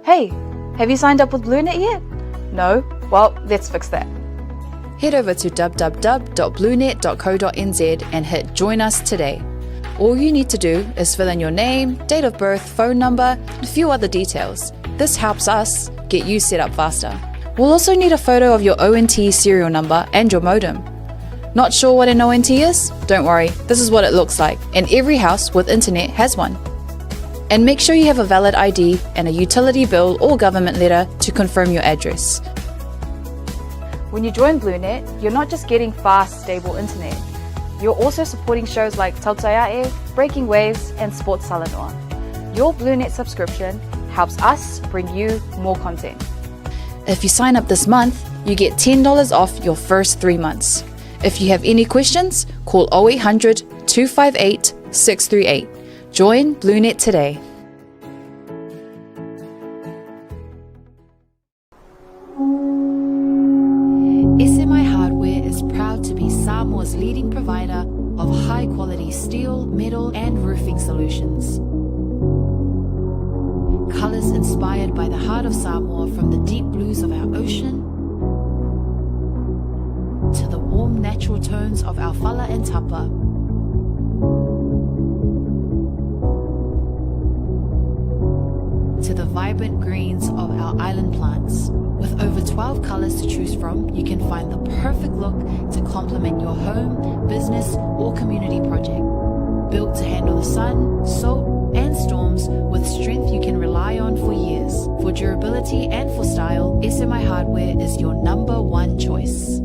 Hey, have you signed up with BlueNet yet? No? Well, let's fix that. Head over to www.bluenet.co.nz and hit Join Us today. All you need to do is fill in your name, date of birth, phone number, and a few other details. This helps us get you set up faster. We'll also need a photo of your ONT serial number and your modem. Not sure what an ONT is? Don't worry, this is what it looks like, and every house with internet has one. And make sure you have a valid ID and a utility bill or government letter to confirm your address. When you join BlueNet, you're not just getting fast, stable internet. You're also supporting shows like Tautai A'e, Breaking Waves, and Sports Talanoa. Your BlueNet subscription helps us bring you more content. If you sign up this month, you get $10 off your first three months. If you have any questions, call 0800 258 638. Join BlueNet today. SMI Hardware is proud to be Samoa's leading provider of high quality steel, metal, and roofing solutions. Colors inspired by the heart of Samoa from the deep blues of our ocean to the warm natural tones of our fala and tapa. To the vibrant greens of our island plants. With over 12 colors to choose from, you can find the perfect look to complement your home, business, or community project. Built to handle the sun, salt, and storms with strength you can rely on for years. For durability and for style, SMI Hardware is your number one choice.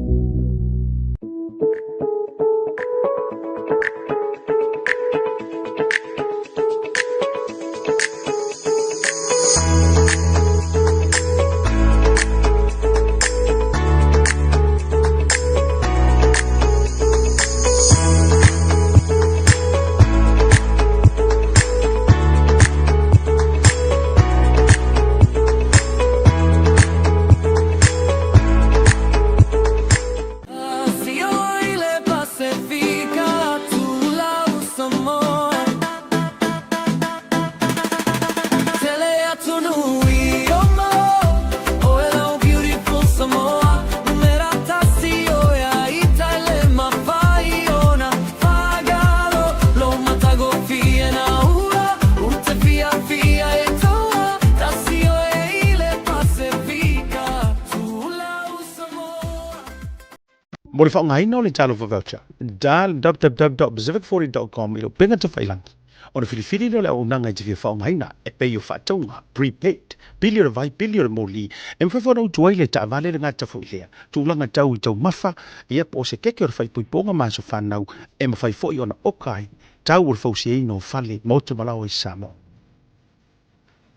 Mo le faaaogaina o le Talofa Voucher, www.pacific40.com i le upega tafailangi, ona filifili lea o le auaunaga e te fia faaaogaina, e pei o faatauga, prepaid, pili o le vai, pili o le moli, e mafai foi ona utu ai le taavale le gata foi lea, tulaga tau i taumafa, ia po o se keke o le faaipoipoga ma aso fanau, e mafai foi ona oka ai tau o le fausiaina o fale, maota ma laoa i Samoa.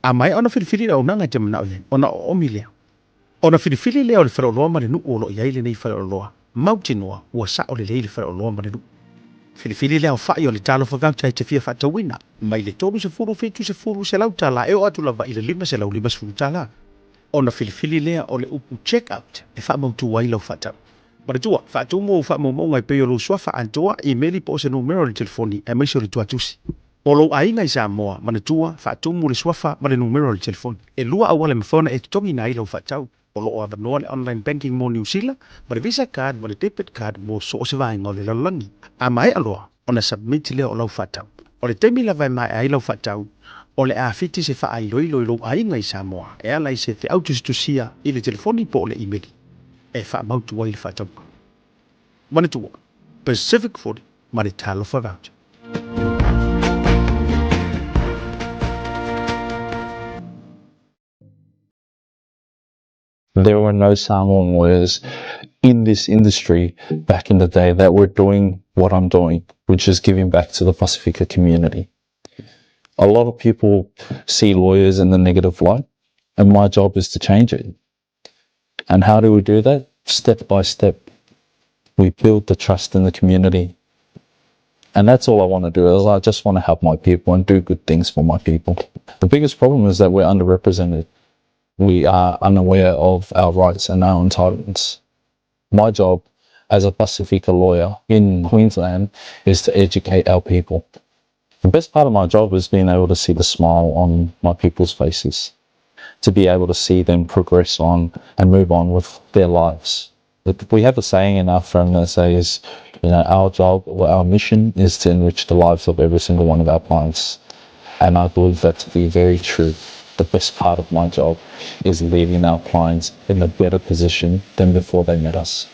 A maea ona filifili le auaunaga e te manao i ai, ona oomi lea. Ona filifili lea o le faleoloa ma le nuu o lo o i ai lenei faleoloa, mautinoa ua sao lelei le faleoloa ma le nuu. Filifili le aofai o le talofa voucher e te fia faatauina, mai le 30, 70, $100 e oo atu lava i le $550. Ona filifili lea o le upu check out e faamautu ai lau faatau. Manatua, faatumu ou faamaumauga e pei o lou suafa atoa, imeli po o se numera o le telefoni aemaise o le tuatusi. Mo lou aiga i Samoa, manatua, faatumu le suafa ma le numera o le telefoni. E lua auala e mafai ona e totogiina ai lau faatau. O lo o avanoa le online banking mo Niu Sila, ma le Visa card ma le debit card mo so o se vaega o le lalolagi. A maea loa ona submit lea o lau faatau. O le taimi lava e maea ai lau faatau, o le a fiti se faailoilo i lou aiga i Samoa e ala i se feau tusitusia i le telefoni po o le imeli e faamautu ai le faatauga. Manatua, Pacific 40 ma le Talofa Voucher. There were no Samoan lawyers in this industry back in the day that were doing what I'm doing, which is giving back to the Pasifika community. A lot of people see lawyers in the negative light, and my job is to change it. And how do we do that? Step by step. We build the trust in the community. And that's all I want to do is I just want to help my people and do good things for my people. The biggest problem is that we're underrepresented. We are unaware of our rights and our entitlements. My job as a Pasifika lawyer in Queensland is to educate our people. The best part of my job is being able to see the smile on my people's faces. to be able to see them progress on and move on with their lives. We have a saying in our firm that says, our job or our mission is to enrich the lives of every single one of our clients. And I believe that to be very true. The best part of my job is leaving our clients in a better position than before they met us.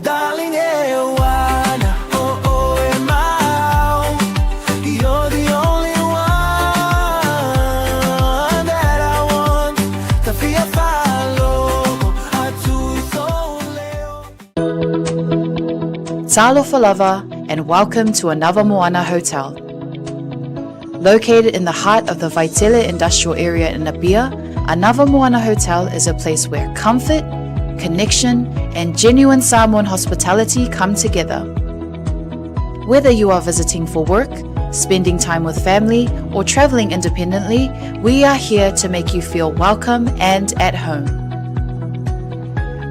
Darling, e ana o oe mau. You're the only one that I want. Ta fia faalogo atu i sou leo. Talofa lava and welcome to Anava Moana Hotel. Located in the heart of the Vaitele industrial area in Apia, Anava Moana Hotel is a place where comfort, connection, and genuine Samoan hospitality come together. Whether you are visiting for work, spending time with family, or traveling independently, we are here to make you feel welcome and at home.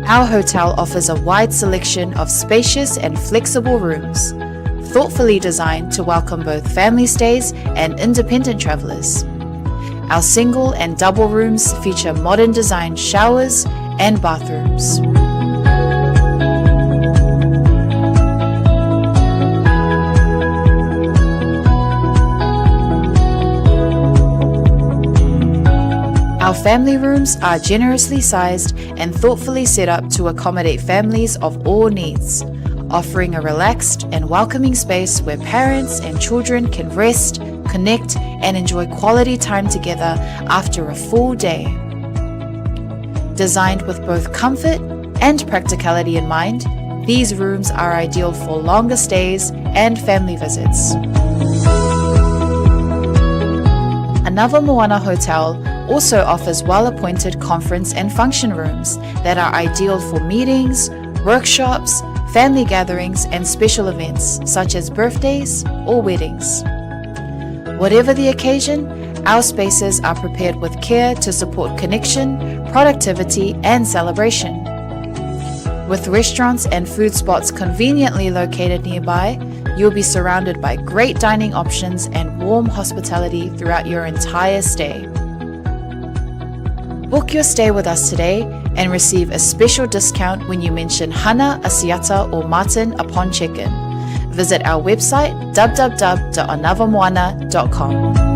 Our hotel offers a wide selection of spacious and flexible rooms, thoughtfully designed to welcome both family stays and independent travelers. Our single and double rooms feature modern design showers and bathrooms. Our family rooms are generously sized and thoughtfully set up to accommodate families of all needs, offering a relaxed and welcoming space where parents and children can rest, connect, and enjoy quality time together after a full day. Designed with both comfort and practicality in mind, these rooms are ideal for longer stays and family visits. Anava Moana Hotel also offers well-appointed conference and function rooms that are ideal for meetings, workshops, family gatherings, and special events such as birthdays or weddings. Whatever the occasion, our spaces are prepared with care to support connection, productivity, and celebration. With restaurants and food spots conveniently located nearby, you'll be surrounded by great dining options and warm hospitality throughout your entire stay. Book your stay with us today and receive a special discount when you mention Hana, Asiata, or Martin upon check-in. Visit our website www.anavamoana.com.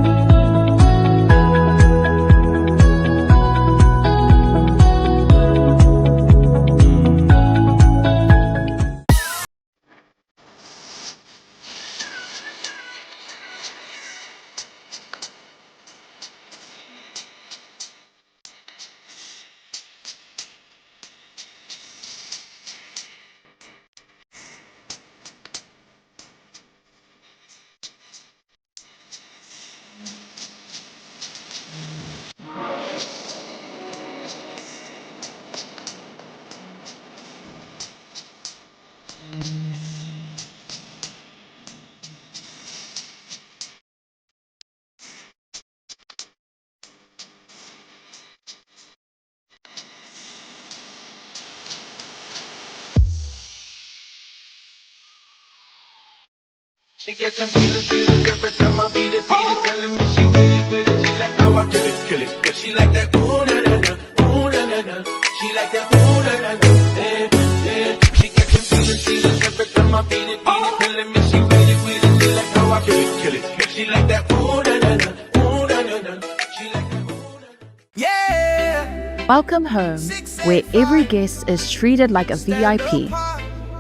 She gets some feelings, feelings every time I beat it, beat it. Telling me she with it, with it. She like how I kill it, kill it. She like that ooh na na na, ooh na na na. She like that ooh na na na, eh eh. She gets some feelings, feelings every time I beat it, beat it. Telling me she with it, with it. She like how I kill it, kill it. She like that ooh na na na, ooh na na na. She like that ooh na na. Yeah. Welcome home, where every guest is treated like a VIP.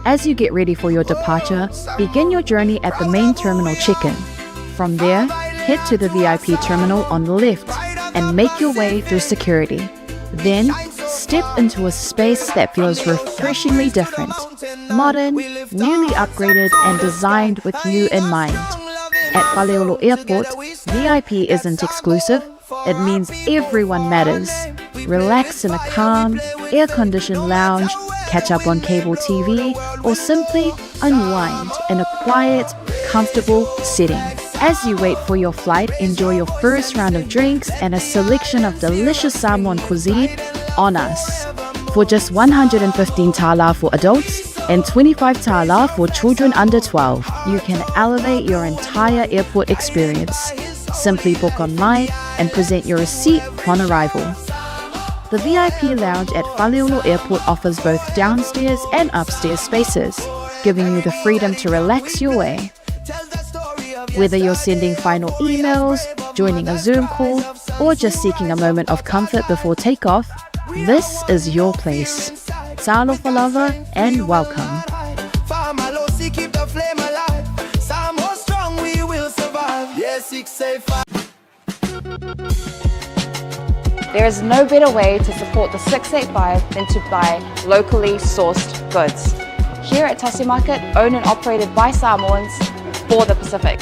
As you get ready for your departure, begin your journey at the main terminal check-in. From there, head to the VIP terminal on the left and make your way through security. Then, step into a space that feels refreshingly different, modern, newly upgraded, and designed with you in mind. At Faleolo Airport, VIP isn't exclusive. It means everyone matters. Relax in a calm, air-conditioned lounge, catch up on cable TV, or simply unwind in a quiet, comfortable setting. As you wait for your flight, enjoy your first round of drinks and a selection of delicious Samoan cuisine on us. For just 115 tala for adults and 25 tala for children under 12, you can elevate your entire airport experience. Simply book online and present your receipt upon arrival. The VIP lounge at Faleolo Airport offers both downstairs and upstairs spaces, giving you the freedom to relax your way. Whether you're sending final emails, joining a Zoom call, or just seeking a moment of comfort before takeoff, this is your place. Talofa lava and welcome. Famalosi, keep the flame alive. Samoa strong, we will survive. Yeah, 685. There is no better way to support the 685 than to buy locally sourced goods. Here at Tasi Market, owned and operated by Samoans for the Pacific.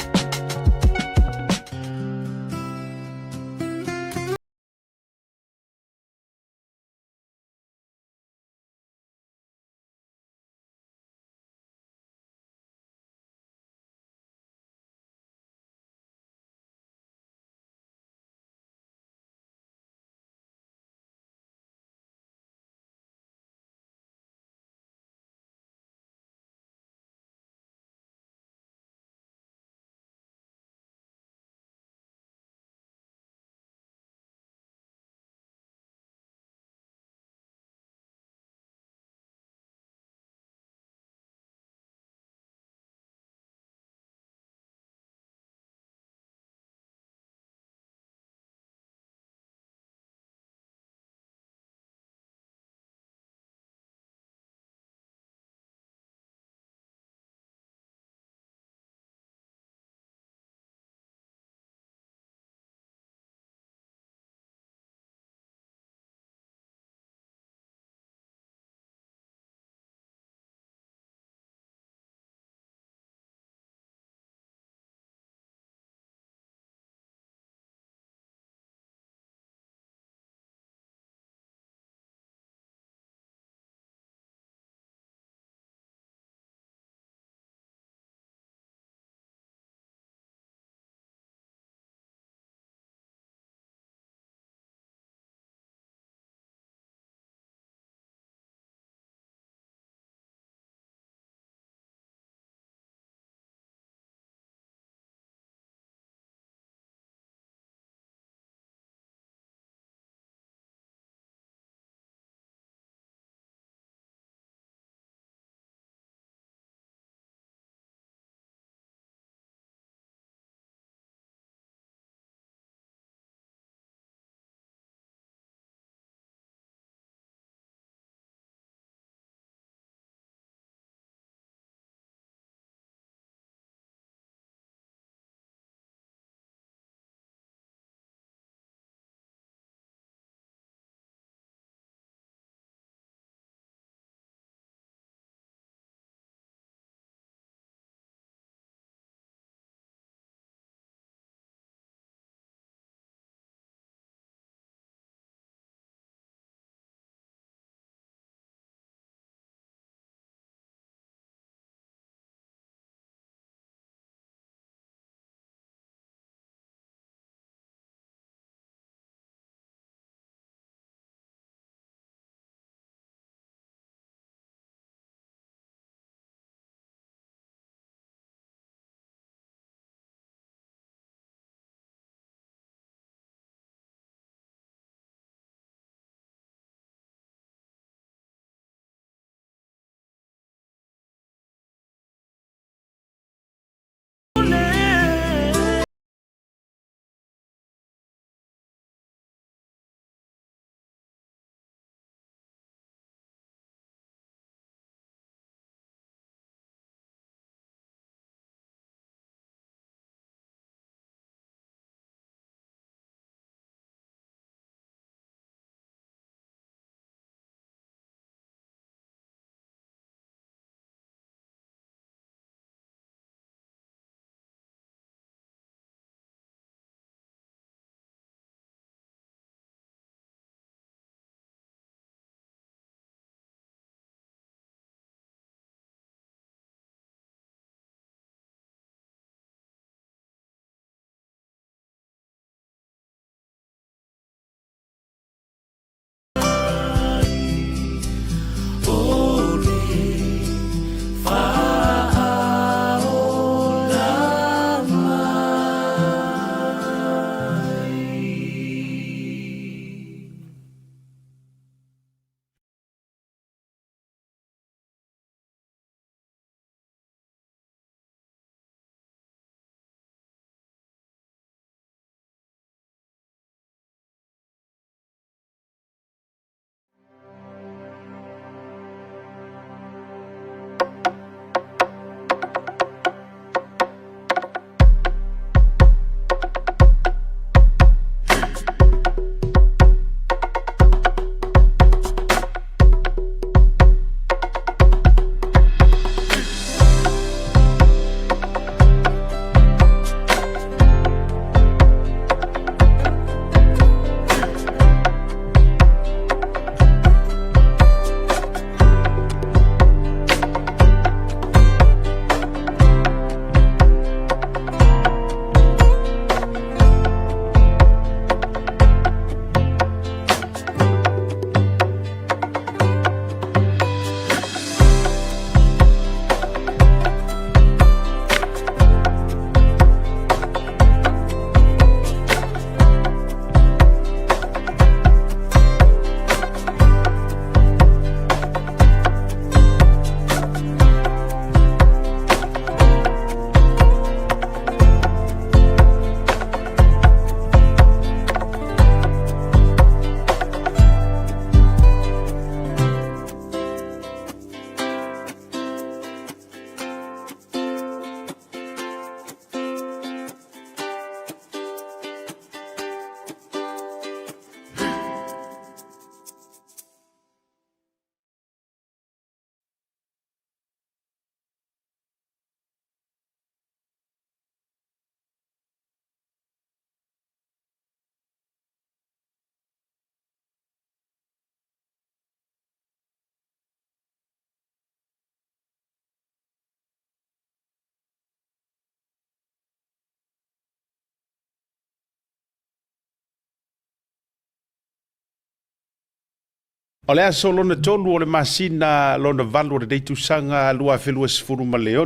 O le aso lona tolu o le masina lona valu o lenei tausaga 2026,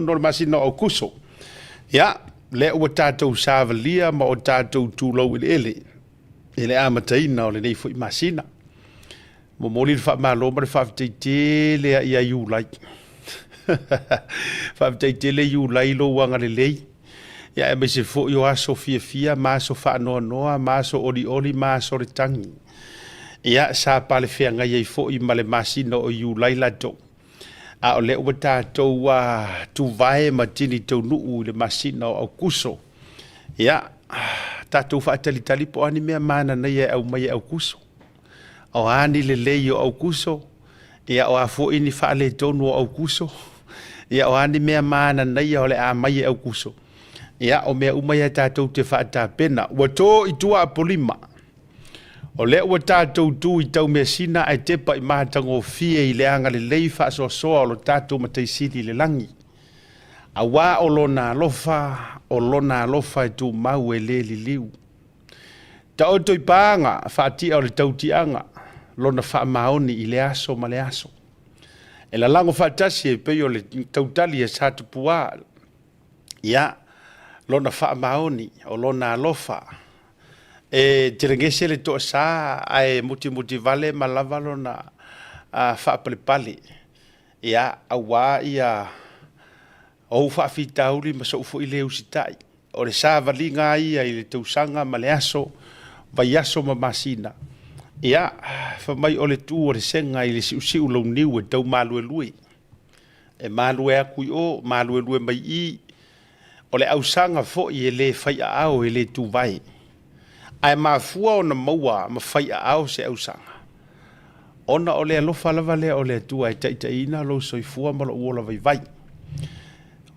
o le masina o Aukuso. Ia, lea ua tatou savalia ma o tatou tulou eleele i le amataina o lenei foi masina. Momoli le faamalo ma le faafetai tele ia ia Iulai. Faafetai tele Iulai i lou agalelei. Ia aemaise foi o aso fiafia ma aso faanoanoa ma aso olioli ma aso o le tagi. Ia, sa palefeagai ai foi ma le masina o Iulai latou. A o lea ua tatou tuvae ma tini taunuu i le masina o Aukuso. Ia, tatou faatalitali po o a ni mea mananaia e aumai e Aukuso. O a ni lelei o Aukuso, ia o a foi ni faaletonu o Aukuso, ia o a ni mea mananaia o le a aumai e Aukuso. Ia, o mea uma ia tatou te faatapena. Ua to i tua Apolima. O lea ua tatou tu i Taumeasina ae tepa i matagofie i le agalelei faasoasoa o lo tatou Matai Sili i le lagi. Auā o Lona alofa, o Lona alofa e tumau e le liliu. Taoto i paaga faatia o le tautiaga, Lona faamaoni i le aso ma le aso. E lalago faatasi e pei o le tautali a Satupuā. Ia, Lona faamaoni, o Lona alofa. E telegese le toasa ae mutimutivale ma lava lona faapalepale. Ia, auā ia ou faafitauli ma sou foi le usitai. O le savaliga lava ia i le tausaga ma le aso, vaiaso ma masina. Ia, fai mai o le tu o le sega i le siusiu launiu e tau maluelue. E malue atu i o, maluelue mai i i. O le ausaga foi e le faiaao e le tuvae. Ae mafua ona maua ma faiaao se ausaga, ona o le alofa lava lea o le Atua e taitaiina lou soifua ma lou ola vaivai.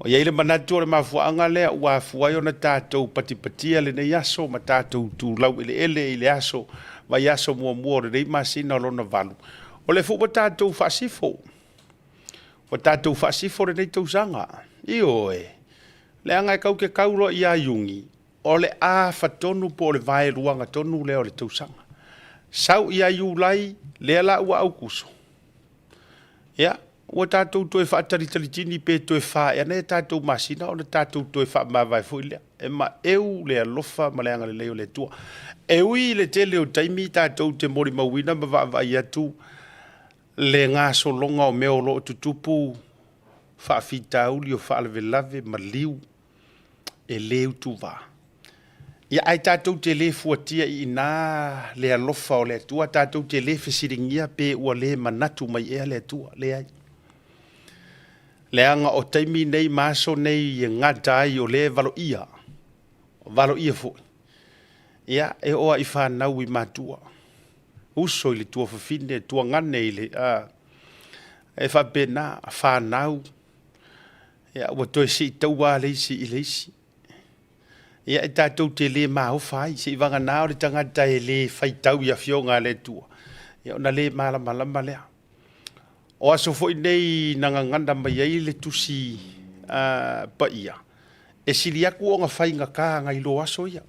O i ai le manatu o le mafuaaga lea ua afua ai ona tatou patipatia lenei aso ma tatou tulau eleele i le aso vaiaso muamua o lenei masina o lona valu, o lea foi ua tatou faasifo. Ua tatou faasifo lenei tausaga. Ioe, leaga e kau te kau loa ia Iuni, o le afa tonu po o le vaeluaga tonu lea o le tausaga. Sau ia Iulai, lea la ua Aukuso, ia, ua tatou toe faatalitalitini pe toe fa ea nai a tatou masina ona tatou toe faamavae foi lea. E maeu le alofa ma le agalelei o le Atua. E ui i le tele o taimi tatou te molimauina ma vaavaai atu le gasologa o mea o lo o tutupu, faafitauli o faalavelave, maliu, e le utuvā. Ia, ae tatou te le fuatia i inā le alofa o le Atua, tatou te le fesiligia pe ua le manatu mai ea le Atua. Leai. Leaga o taimi nei ma aso nei e gata ai o lea e valoia, valoia foi. Ia, e oo lava i fanau i matua, uso i le tuafafine, tuagane i le, a, e faapena, fanau, ia, ua toe siitaua lava le isi i le isi. Ia, e tatou te le maofa ai, seivagana o le tagata e le faitau i Afioga a le Atua, ia ona le malamalama lea. O aso foi nei na gagana mai ai le Tusi Paia, e sili atu ona faigata nai lo aso ia.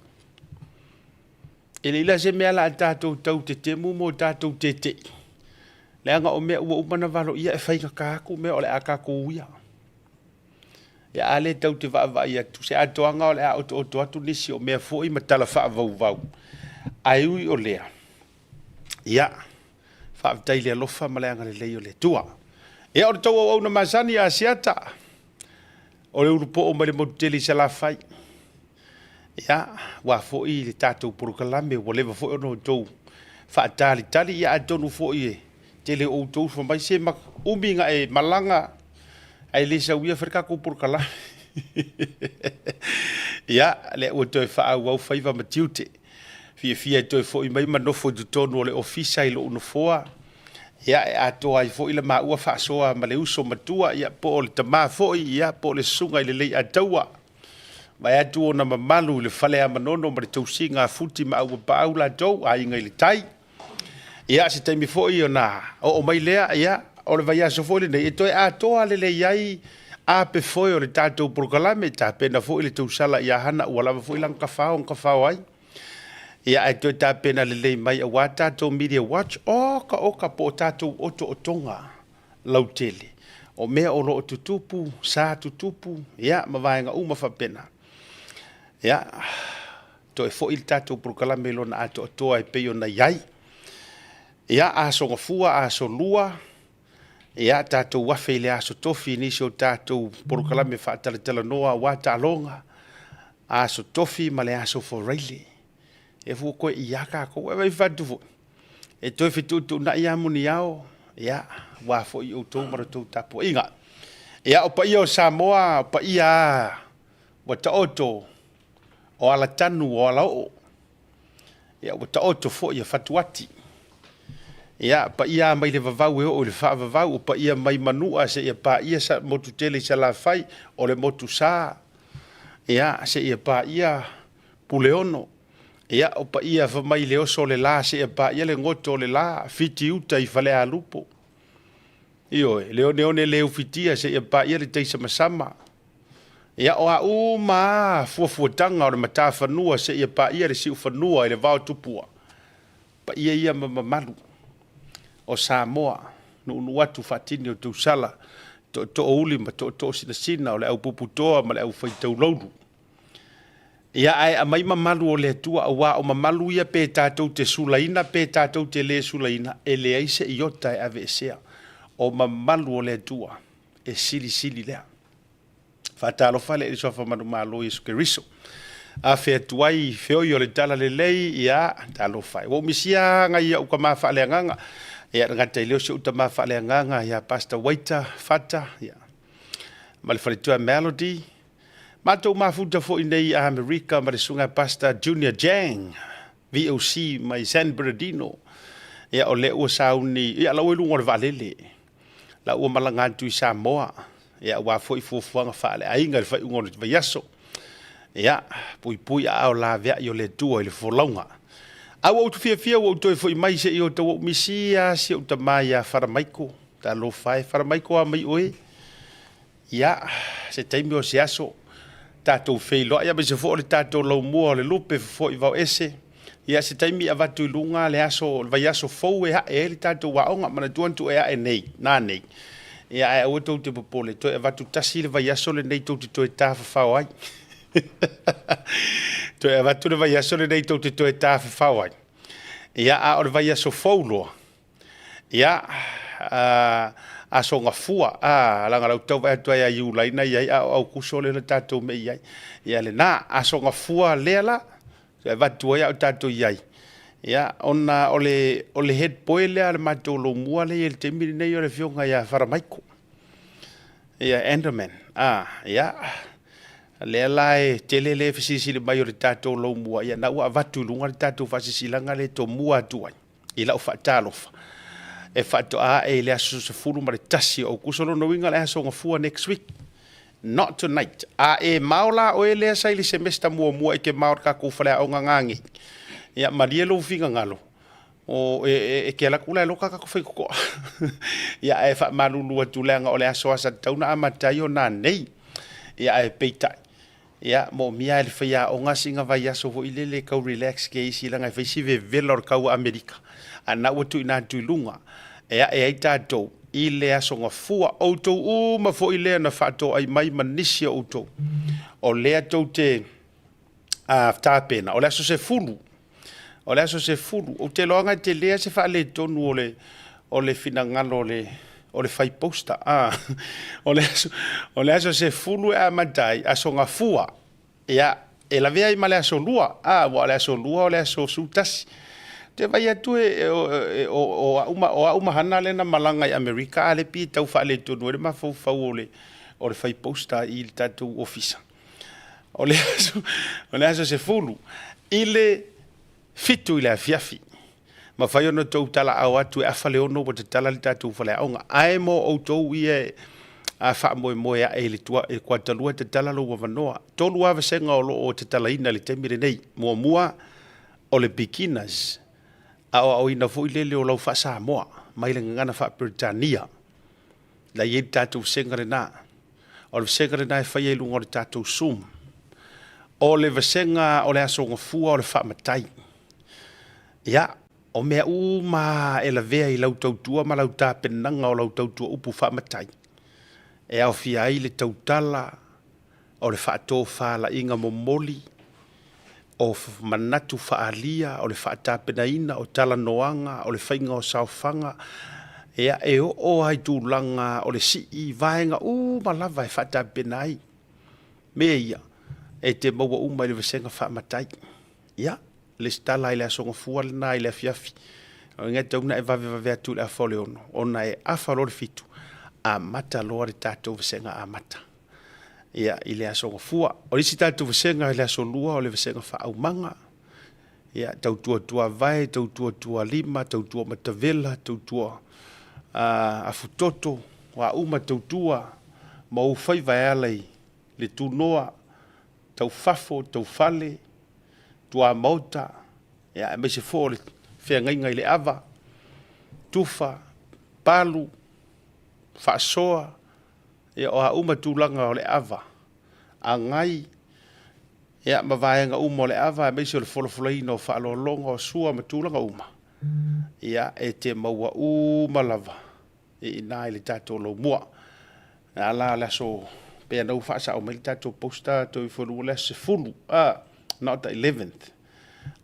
E leai la se mea o le a tatou tau tetemu ma o tatou tete'i, leaga o mea ua uma ona valoia e faigata atu mea o le a tatou uia. Ia a lea tatou te vaavaai atu, se atoaga o le a otooto atu nisi o mea foi ma tala faavauvau, ae ui o lea, ia, faafetai i le alofa ma le agalelei o le Atua. Ia, o le tou auauna masani Asiata, o le ulupoo mai le motu tele i Salafai. Ia, aua foi le tatou polokalame ua leva foi ona outou faatalitali, ia atonu foi e tele o outou fai mai se umi na e malaga ae le sauia fai le tatou polokalame. Ia, lea ua toe faaauau faiva ma tiute. Fiafia e toe foi mai ma nofo i totonu o le ofisa i lou nofoa, ia, e atoa ai foi la maua faasoa ma le uso matua, ia, po o le tama foi, ia, po o le susuga i le Leiataua, vaeatu ona mamalu i le fale a Manono ma le tausiga a Futi ma Auapaau latou, Aiga i le Tai. Ia, se taimi foi ona oo mai lea, ia, o le vaiaso foi lenei e toe atoa lelei ai ape foe o le tatou polokalame, tapena foi le tausala ia Hana ua lava foi lana tafao na tafao ai. Ia, ae toe tapena lelei mai auā tatou Media Watch, oka oka po o tatou otootoga lautele o mea o lo o tutupu, sa tutupu, ia, ma vaega uma faapena. Ia, toe foi le tatou polokalame i lona atoatoa e pei ona i ai. Ia, Aso Gafua, Aso Lua, ia, tatou afe i le Aso Tofi i nisi o tatou polokalame faatalatalanoa aua taaloga, Aso Tofi ma le Aso Faraile. E fua koe i a kākou. E vai atu foi, e toe fetuutuunai lava muniao, ia, aua foi outou ma la outou tapuaiga. Ia, o paia o Samoa, o paia lava ua taoto, o alatanu, o alaoo, ia, ua taoto foi a fatuati. Ia, paia mai le vavau e oo i le faavavau, o paia mai Manua seia paia sa motu tele i Salafai, o le motu sa, ia, seia paia Puleono. Ia, o paia fa mai le oso o le la seia paia le goto o le la, Fitiuta i Falealupo. Ioe, le oneone le ufitia seia paia le taisamasama. Ia, o a uma lava fuafuataga o le matafanua seia paia le siufanua i le vao tupua, paia ia ma mamalu o Samoa, nuunuu atu faatini o tausala, tootoouli ma tootoosinasina o le au puputoa ma le au faitaulaulu. Ia, ae aumai mamalu o le Atua, aua o mamalu ia pe tatou te sulaina pe tatou te le sulaina, e leai se iota e aveesea. O mamalu o le Atua e silisili lea. Faatalofa le i le suafa manumalo Iesu Keriso. Afe atu ai feoi o le tala lelei, ia, talofa e. Ua ou misia ngai au tama faaleagaga. Ia, le gata i lea o si ou tama faaleagaga ia Pastor Waiter Fata, ia, ma le faletua Melody. Matou mafuta foi nei i Amerika ma le susuga Pastor Junior Jang, VOC mai San Bernardino. Ia, o lea ua sauni, ia, la ua i luga o le vaalele. La ua malaga atu i Samoa, ia, aua foi fuafuaga faaleaiga i le faaiuga o le vaiaso. Ia, puipui aao laveai o le Atua i le folauga. A ua ou fiafia ua ou toe foi mai se i o tau ou misi a si ou tama ia Faramaiko. Talofa e, Faramaiko a mai oe. Ia, se taimi o se aso, tatou feiloai, aemaise foi o le tatou laumua o le lupe fofo'i vaoese. Ia, se taimi avatu i luga le aso, le vaiaso fou e ae ai le tatou aoga, manatua na tuu e ae nei, nanei. Ia, ae aua tou te popole, toe avatu tasi le vaiaso lenei tou te toe tafafao ai. Toe avatu le vaiaso lenei tou te toe tafafao ai. Ia, a o le vaiaso fou loa, Ia, Aso Gafua, a, leaga o lau tau vaai atu ai ia Iulai na i ai, a o Aukuso lea na tatou mei ai. Ia lena, Aso Gafua lea la, e avatu ai a o tatou i ai. Ia, ona o le, o le head boy lea a le matou lomua lea e i ai i le taimi lenei o le afioga ia Faramaiko. Ia, Enderman, a, ia, lea la e tele le fesilisili mai o le tatou lomua, ia na ua avatu i luga le tatou faasilasilaga lea e tomua atu ai. i lau faatalofa e faatoa ae i le aso 11 o Aukuso, o lona uiga o le aso Gafua next week, not tonight. A e mao la oe lea sa i le semester muamua e te mao i le tatou faleaoga nanei, ia malie lou finagalo, o, e, e, e te alu atu la e loka tatou faitotoa. Ia ae faamalulu atu leaga o le aso lava sa tatau ona amata ai o nanei. Ia ae peitai, Ia, moomia lava e le faiaoga sina vaiaso foi lele e tau relax ke isi leaga e fai si vevela o le tau a Amerika. A na ua tuuina atu i luga e ae ai tatou i le Aso Gafua. Outou uma foi lea na faatoai mai ma nisi o outou o lea tou te tapena, o le aso 10, o le aso 10, ou te iloaina e tele lava se faaletonu o le, o le finagalo o le, o le fai poster. Ah, o le aso, o le aso 10 e amata ai, aso Gafua, ia, e lavea ai ma le aso Lua, ah, aua o le aso Lua o le aso 11. Ou te vaai atu e, o, o, o, au ma, o au ma Hana lea na malaga i Amerika, a lea pei e tau faaletonu ai le mafaufau o le, o le fai poster i le tatou ofisa. O le aso, o le aso 10 i le 7 i le afiafi. Mafai ona outou talaau atu e afa le 6 ua tatala le tatou faleaoga. Ae mo outou ia e a faamoemoe ae i le tua, i le kuatalua e tatala lou avanoa. Tolu lava vasega o lo o tatalaina i le taimi lenei. Muamua, o le beginners, aoaoina foi lele o lau faa-Samoa mai le gagana faa-Peretania. La i ai le tatou vasega lena. O le vasega lena e faia i luga o le tatou Zoom. O le vasega o le Aso Gafua o le faamatai. Ia, o mea uma e lavea i lau tautua ma lau tapenaga o lau tautua upu faamatai, e aofia ai le tautala o le faatofalaiga momoli, o manatu faaalia, o le faatapenaina o talanoaga, o le faiga o saofaga, ia, e oo lava i tulaga o le sii vaega uma lava e faatapena ai mea ia e te maua uma i le vasega faamatai. Ia, lesitala i le Aso Gafua lena i le afiafi. O le tatau ona e vavevave atu i le afa o le 6, ona e afa loa le 7, amata loa le tatou vasega amata. Ia, i le Aso Gafua. O le isi tatou vasega i le Aso Lua, o le vasega faaaumaga. Ia, tautua tuavae, tautua tualima, tautua matavela, tautua afutoto, o a uma tautua ma ou faiva e ala i le tunoa, taufafo, taufale, tuamaota, ia, aemaise foi o le feagaiga i le ava, tufa, palu, faasoa, ia, o a uma tulaga o le ava, agai, ia, ma vaega uma o le ava, aemaise o le folafolaina o faaaloaloga o sua ma tulaga uma, ia, e te maua uma lava i ina i le tatou laumua. A la le aso, pei ona ua faasao mai le tatou poster, toe ifo i luga le aso 10, not the 11th,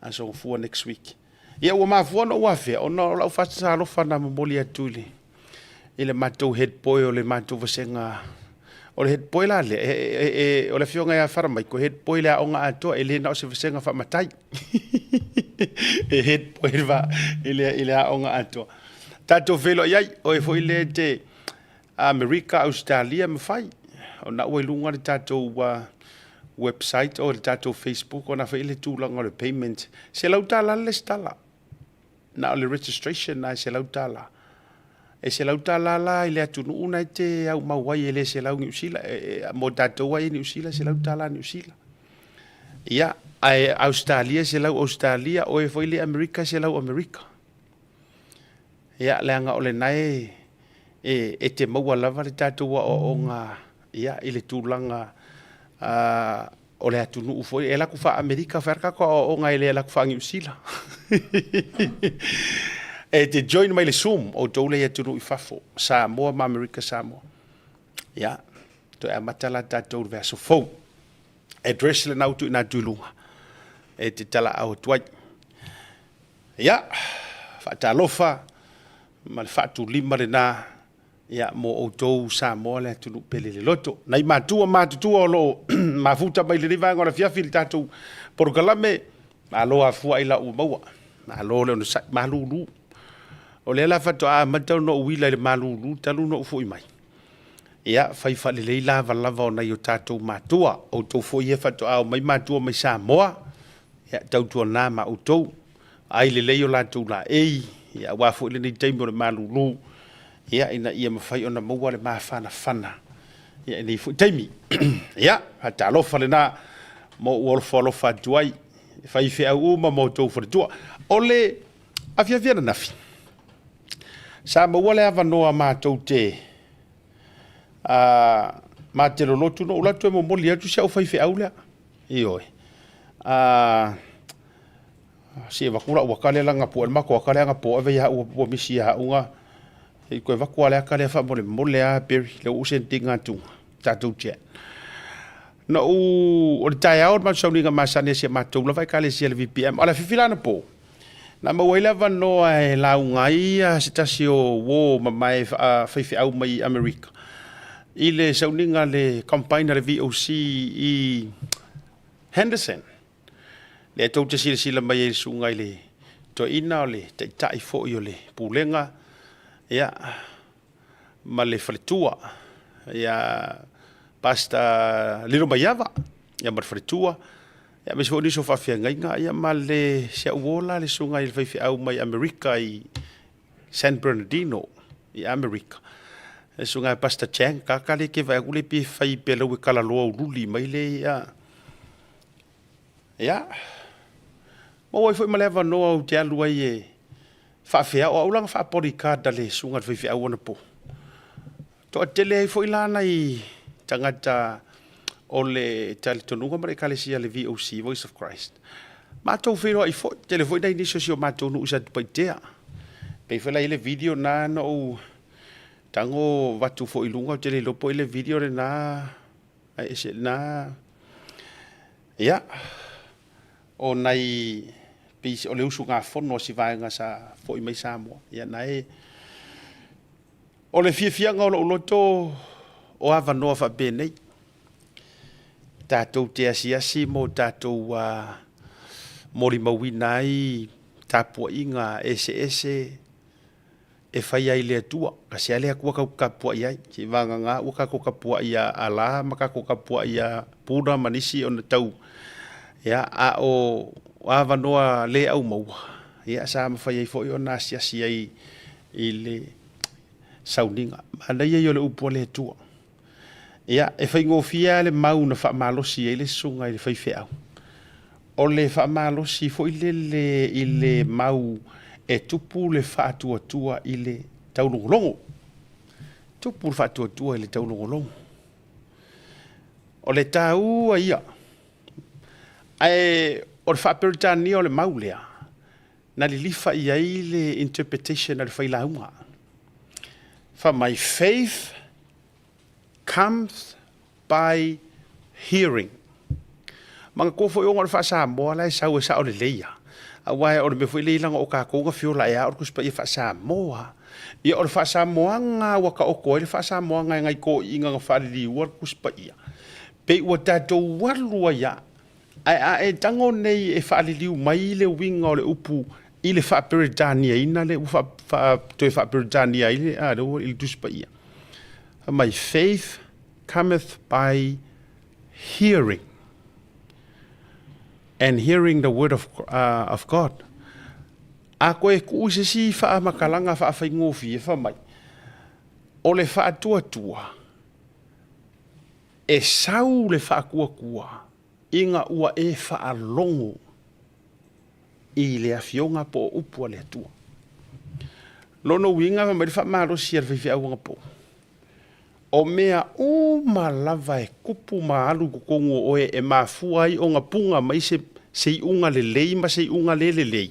aso Gafua next week. Ia ua mafua ona ou afea, ona o lau faasasa alofa na momoli atu i le matou head boy o le matou vasega. O le head boy la lea, o le afioga ia Faramaiko, head boy le aoga atoa, e le na o se vasega faamatai. E head boy i le aoga atoa. Tatou feiloai ai, o e foi lea te Amerika, Ausetalia mafai. Ona ua i luga le tatou website o le tatou Facebook, ona fai le tulaga o le payment. $100 le lesitala. Na o le registration na e $100. E $100 la i le atunuu na e te au mau ai e le 100 Niu Sila. Mo tatou ai Niu Sila, $100 Niu Sila. Ia, ae Ausetalia, 100 Ausetalia, o e foi le Amerika, 100 Amerika. Ia, leaga o lena e te maua lava le tatou aoaoga, ia, i le tulaga o le atunuu foi. E alu atu faa-Amerika, fai lava le tatou aoaoga e le alu atu faa-Niu Sila. E te join mai le Zoom, outou lea i atunuu i fafo, Samoa ma Amerika Samoa. Ia, toe amata la tatou i le vaiaso fou. Address lena ua tuuina atu i luga e te talaau atu ai. Ia, faatalofa ma le faatulima lena, ia, mo outou Samoa le atunuu pele le loto. Nai matua matutua o lo o mafuta mai lenei vaega o le afiafi i le tatou polokalame, malo afua i la ua maua. Malo le onosai, malulu. O lea la faatoa amata ona ou uila i le malulu talu ona ou foi mai. Ia, fai faalelei lavalava o nai o tatou matua. Outou foi ia faatoa omai matua mai Samoa, ia, tautuana ma outou, ai lelei o latou laei, ia, aua foi lenei taimi o le malulu, ia, ina ia mafai ona maua le mafanafana, ia, i nei foi taimi. Ia, faatalofa lena mo ou alofa alofa atu ai, faifeau uma ma outou faletua. O le afiafi ananafi, sa maua le avanoa matou te ma te lolotu na ou alu atu e momoli atu si au faifeau lea. Ioe. Se i avatu lau ata lea leaga na pu'e le matou ata lea anapo ave ia au ua misi ia au na se i toe avatu lava le ata lea faamolemole a Barry lea ua ou send ina atu tatou chat. Na ou o le taeao o le matou sauniga masani a si a matou lava ekalesia le VPM. O le afiafi la anapo na maua ai le avanoa e lauga ai se tasi o uo mamae faifeau mai Amerika i le sauniga a le combine a le VOC i Henderson. Lea tou te silasila mai ai i le susuga i le toeaina o le taitai foi o le pulega, ia, ma le faletua, ia, Pastor Lilomaiava, ia, ma le faletua, ia, aemaise foi o nisi o faafeagaiga, ia, ma le si au uo la le susuga i le faifeau mai Amerika i San Bernardino i Amerika. Le susuga ia Pastor Chang, kaka le ke vaai atu le pei e fai pe lau e kalaloa ululi mai le ia. Ia, maua ai foi ma le avanoa ou te alu ai e faafeao. O au la na faa-bodyguard a le susuga i le faifeau anapo. Toatele ai foi la nai tagata o le talitonuga ma le ekalesia le VOC, Voice of Christ. Matou feiloai foi, tele foi nai nisi o si o matou nuu i Satupaitea. Pei foi la i ai le video na na ou tago avatu foi i luga, ou te le iloa po o ai le video lena, ae ese lena. Ia, o nai pei o le usugafono a si vaega sa foi mai Samoa, ia na e o le fiafiaga o lou loto o avanoa faapenei. Tatou te asiasi mo tatou molimauina ai tapuaiga eseese e fai ai i le Atua. Kasi lava le Atua tatou te tapuai ai, seivagana ua tatou tapuai ia Allah ma tatou tapuai ia Buddha ma nisi ona tau, ia, a o avanoa le aumaua, ia sa mafai ai foi ona asiasi ai i le sauniga. Manaia ia o le upu a le Atua. Ia, e faigofie lava le mau na faamalosi ai le susuga i le faifeau. O le faamalosi foi lele i le mau e tupu le faatuatua i le taulogologo. Tupu le faatuatua i le taulogologo. O le taua ia. Ae o le faa-Peretania o le mau lea, na lilifa i ai le interpretation a le failauga. Fai mai, faith comes by hearing. Manatua foi ona o le faa-Samoa la e sau e sao lelei lava, aua o le mea foi lea leaga o tatou na feola ea o le Tusi Paia faa-Samoa. Ia o le faa-Samoaga ua taoto ai le faa-Samoaga e nai toeaiina na faaliliua le Tusi Paia, pei ua tatou alu ai lava. Ae a e tago nei e faaliliu mai le uiga o le upu i le faa-Peretaniaina lea ua toe faa-Peretania ai le, a, lea ua i le Tusi Paia. Fai mai, faith cometh by hearing, and hearing the word of, of God. A koe tuu i se isi faamatalaga faafaigofie, fai mai, o le faatuatua, e sau le faatuatua ina ua e faalogo i le afioga po o upu a le Atua. Lona uiga fai mai le faamalosi a le faifeau anapo, o mea uma lava e tupu ma alu i totonu o oe e mafua ai ona puna mai se, se iuga lelei ma se iuga le lelei,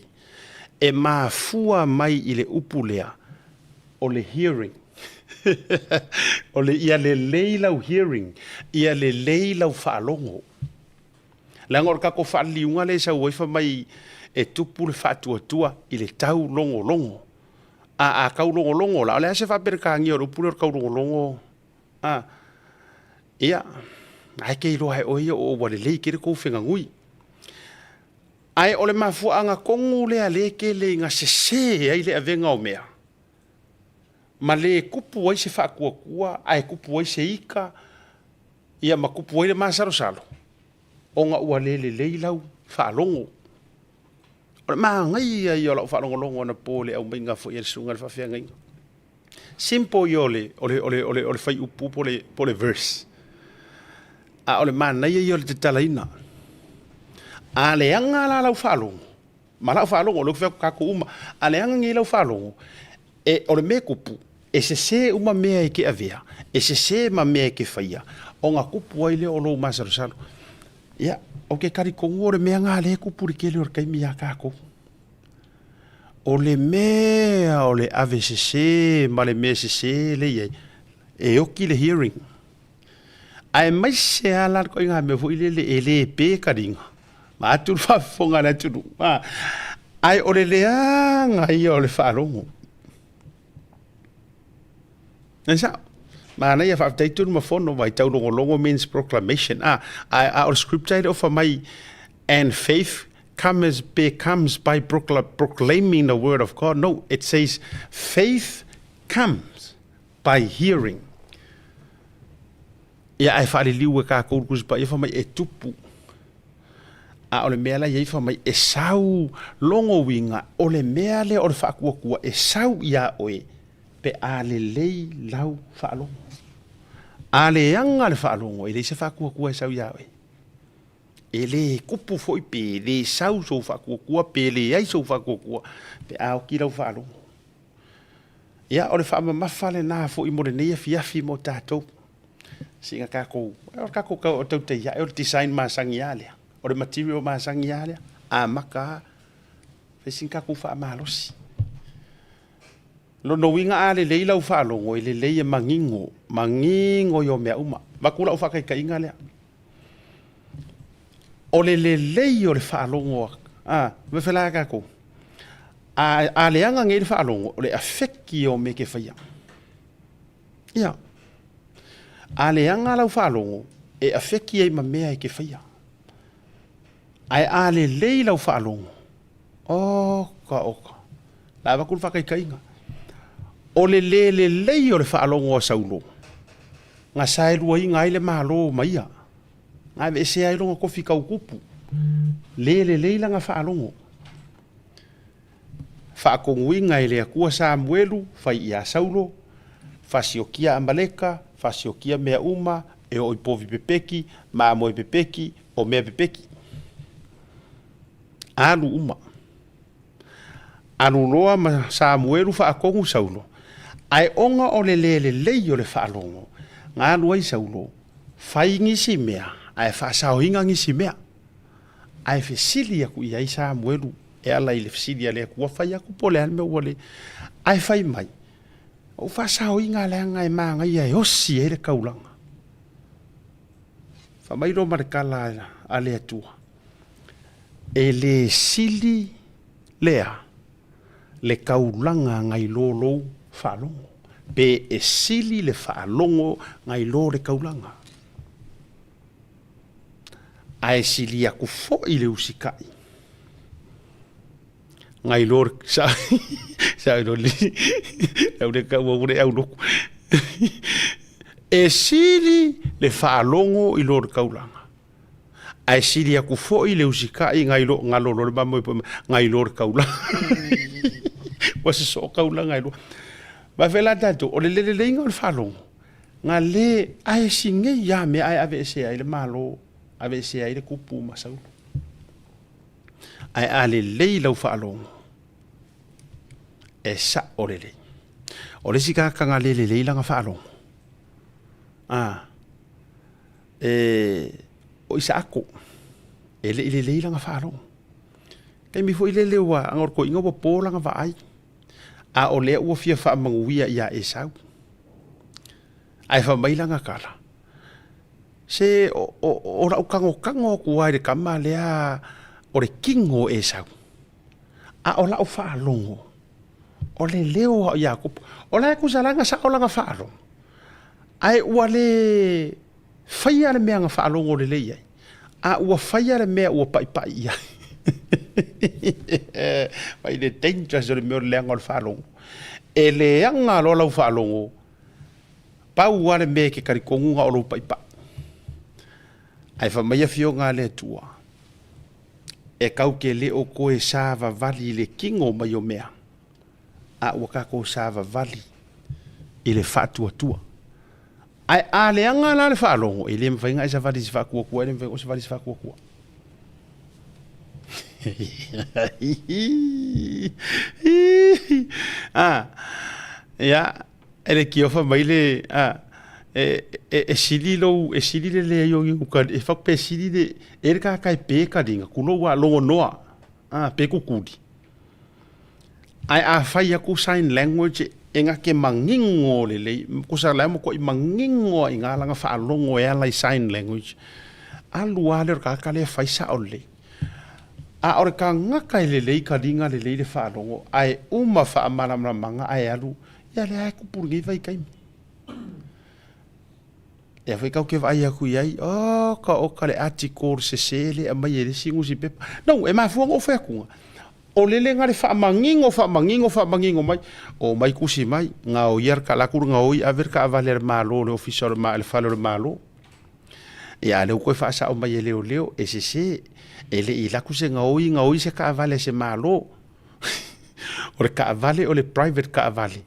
e mafua mai i le upu lea o le hearing. O le ia lelei lau hearing, ia lelei lau faalogo. Leaga o le tatou faaliliuga lea e sau ai fai mai e tupu le faatuatua i le taulogologo. A a taulogologo la, o le a se faaperekania o le upu lea o le taulogologo? A, ia, ae ke iloa e oe ia o ua lelei tele kou fegagui. Ae o le mafuaaga tonu lea lea e tele ina sese ai le avega o mea, ma le tupu ai se faatuatua ae tupu ai se ita, ia ma tupu ai le masalosalo, ona ua le lelei lau faalogo. O le manaia ia o lau faalogologo anapo i le aumaiga foi a le susuga i le faafeagaiga. Simple ia o le, o le, o le, o le, o le fuaiupu po o le, po o le verse. A o le manaia ia o le tatalaina. A leaga la lau faalogo, ma lau faalogo, o lea ou te fai atu tatou uma, a leaga nei lau faalogo, e, o le mea e tupu, e sese uma mea e te avea, e sese ma mea e te faia, ona tupu ai lea o lou masalosalo. Ia, ou te talitonu o le mea lena lea e tupu i le tele o le taimi ia tatou. O le mea o le ave sese ma le mea sese lea e i ai, e oti le hearing. Aemaise lava la le ituaiga mea foi lele e le pe taliga, vaeatu le faafofoga a le atunuu, ae o le leaga ia o le faalogo. E sao. Manaia, faafetai Tunu ma Fono, vai taulogologo means proclamation. A, a, a o le scripture e le o fai mai and faith comes, comes by proclaiming the word of God. No, it says faith comes by hearing. Ia ae faaliliu e kākou le Tusi Paia fai mai e tupu. A o le mea la i ai fai mai e sau logo uiga o le mea lea o le faatuatua e sau iā oe pe a lelei lau faalogo. A leaga le faalogo e leai se faatuatua e sau iā oe. E le kupu foi pe le sau sou faatuatua pe leai sou faatuatua pe a oti lau faalogo. Ia, o le faamamafa lena foi mo lenei afiafi mo tatou. Sina tatou, o le tatou tautai ae o le design masani lava lea. O le material masani lava lea. Amata lava, fai sina tatou faamalosi. Lona uiga a lelei lau faalogo, e lelei e manino, manino i o mea uma. Avatu lau faataitaiga lea. O le lelei o le faalogo a, a fai la tatou, a leaga nei le faalogo, o le afeki o mea e te faia. Ia. A leaga lau faalogo, e afeki ai ma mea e te faia. Ae a lelei lau faalogo, oka oka. La avatu le faataitaiga. O le le lelei o le faalogo a Saulo, na saeluaina ai le Malo ma ia, na aveesea ai lona tofi tautupu, le lelei lana faalogo. Faatonuina e le Atua Samuelu, fai ia Saulo, fasiokia Amaleka, fasiokia mea uma, e oo i povi pepeki, mamoe pepeki, o mea pepeki. Alu uma. Alu loa ma Samuelu faatonu Saulo, ae ona o le le lelei o le faalogo, na alu ai Saulo, fai nisi mea, ae faasaoina nisi mea. Ae fesili atu i ai Samuelu e ala i le fesili a le Atua, fai atu po o le a le mea ua le. Ae fai mai, Ua ou faasaoina leaga e manaia e osi ai le taulaga. Fai mai loa ma le tala a le Atua, E le sili lea le taulaga nai lo lou faalogo, pe e sili le faalogo nai lo le taulaga. Ae sili atu foi le usitai nai lo le sa lo le au le kau au le au loku. E sili le faalogo i lo le taulaga. Ae sili atu foi le usitai nai lo galo lo le mamoe po nai lo le taulaga. Ua sosoo taulaga e lua. Ma fai la tatou, o le leleleiga o le faalogo, na le ae sinei lava mea ae aveesea ai le Malo, aveesea ai le tupu ma Saulo. Ae a lelei lau faalogo, e sao lelei. O le isi tagata na le lelei lana faalogo, a, e, o Isaako, e le i lelei lana faalogo. Taimi foi lele ua, ana o le toeaina ua po lana vaai, a o lea ua fia faamanuia ia Esau. Ae fai mai lana tala, Se o, o, o lau tagotago atu lava i le tama lea o le kino o Esau, a o lau faalogo, o le leo lava o Iakopo. O la e tusa la na sao lana faalogo, ae ua le faia le mea na faalogo lelei ai, a ua faia le mea ua paipai i ai. Mai le dangerous o le mea o le leaga o le faalogo. E leaga loa lau faalogo, pau lava le mea e ke talitonuga o lou paipai. Ae fai mai afioga a le Atua, e kau ke le o koe savavali i le kino mai o mea, a ua tatou savavali i le faatuatua. Ae a leaga la le faalogo, e le mafai ona e savali i se faatuatua, e le mafai ona savali i se faatuatua. Ah, ia, e le tiofa mai le, ah, e, e, e sili lou, e sili le leai o uka, e fak pe sili le, e le kaka e pe kalinga, kulo ua logonoa, ah, pe kukuli. Ae afai aku sign language e gake manino lelei, kusa la mo koi manino i ngā langa faalogo e ala i sign language, alu lava lea o le tagata lea e fai sao lelei. A o le tagata e lelei kaliga lelei le faalogo, ae uma faamalamalamaga ae alu, ia lea e kupu lenei vaitaimi. Lea foi tatou te vaai atu i ai, oka oka le article sese lea e aumai e le isi nusipepa. No, e mafua ona ou fai atuga, o lele na le faamanino, faamanino, faamanino mai, omai tusi mai, gaoia le la atu le gaoi ave le taavale a le Malo, le Ofisa o le le Fale o le Malo. Ia, a o lea ua toe faasao mai e leoleo, e sese, e le i alu atu se gaoi, gaoi se taavale a se Malo. O le taavale o le private taavale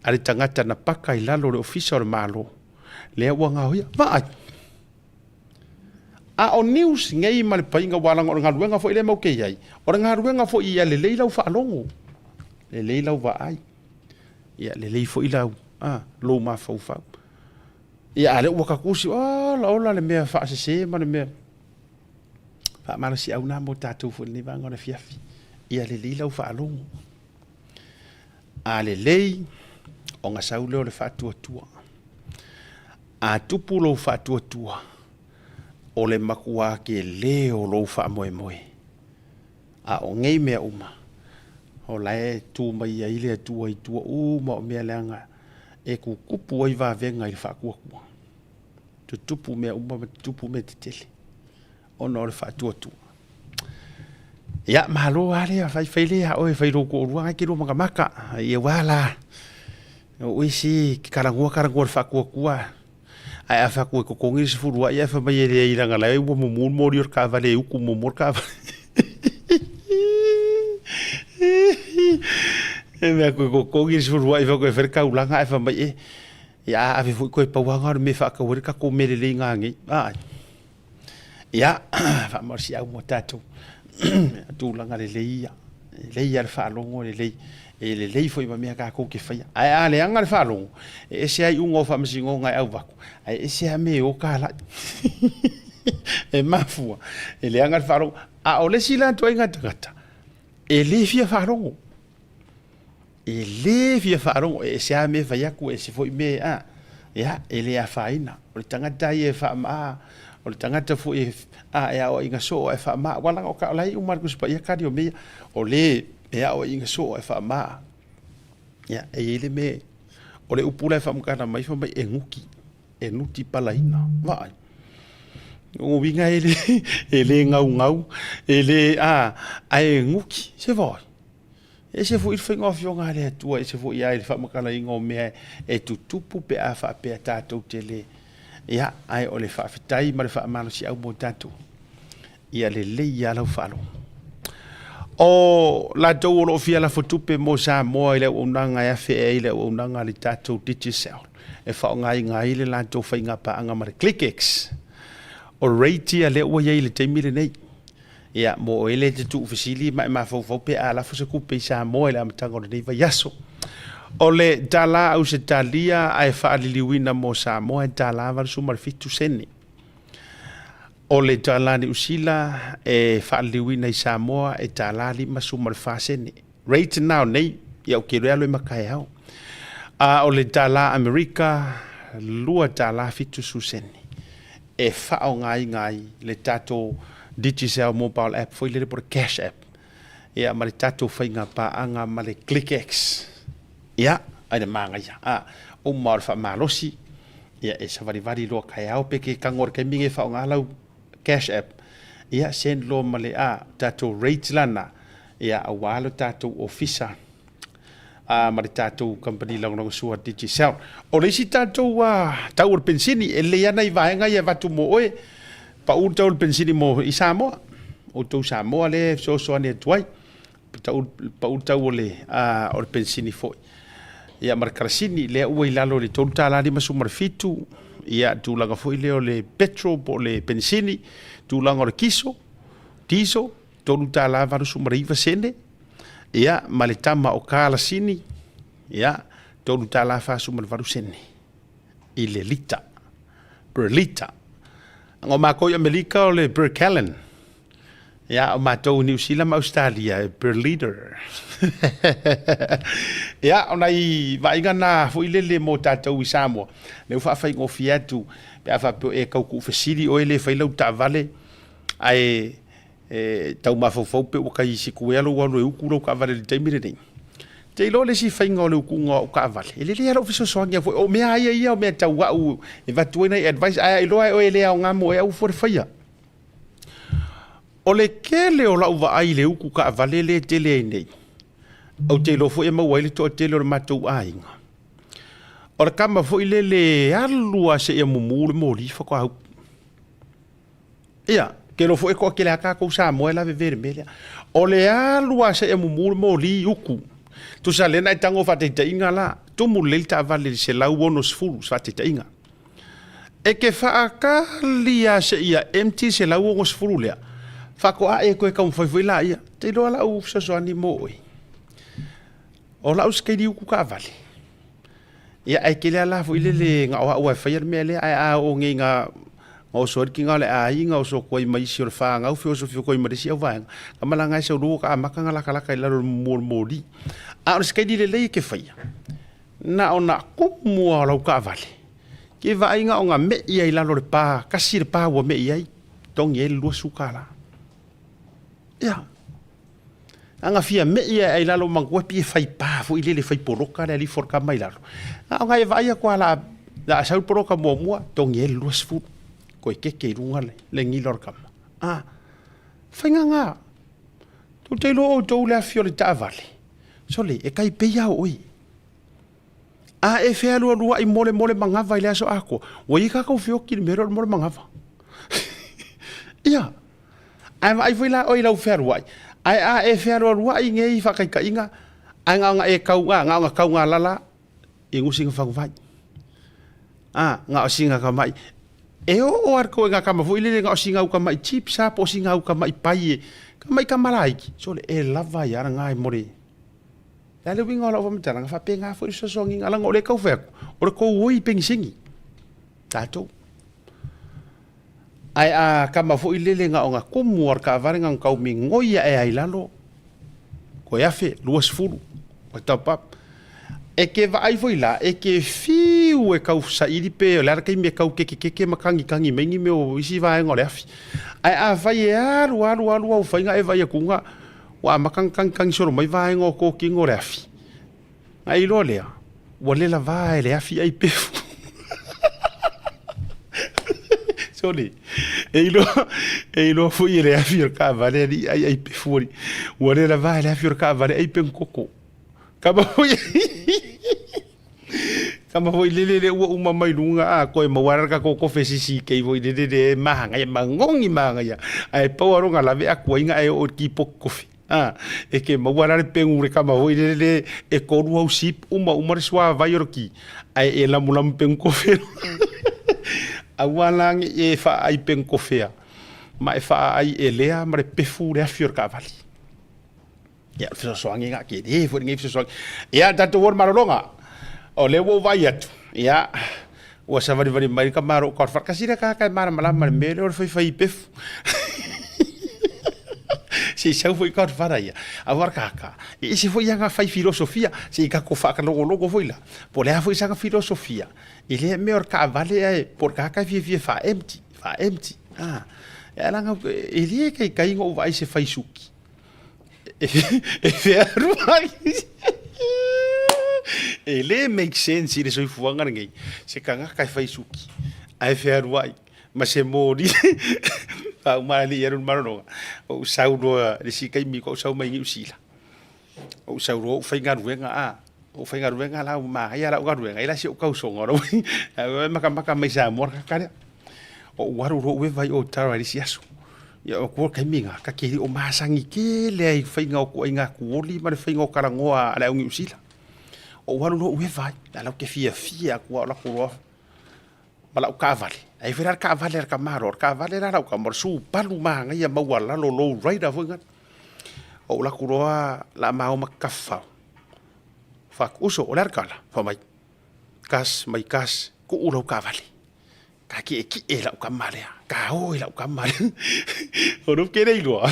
a le tagata na paka i lalo o le Ofisa o le Malo, lea ua gaoia. Vaai! A o news nei ma le paiga ua laga o le galuega foi lea matou te i ai, o le galuega foi ia lelei lau faalogo, lelei lau vaai, ia lelei foi lau, a, lou mafaufau. Ia a o lea ua ta tusi, ola ola le mea faasese ma le mea. Faamalosiau na mo tatou foi i lenei vaega o le afiafi. Ia lelei lau faalogo. A lelei, ona sau lea o le faatuatua. A tupu lou faatuatua, o le matua tele o lou faamoemoe. A o nei mea uma, o la e tu mai ai le Atua i tua uma o mea leaga e tutupu ai vavega i le faatuatua. Tutupu mea uma ma tutupu mea tetele ona o le faatuatua. Ia, malo lava lea, faifai lea a oe, fai lou toalua na e te lua matamata. Ia ua la, o oe se e te talanoa talanoa i le faatuatua. Ae a fai atu e totogi le 10 ae fai mai e leai leaga la ua mumu le moli o le taavale e utu muamua le taavale. E mea atu e totogi le 10 ae fai atu e fai le taulaga ae fai mai e ia a ave foi toe pau lava na o le mea e faatau ai le tatou mea lelei nanei. Ia, faamalosiau mo tatou tulaga lelei ia. E lelei lava le faalogo, e lelei, e lelei foi ma mea tatou te faia. Ae a leaga le faalogo, e ese lava iuga o faamasinoga e avatu, ae ese lava mea e o talai. E mafua, e leaga le faalogo. A o le isi la ituaiga tagata, e le fia faalogo. E le fia faalogo, e ese lava mea e fai atu, e ese foi mea, a, ia, e le afaina. O le tagata ia e faamaa, o le tagata foi e, a, e aoaiga soo ae faamaa. Aua leaga o la e iu mai lava i le Tusi Paia tali o mea ia, o le e aoaiga soo ae faamaa. Ia, e i ai le mea, o le upu la e faamatala mai fai mai e nuti, e nuti palaina. Vaai. O uiga e le, e le gaugau, e le, a, ae nuti. Se vaai. E ese foi le faiga o afioga a le Atua, e ese foi lava i le faamatalaina o mea e tutupu pe a faapea tatou te le, ia, ae o le faafetai ma le faamalosiau mo tatou, ia lelei lava lau faalogo. O latou o lo o fia lafo tupe mo Samoa i le auaunaga e afe ai le auaunaga a le tatou Digicel e faaaogaina ai le latou faigapaaga ma le ClickX. O rate ia lea ua i ai i le taimi lenei. Ia, mo oe lea e te tuufesili ma e mafaufau pe a lafo se tupe i Samoa i le amataga o lenei vaiaso. O le tala Ausetalia ae faaliliuina mo Samoa e tala 87 sene. O le tala Niu Sila e faaliliuina i Samoa e tala 54 sene. Rate now nei, ia ou te iloa e alu ai ma taeao. A o le tala Amerika, $2.70 sene e faaaogaina ai le tatou Digicel mobile app foi lele po o le cash app, ia ma le tatou faiga paaga ma le ClickX. Ia, ai le manaia. A, uma o le faamalosi, ia e savalivali loa taeao pe ke tago i le taimi lenei e faaaoga lau cash app, ia send loa ma le a tatou rate lana, ia aua lo tatou ofisa a ma le tatou kamupani lagolagosua Digicel. O le isi tatou tau o le penisini, e lelei lava nai vaega ia e avatu mo oe, pau le tau o le penisini mo i Samoa, outou Samoa lea e fesoasoani atu ai, pau le tau o le o le penisini foi. Ia ma le karasini, lea ua i lalo i le $3.57, ia tulaga foi lea o le petrol po o le penisini, tulaga o le kiso, diesel, $3.89, ia, ma le tama o Kalasini, ia, $3.48 i le lita, per lita. O matou i Amerika o le per gallon, ia, o matou i Niu Sila ma Ausetalia e per liter. Ia, o nai vaaiga na foi lele mo tatou i Samoa, lea ua faafaigofie atu pe a faapea e tau tuufesili oe le fai lau taavale, ae e tau mafaufau pe ua tai sikuea lou alu e utu lau taavale i le taimi lenei. Te iloa le isi faiga o le utuga o au taavale, e lelei lava lou fesoasoani atu foi. O mea lava ia ia, o mea tau au e avatu ai nai advice, ae a iloa e oe e le aoga mo oe, aua fua le faia. O le tele o lau vaai i le utu taavale lea e tele ai nei, ou te iloa foi e maua ai le toatele o le matou aiga. O le tama foi lele e alu lava seia mumu le moli faatoa utu. Ia, ou te iloa foi e toatele lava tatou Samoa e lavevea i le mea lea. O le alu lava seia mumu le moli utu. Tusa lea na e tago faataitaiga la, tumu lelei le taavale i le 160 se faataitaiga. E te faatali lava seia empty le 160 lea, faatoa e toe taumafai foi laia. Ou te iloa lau fesoasoani mo oe. O lau sikaili utu taavale, ia ae tele lava la foi lele na o au lava e faia le mea lea, ae a oo nei ina Ma oso ai le kiga o le aiga, oso atu ai ma isi o le fanau, feoso atu ai ma le isi auvaega. Ka malaga ai sau lua ka amata ona latalata i lalo o le mumu o le moli. A o le sikaili lelei e te faia, na ona tumu lava o lau taavale, ke vaai na ona mei ai i lalo o le pa, tasi le pa ua mei ai, togi ai le $20. Ia, ana fia mei ae ai i lalo manatua pei e fai pa foi lele, fai poloka le alifo o le tama i lalo. Na ona e vaai atu lava o le a sau le poloka muamua, togi ai le 20, toe keke i luga le gila o le tama. A, faiga na. Tou te iloa outou le afi o le taavale, sole, e tai pei lava o oe. A e fealualuai molemole manava i le aso atoa, ua i ai tatou feoti i le mea lea o le mole manava. Ia, ae vaai foi la oe i lau fealuai, ae a e fealualuai nei i faataitaiga, ae na ona e tau, na ona taugalala i gusi na faguvai. A, na o sina tamai, e oo lava i le ituaiga tama foi lele na o sina au tamai chips lava po o sina au tamai pai e, tamai tama laiti, sole, e lava ai lava lena mo le Le a le uiga o lau faamatalaga, faapena foi le fesoasoaniga, leaga o lea e tau fai atu, o le tou oi penisini, tatou. Ae a kama foi lele na ona tumu lava o le taavale na ona tau migoi ae lava i lalo, toe $10,000, ua top up. E te vaai foi la, e te fiu e tau saili pe o le a le taimi e tau kekekeke ma tagitagi mai ni mea o isi vaega o le afi. Ae afai e alu alu alu au faiga e vaai atu Ua amata ona tagitagi solo mai vaega o tokino o le afi. Na iloa lea, ua le lava e le afi ai pefu. Sorry. E iloa, e iloa foi e le afi o le taavale alii ai ai pefu alii. Ua le lava e le afi o le taavale ai pegu koko. Kama foi Kama foi lele le ua uma mai luga a koe maua ala ka koko fe sisi kei foi lele le mahangaia magogi mahangaia ae pau alo nga lave aku ai nga e o ki pok kofi a e ke maua ala le pengu le kama foi lele le e kolu au sip uma uma le sua vai o ki ae e lamu lamu pengu kofe aua la nge e fa ai pengu kofea ma e fa ai elea ma le pefu le afi o le kaavale. Ia, o le fesoasoani lena, tele foi lenei fesoasoani. Ia, tatou o le malologa, o lea ua ou vaai atu, ia, ua savalivali mai le tama o lou tasi lea tagata e malamalama i le mea lea o le faifai pefu. Se i sau foi Godfather ia, aua le kaka, e ese foi ana fai filosofia, se i tatou faatalogologo foi la, po o le a foi sana filosofia, i lea mea o le taavale ae po o le tagata e fiafia e faa-empty, faa-empty. E leaga e le taitai ona ou vaai i se fai suki. E fealuai. E le make sense i le soifuaga lenei se tagata e fai suki ae fealuai ma se moli faauma alii alu i le malologa. Ou sau loa i le isi taimi ou sau mai Niu Sila, ou sau loa ou faigaluega a, ou faigaluega la ua manaia lau galuega, e leai si ou tausoga e matamata mai Samoa le tagata lea. Ou alu loa ou eva i Otara i le isi aso. Ia o le taimi lena, ta te le o masani tele ai i faiga o ituaiga tuoli ma le faiga o talanoa a le au Niu Sila. Ou alu loa ou eva ai, la lau te fiafia atu lava o latou loa ma lau taavale. Ae foi la le taavale a le tamaloa, o le taavale la a lau tama, o le Subaru manaia maualalo low rider foi lena. Ou alu atu loa o le a ma o ma tafafao, fai atu, uso, o le a le tala? Fai mai, gas mai gas, tuu lau taavale. Ka kiʻekiʻe lau kama lea, ka o i lau kama lea. O lou ke le iloa,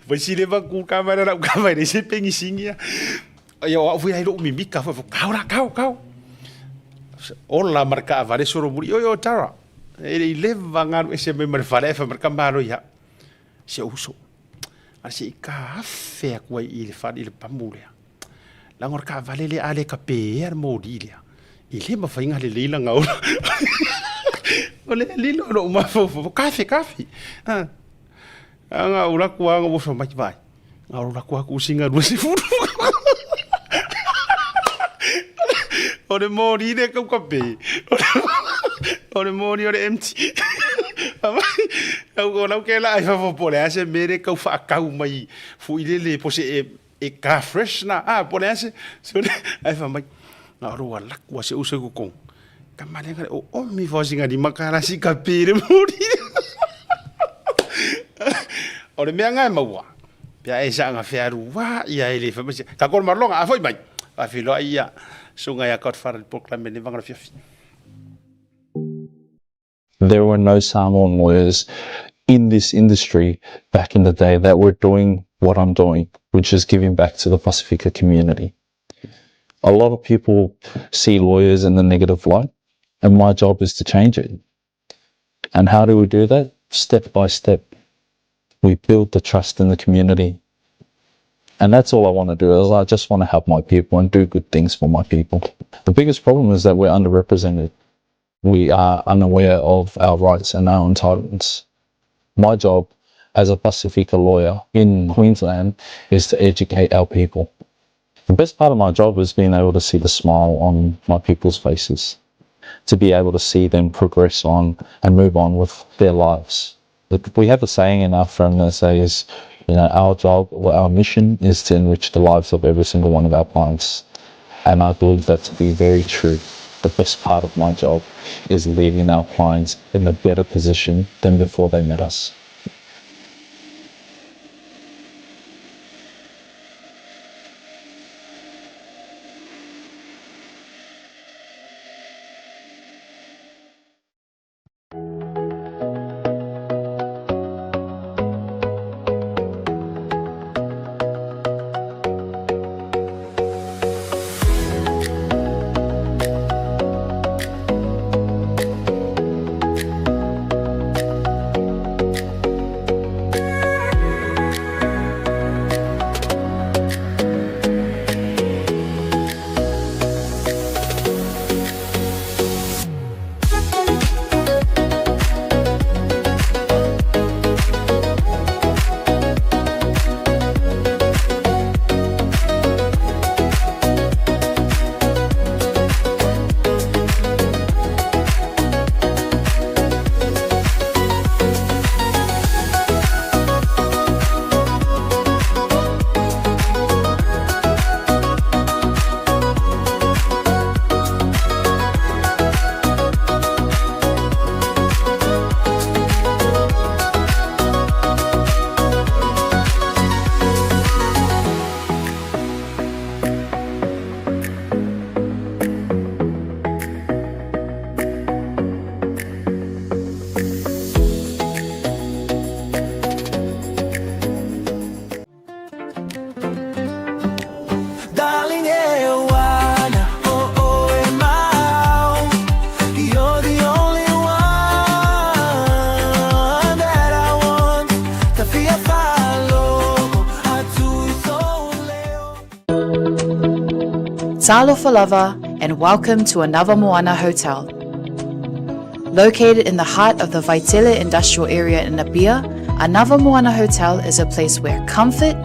fai si leva ku kama lea lau kama e se pengisini ia. Ia o au foi ai lou mimika foi, kau la, kau, kau. Ola ma le taavale solomuli, oi o Tara, e le i leva galu ese mai ma le fale ae fai mai le tama alo ia, si ou uso, a se i ka afe atu ai i le fale i le pamu lea. Leaga o le taavale lea a le kapea le moli lea, e le mafai ona lelei lana ola. O le lilo o lou mafaufau, kafe, kafe. Ana ou alu atu lava ou oso mai, vaai, na ou alu atu lava tuu sina 20. O le moli lea tau kape, o le moli o le empty. O lau ke laa i fafo po o le a se mea lea e tau faatau mai foi lele po o se e ka fresh na a po o le a se ae fai mai na o lou alu atu a si ou uso i totonu tama lea na o omi fao sina $5 si kape i le moli. O le mea na e maua pe a e saga fealuai ai le fai mai se tatou le malologa a foi mai faafeiloai ia susuga ia Godfather i le polokalame i lenei vaega o le afiafi. There were no Samoan lawyers in this industry back in the day that were doing what I'm doing, which is giving back to the Pasifika community. A lot of people see lawyers in the negative light, and my job is to change it. And how do we do that? Step by step. We build the trust in the community. And that's all I want to do is I just want to help my people and do good things for my people. The biggest problem is that we're underrepresented. We are unaware of our rights and our entitlements. My job as a Pasifika lawyer in Queensland is to educate our people. The best part of my job is being able to see the smile on my people's faces, to be able to see them progress on and move on with their lives. We have a saying in our firm that says, you know, our job or our mission is to enrich the lives of every single one of our clients. And I believe that to be very true. The best part of my job is leaving our clients in a better position than before they met us. Darling, e ana, oh, oh, e mau. You're the only one that I want. Ta fia fa'alogo atu I sou leo. Talofa lava and welcome to Anava Moana Hotel. Located in the heart of the Vaitele industrial area in Apia, Anava Moana Hotel is a place where comfort,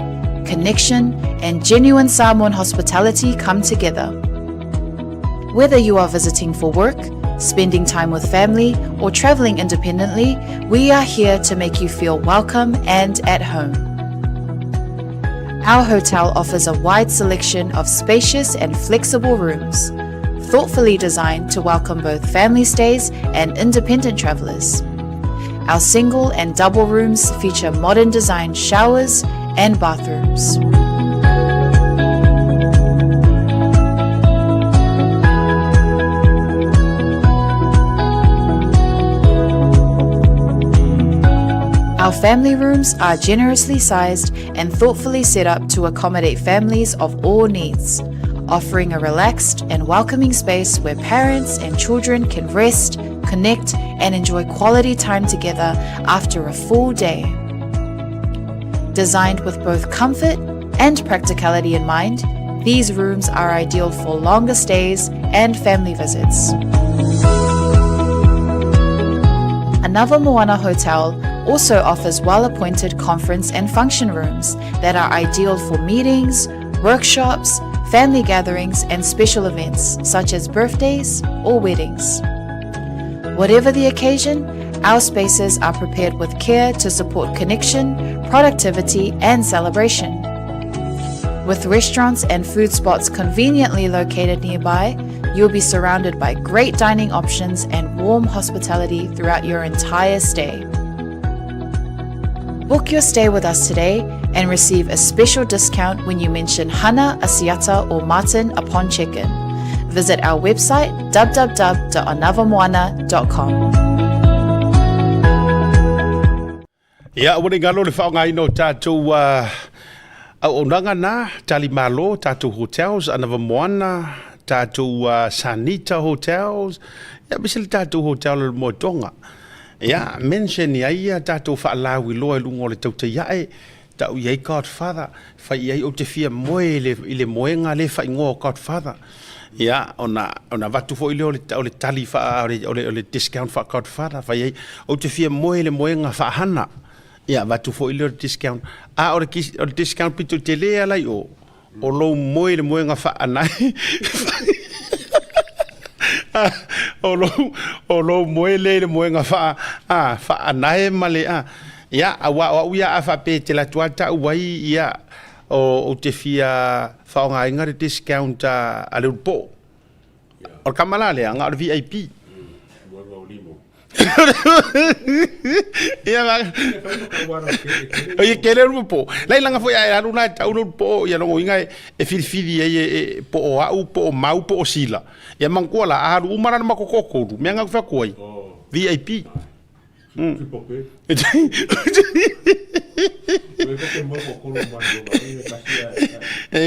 connection, and genuine Samoan hospitality come together. Whether you are visiting for work, spending time with family, or traveling independently, we are here to make you feel welcome and at home. Our hotel offers a wide selection of spacious and flexible rooms, thoughtfully designed to welcome both family stays and independent travelers. Our single and double rooms feature modern design showers and bathrooms. Our family rooms are generously sized and thoughtfully set up to accommodate families of all needs, offering a relaxed and welcoming space where parents and children can rest, connect, and enjoy quality time together after a full day. Designed with both comfort and practicality in mind, these rooms are ideal for longer stays and family visits. Anava Moana Hotel also offers well appointed conference and function rooms that are ideal for meetings, workshops, family gatherings, and special events such as birthdays or weddings. Whatever the occasion, our spaces are prepared with care to support connection, productivity, and celebration. With restaurants and food spots conveniently located nearby, you'll be surrounded by great dining options and warm hospitality throughout your entire stay. Book your stay with us today and receive a special discount when you mention Hana, Asiata, or Martin upon check-in. Visit our website www.anavamoana.com. Ia, ua ne i galo le faaaogaina o tatou auaunaga na, talimalo, tatou hotels, Anava Moana, tatou Sanita Hotels, ia aemaise le tatou hotel o le Moetoga. Ia, mention i ai ia tatou faalauiloa i luga o le tautai ae, tau i ai Godfather, fai i ai ou te fia moe i le, i le moega lea e faaigoa o Godfather. Ia, ona, ona avatu foi lea o le, o le tali faa, o le, o le, o le discount faa Godfather, fai ai, ou te fia moe i le moega faahana. Ia, avatu foi lea o le discount. A o le, o le discount pito tele lava la i o, o lou moe i le moega faanae. O lou, o lou moe lea i le moega faa, a, faanae ma le, a. Ia, aua o au ia a faapea e te alu atu lava tau ai, ia, o, ou te fia faaaogaina le discount a, a le ulupoo. O le kama la lea, na o le VIP. Ia ma Ia kele ulu po. Lai langa foi ai alu la tau ulu po ia longo inga e filifili ai e po o au po o mau po o sila. Ia mangkua la alu uma la ma koko ko mea nga fa koi. VIP. E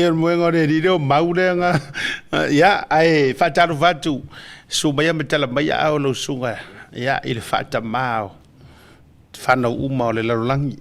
o le moega o le alii lea o Mau lea na ia ae faatalofa atu susu mai ma tala mai aao o lau susuga ia i le faatamā o fanau uma o le lalolagi.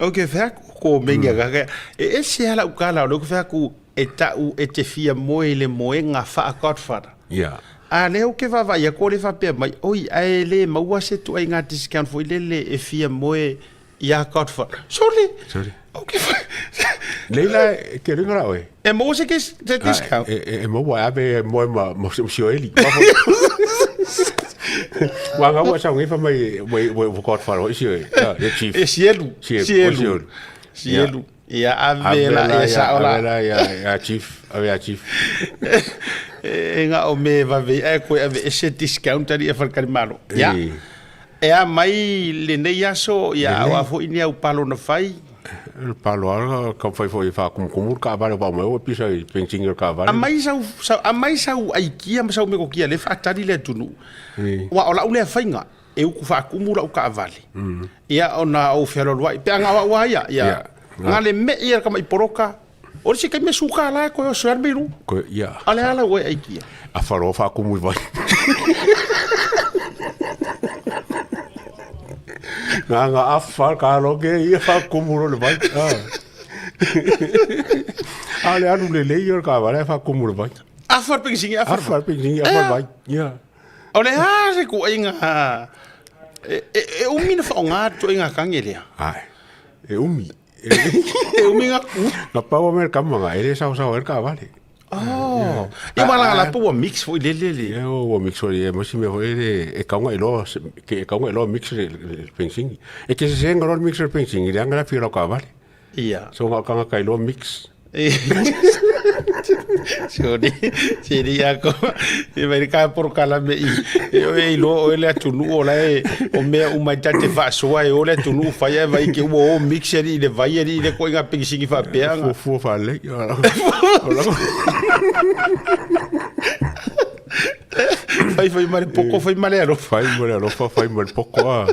Ou te fai atu ko meinga kaka e ese lava lau tala o lea ou te fai atu e tau e te fia moe i le moega faa-Godfather. Yeah. A lea ou te vaavaai atu o lea e faapea mai, oi ae le maua se ituaiga discount foi lele e fia moe iā Godfather. Sole! Sole. Ou te fai... Nei la, e te ringa la oe. E maua se, se discount? E, e, e maua e ave e moe ma, ma Sioeli. Wa ngā ua sau ngefa mai, mai, mai, Godfather, isi oe, le chief. E sielu. Sielu. Sielu. Sielu. Ia ave la ia sao la. Ave la ia ia chief, ave ia chief. E nga o me vave ai koe ave ese discount ali e falekalimalo. Ia. E a mai lenei aso ia au a foi ni au palo na fai. Le palo ala ka fai foi fa kumukumu le kaavale vao mai ua pisa i pensingi o le kaavale. Aumai sau sau aumai sau aikia ma sau metokia lea e faatali le atunuu. Aua o lau lea faiga. E uku faakumu lau kaavale. Ia ona ou fealoaloai. Pe a gao au a ia, ia. Nga le mei ia le tamai poloka. O le isi taimi e suka la e koe oso ai le meilu. Koe, ia. A le a lau e aikia. A faloa faakumu i vai. Nga nga afa ka loke ia faakumu lo le vai. A le alu lelei ia le kaavale ae faakumu le vai. Afa le pengisini, afa le vai. Afa le pengisini, afa le vai. Ia. O le a se kuaiga e umi na faaaoga le ituaiga kage lea? Ae, e umi. E umi ga ku. Na pau a mea le kama ga, e le saosao ai le kaavale. Oh, ia ma la la ua mix foi lele le. Ia ua mix foi, e ma si mea foi le e kaunga i loa, ke e kaunga i loa mix le pensingi. E te sesenga loa le mix le pensingi, leaga le afi o lau kaavale. Ia. So nga kanga kai loa mix. Sori, siri ako. E mai ka porokalame i e oe e iloa oe le atunuu o la e o mea uma e ta te faasoa e o le atunuu fai ae vai ke ua o mix alii i le vai alii i le koiga pengisigi faapea ga. Fuafua faalelei. Fai fai ma le poko fai ma le alofa. Fai ma le alofa fai ma le poko a.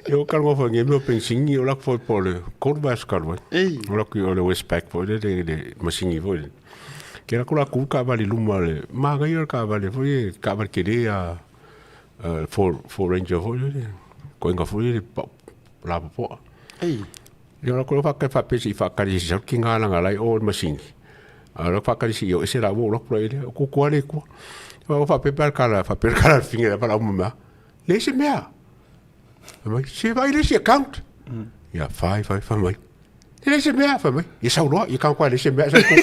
Ia o kalonga foi nge mea o pensingi o lako foi po le gold mask kalu ai. O lako o le Westpac foi le le masingi foi le. Ke lako la ku kaavale luma le manaia le kaavale foi e kaavale tele a Ford Ford Ranger foi le koinga foi le lapopoa. Ia lako le whaka whapesi i whakari si sau ki ngā langa lai o le masingi. A lako whakari si o ese la wo lako la ile o kukua le kua. O whapepe al kala, whapepe al kala finge la whala umama. Le se mea. Fai mai, se vai le isi account. Ia, fai, fai, fai mai. E le se mea, fai mai. Ia sau loa, ia kau koa le se mea, sau kuku.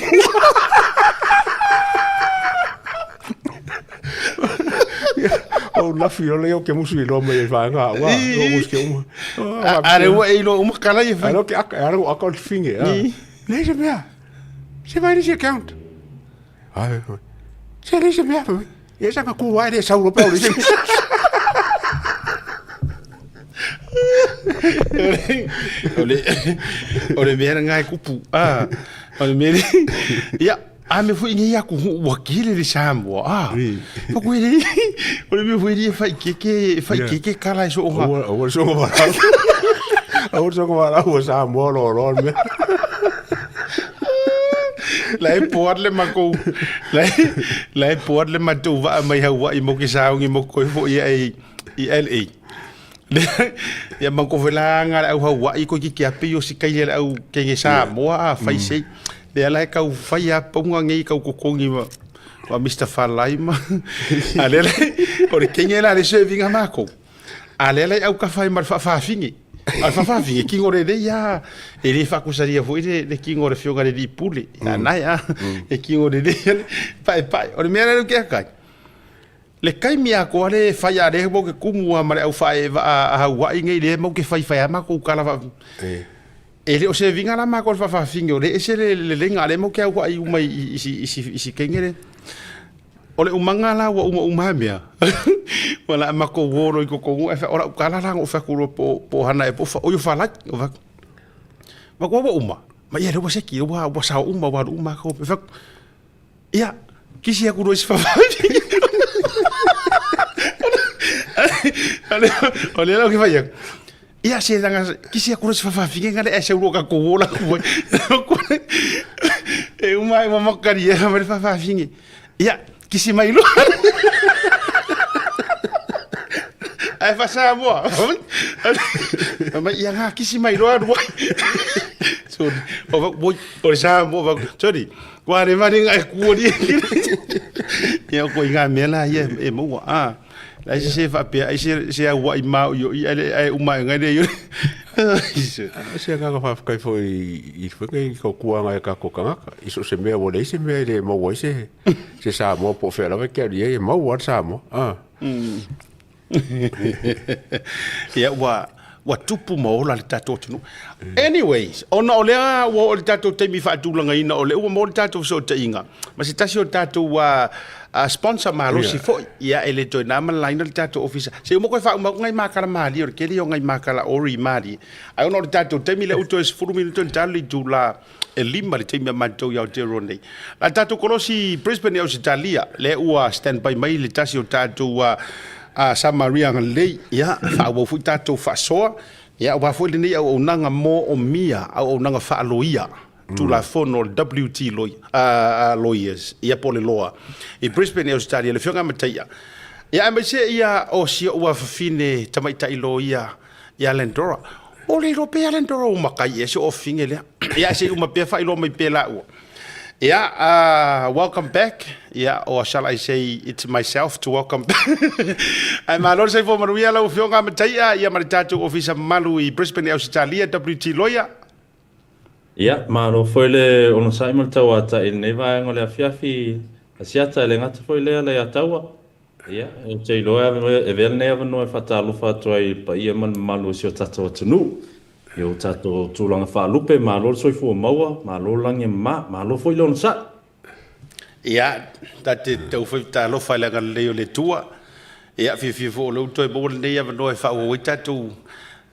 O lafi loa ia o ke musu i loa mai e whaenga, ua, o musu ke uma. Are ua e iloa uma kala ia fai. Alo ke aka, alo aka o le finge. Le se mea. Se vai le se account. Ai, se le se mea, fai mai. Ia sa ka ku wai le sau loa pe o le se mea. O le, o le mea lena e kupu. Ah, o le mea lea. Ia. A mea foi nei aku ua kele le Samoa. Ah. Pa koe le o le mea foi e fai keke fai keke kala e so onga. Aua aua so onga. Aua so onga ua Samoa lo lo me. La e poat le makou. La la e poat le matou va mai Hawaii mo ke saungi mo koe fo ia i LA. Ia ma ko vela nga le au Hawaii ko ki kia pe o si kai le au kenge Samoa a fai sei. Le ala e kau fai a paunga ngei kau kokongi ma ma Mr. Falai ma. A le le o le kenge la le servinga mako. A le le au ka fai ma le faafaafine. A le faafaafine kingo le le ia e le faakusalia foi le le kingo le fioga le lipule. A nai a e kingo le le pae pae. O le mea le ke kai. Le taimi atoa le fai a le mau ke kumu a ma le au fae a Hawaii nei le mau ke fai fai a makou kala fa e le o se vinga la makou le faafaafine o le ese le le lenga le mau ke au ai uma i i i i si kenge le o le umaga la ua uma uma mea ua la makou olo i kokongu e fa ora ukala la ngo fa kulo po po hana e po fa o yo fa la o fa ma ko ua uma ma ia le ua seki ua ua sa uma ua uma ko fa Ia, kisi aku roi se whawhai. O le lau ke whai aku. Ia, se ranga, kisi aku roi se whawhai ngare e se uro ka ko ola ku. E uma e mamakari e ma le whawhai. Ia, kisi mai lo. Ai fa Samoa. Ma ia ngā kisi mai loa rua. Sorry. O voi, o le Samoa, sorry. Kua re mare ngai kuori. Ia ko i ngā mea la ia e maua. Ah. Lai se se whapea, ai se se au ai mau i i ai ai uma ngai le i. Se agaga faafetai foi i faiga i tautuaga e tatou tagata i so o se mea ua leai se mea e le maua ai se se Samoa po o fea lava e te alu i ai e maua lava le Samoa. Ah. Ia ua ua tupu ma ola le tatou atunuu. Anyways, ona o lea ua oo i le tatou taimi faatulagaina o lea ua maua le tatou fesootaiga ma se tasi o tatou sponsor malosi foi, ia e le toe na ma le laina le tatou ofisa. Se i uma koe faauma atu ngai makala malie o le kele ia o ngai makala ori malie. Ai ona o le tatou taimi lea ua toe 10 minute ona talo le itula e 5 le taimi a matou i Aotearoa nei. La tatou kolosi Brisbane i Ausetalia, lea ua stand by mai le tasi o tatou Samaria Agalelei, ia, faaauau foi tatou faasoa, ia, aua foi lenei auaunaga moomia, auaunaga faaloia, Tulafono o le WT Lawyers, ia po o le Loa, i Brisbane i Ausetalia, le Afioga ia Mataia. Ia, aemaise ia o si ou afafine tamaitai loia ia Lendora. O le iloa pea Lendora ua makai ea si ou afafine lea. Ia, se i uma pea faailoa mai pea laua. Yeah, welcome back. Yeah, or shall I say it's myself to welcome back. Ae malo le soifua manuia lau Afioga Mataia, ia ma le tatou ofisa mamalu i Brisbane i Ausetalia, WT Lawyer. Ia, malo foi le onosai ma le tauatai i lenei vaega o le afiafi Asiata, e le gata foi lea le Ataua. Ia, ou te iloa e avea lenei avanoa e faatalofa atu ai i le paia ma le mamalu o si o tatou atunuu i o tatou tulaga faalupe, malo le soifua maua, malo le lagi e mama, malo foi le onosai. Ia, ta te tau fai talofa i le agalelei o le Atua. Ia, fiafia foi o lea ua toe maua lenei avanoa e faaauau ai tatou,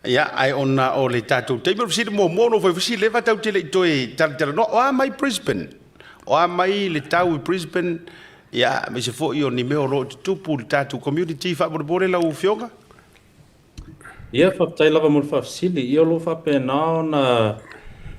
ia, ae ona o le tatou taimi. O le fesili muamua ona ou fai fesili leva tatou te le i toe talatalanoa, o a mai Brisbane? O a mai le tau i Brisbane? Ia, aemaise foi o ni mea o lo o tutupu i le tatou community faamolemole lau Afioga. Ia, faafetai lava mo le faafesili. Ia, o lo o faapena ona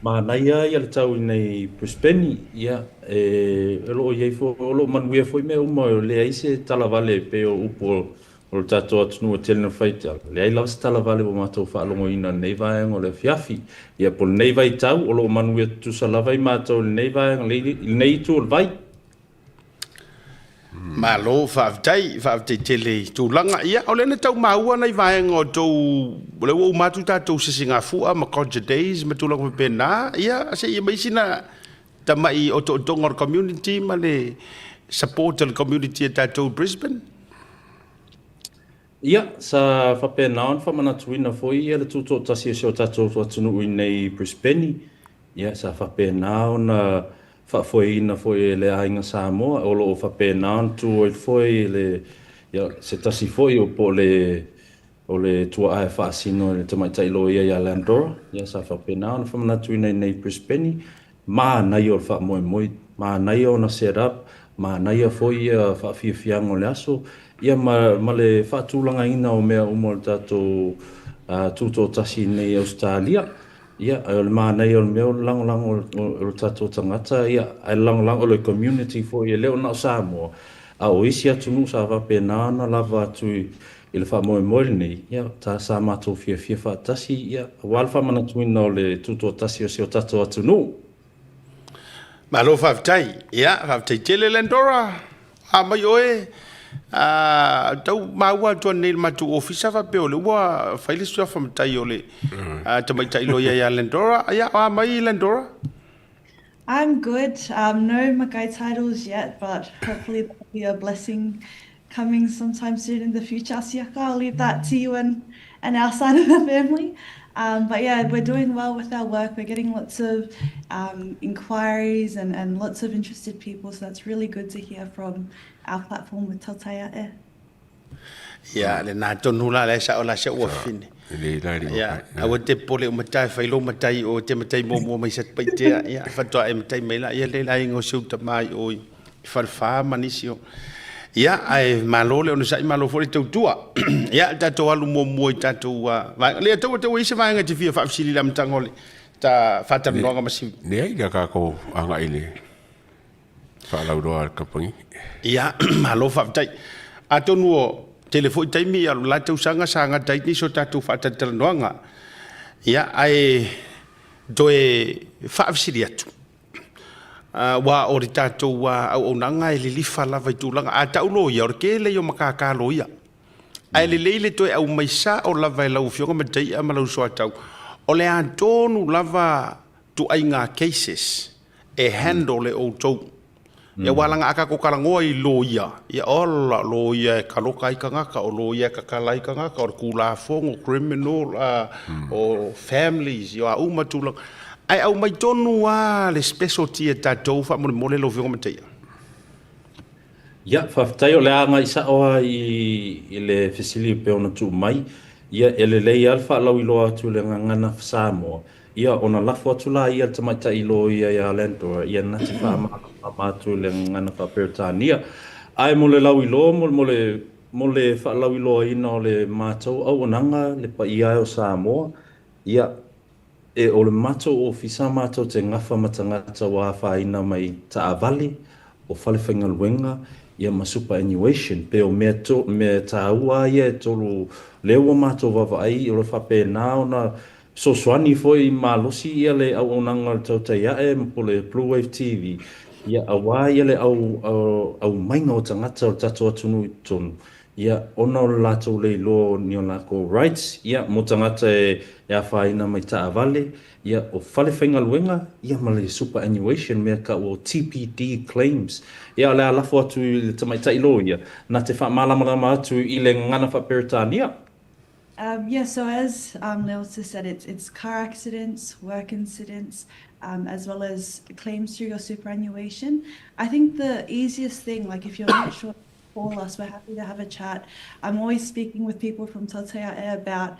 manaia ia le tau i nei Brisbane. Ia, e, o lo o i ai foi, o lo o manuia foi mea uma, e leai se talavale e pei o upu o, o le tatou atunuu e tele na fai, leai lava se talavale ua matou faalogoina i lenei vaega o le afiafi. Ia, po o lenei vaitau, o lo o manuia tutusa lava i matou i lenei vaega, i lenei itu o le vai. Malo faafetai, faafetai tele i tulaga. Ia, o lea na tau maua nai vaega o tou, o lea ua uma atu tatou sisigafua ma Culture Days ma tulaga faapena. Ia, se i aumai sina tamai otootoga o le community ma le support a le community a tatou i Brisbane. Ia, sa faapena ona faamanatuina foi ia le tutoatasi o si o tatou atunuu i nei Brisbane. Ia, sa faapena ona faafoeina foi e le Aiga Samoa, o lo o faapena ona tu ai foi le, ia, se tasi foi o po o le, o le tuaa e faasino i le tamaitai loia ia Landora. Ia, sa faapena ona faamanatuina i nei Brisbane, manaia o le faamoemoe. Manaia ona set up, manaia foi ia faafiafiaga o le aso, ia ma ma le faatulagaina o mea uma o le tatou tutoatasi i inei i Ausetalia. Ia, ae o le manaia o le mea o le lagolago o le tatou tagata, ia, ae lagolago o le community foi, e le o na o Samoa, a o isi atunuu sa faapena ona lava atu i le faamoemoe lenei, ia, ta, sa matou fiafia faatasi, ia, aua le faamanatuina o le tutoatasi o si o tatou atunuu. Malo faafetai. Ia, faafetai tele Lendora. A mai oe, a, tau maua atu nei i le matou ofisa faapea o le ua fai le suafa matai o le tamaitai loia ia Lendora. Ia, a mai Lendora. I'm good. No Makai titles yet, but hopefully that'll be a blessing coming sometime soon in the future. Siaka, I'll leave that to you and, and our side of the family. But yeah, we're doing well with our work. We're getting lots of inquiries and, and lots of interested people. So that's really good to hear from our platform with Tautai A'e. Ia, lena tonu la le sa o la se ua fine. Ia, aua te popole o matai fai lo matai o te matai muamua mai Satupaitea. Ia, faatoa e matai mai la, ia le aiga o si ou tama i o i Falefa ma nisi o. Ia, ae malo le onosai, malo foi le tautua. Ia, tatou alu muamua i tatou vaega. Le tau tau i se vaega te fia faafesili i le amataga o le ta faatalanoaga ma si. Leai, ia tatou agai i le faalauiloa a le kamupani. Ia, malo faafetai. Atonu o tele foi taimi o le la tausaga sa gata ai nisi o tatou faatalatalanoaga. Ia, ae toe faafesili atu. Aua o le tatou auaunaga e lilifa lava i tulaga. A tau loia, o le tele ia o matata loia. Ae lelei le toe aumai sao lava e lau Afioga Mataia ma lau soatau, o le a tonu lava ituaiga cases e handle e outou. Ia aua leaga a tatou talanoa i loia, ia ola, o loia e taloka ai tagata, o loia e tatala ai tagata, o le Tulafono, criminal, o families, o a uma tulaga. Ae aumai tonu lava le specialty a tatou faamolemole lau Afioga Mataia. Ia, faafetai o le a agai sao lava i le fesili e pei ona tuu mai. Ia, e lelei lava le faalauiloa atu i le gagana Samoa. Ia, ona lafo atu la ia le tamaitai loia ia Landora, ia na te faamalamalama atu i le gagana faa-Peretania. Ae mo le lauiloa, mo, mo le, mo le faalauiloaina o le matou auaunaga, le paia e o Samoa, ia, e, o le matou ofisa matou te gafa ma tagata ua afaina mai taavale, o falefaigaluega, ia ma superannuation, pe o mea, to, mea taua ia e tolu, lea ua matou vaavaai, o le faapena ona fesoasoani foi malosi ia le auaunaga o le Tautai Ae po o le Blue Wave TV, ia aua ia le au, aumaiga o tagata o le tatou atunuu i totonu, ia ona o le latou le iloa o ni o lakou rights, ia mo tagata e, e afaina mai taavale, ia o falefaigaluega, ia ma le superannuation mea tau o TPD claims. Ia o le a lafo atu i le tamaitai loia, na te faamalamalama atu i le gagana faa-Peretania. Yeah, so as Leota said, it's, it's car accidents, work incidents, as well as claims through your superannuation. I think the easiest thing, like if you're not sure, call us. We're happy to have a chat. I'm always speaking with people from Tautai A'e about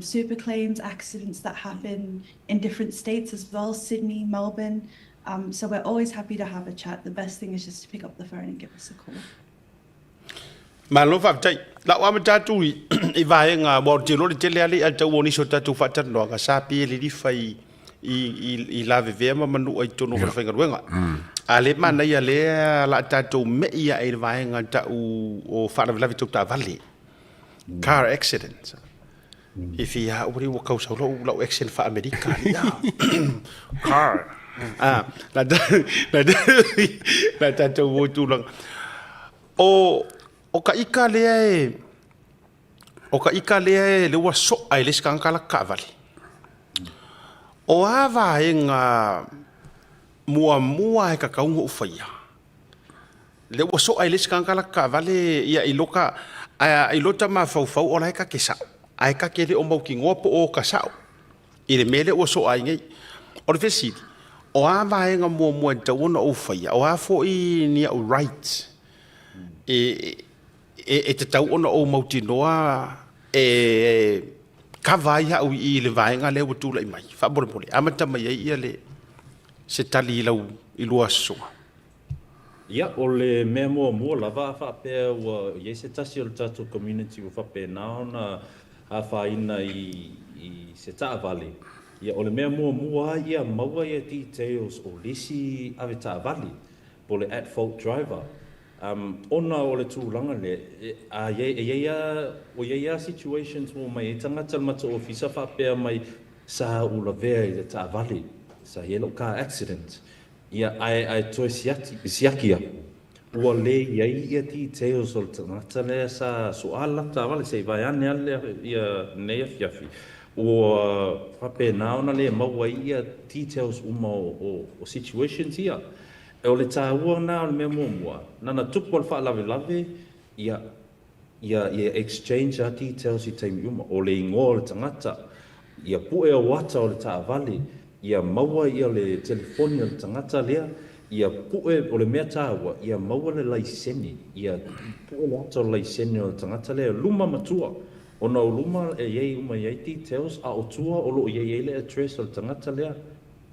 super claims, accidents that happen in different states as well, Sydney, Melbourne. So we're always happy to have a chat. The best thing is just to pick up the phone and give us a call. Malo faafetai. Lau amata atu i, i vaega, aua ou te iloa le tele lava le i'a tau o nisi o tatou faatalanoaga, sa pei e lilifa i, i, i, i lavevea ma manua i totonu o falefaigaluega. A le manaia lea la a tatou me'i ae i le vaega tau o faalavelave tau taavale, car accidents. E fia au ua tau sau lau, lau accent faa-Amerika alii a. Car. Ah, la, la, la tatou o i tulaga. O, o ka ika lea e, o ka ika lea e le ua soa e le isi tagata laka taavale. O a vaega muamua e tatau ona ou faia? Lea ua soa e le isi tagata lata taavale ia i loka a i lota mafaufau o la e ta te sao ae ta te le o mautinoa po o ta sao i le mea lea ua soa ai nei. O le fesili, o a vaega muamua e tatau ona ou faia? O a foi ni au rights e e tatau ona ou mautinoa e kava ai au i le vaega lea ua tulai mai? Faamolemole, amata mai ai ia le se tali i lau i lua sosoga. Ia, o le mea muamua lava a faapea ua i ai se tasi o le tatou community ua faapena ona afaina i i se taavale, ia o le mea muamua lava ia maua ia details o le isi avetaavale po o le at fault driver. Um ona o le tulaga lea, a i ai, e i ai lava, ua i ai lava situations ua omai ai tagata i le matou ofisa faapea mai, sa ou lavea i le taavale, sa i ai lau car accident, Ia, ae, ae toe siaki, siaki aku, ua le i ai ia details o le tagata lea sa soa le latou taavale, se i vaeane lava le, ia lenei afiafi, ua faapena ona le maua ai ia details uma o, o, o situations ia. O le taua lena o le mea muamua, na ona tupu lava le faalavelave, ia, Ia, ia exchange a details i taimi uma, o le igoa o le tagata, ia pue au ata o le taavale, ia maua ia le telefoni o le tagata lea, ia pue, o le mea taua, ia maua le laisene, ia pue le ata o le laisene o le tagata lea, luma ma tua, ona o luma e i ai uma i ai details, a o tua o lo o i ai le address o le tagata lea.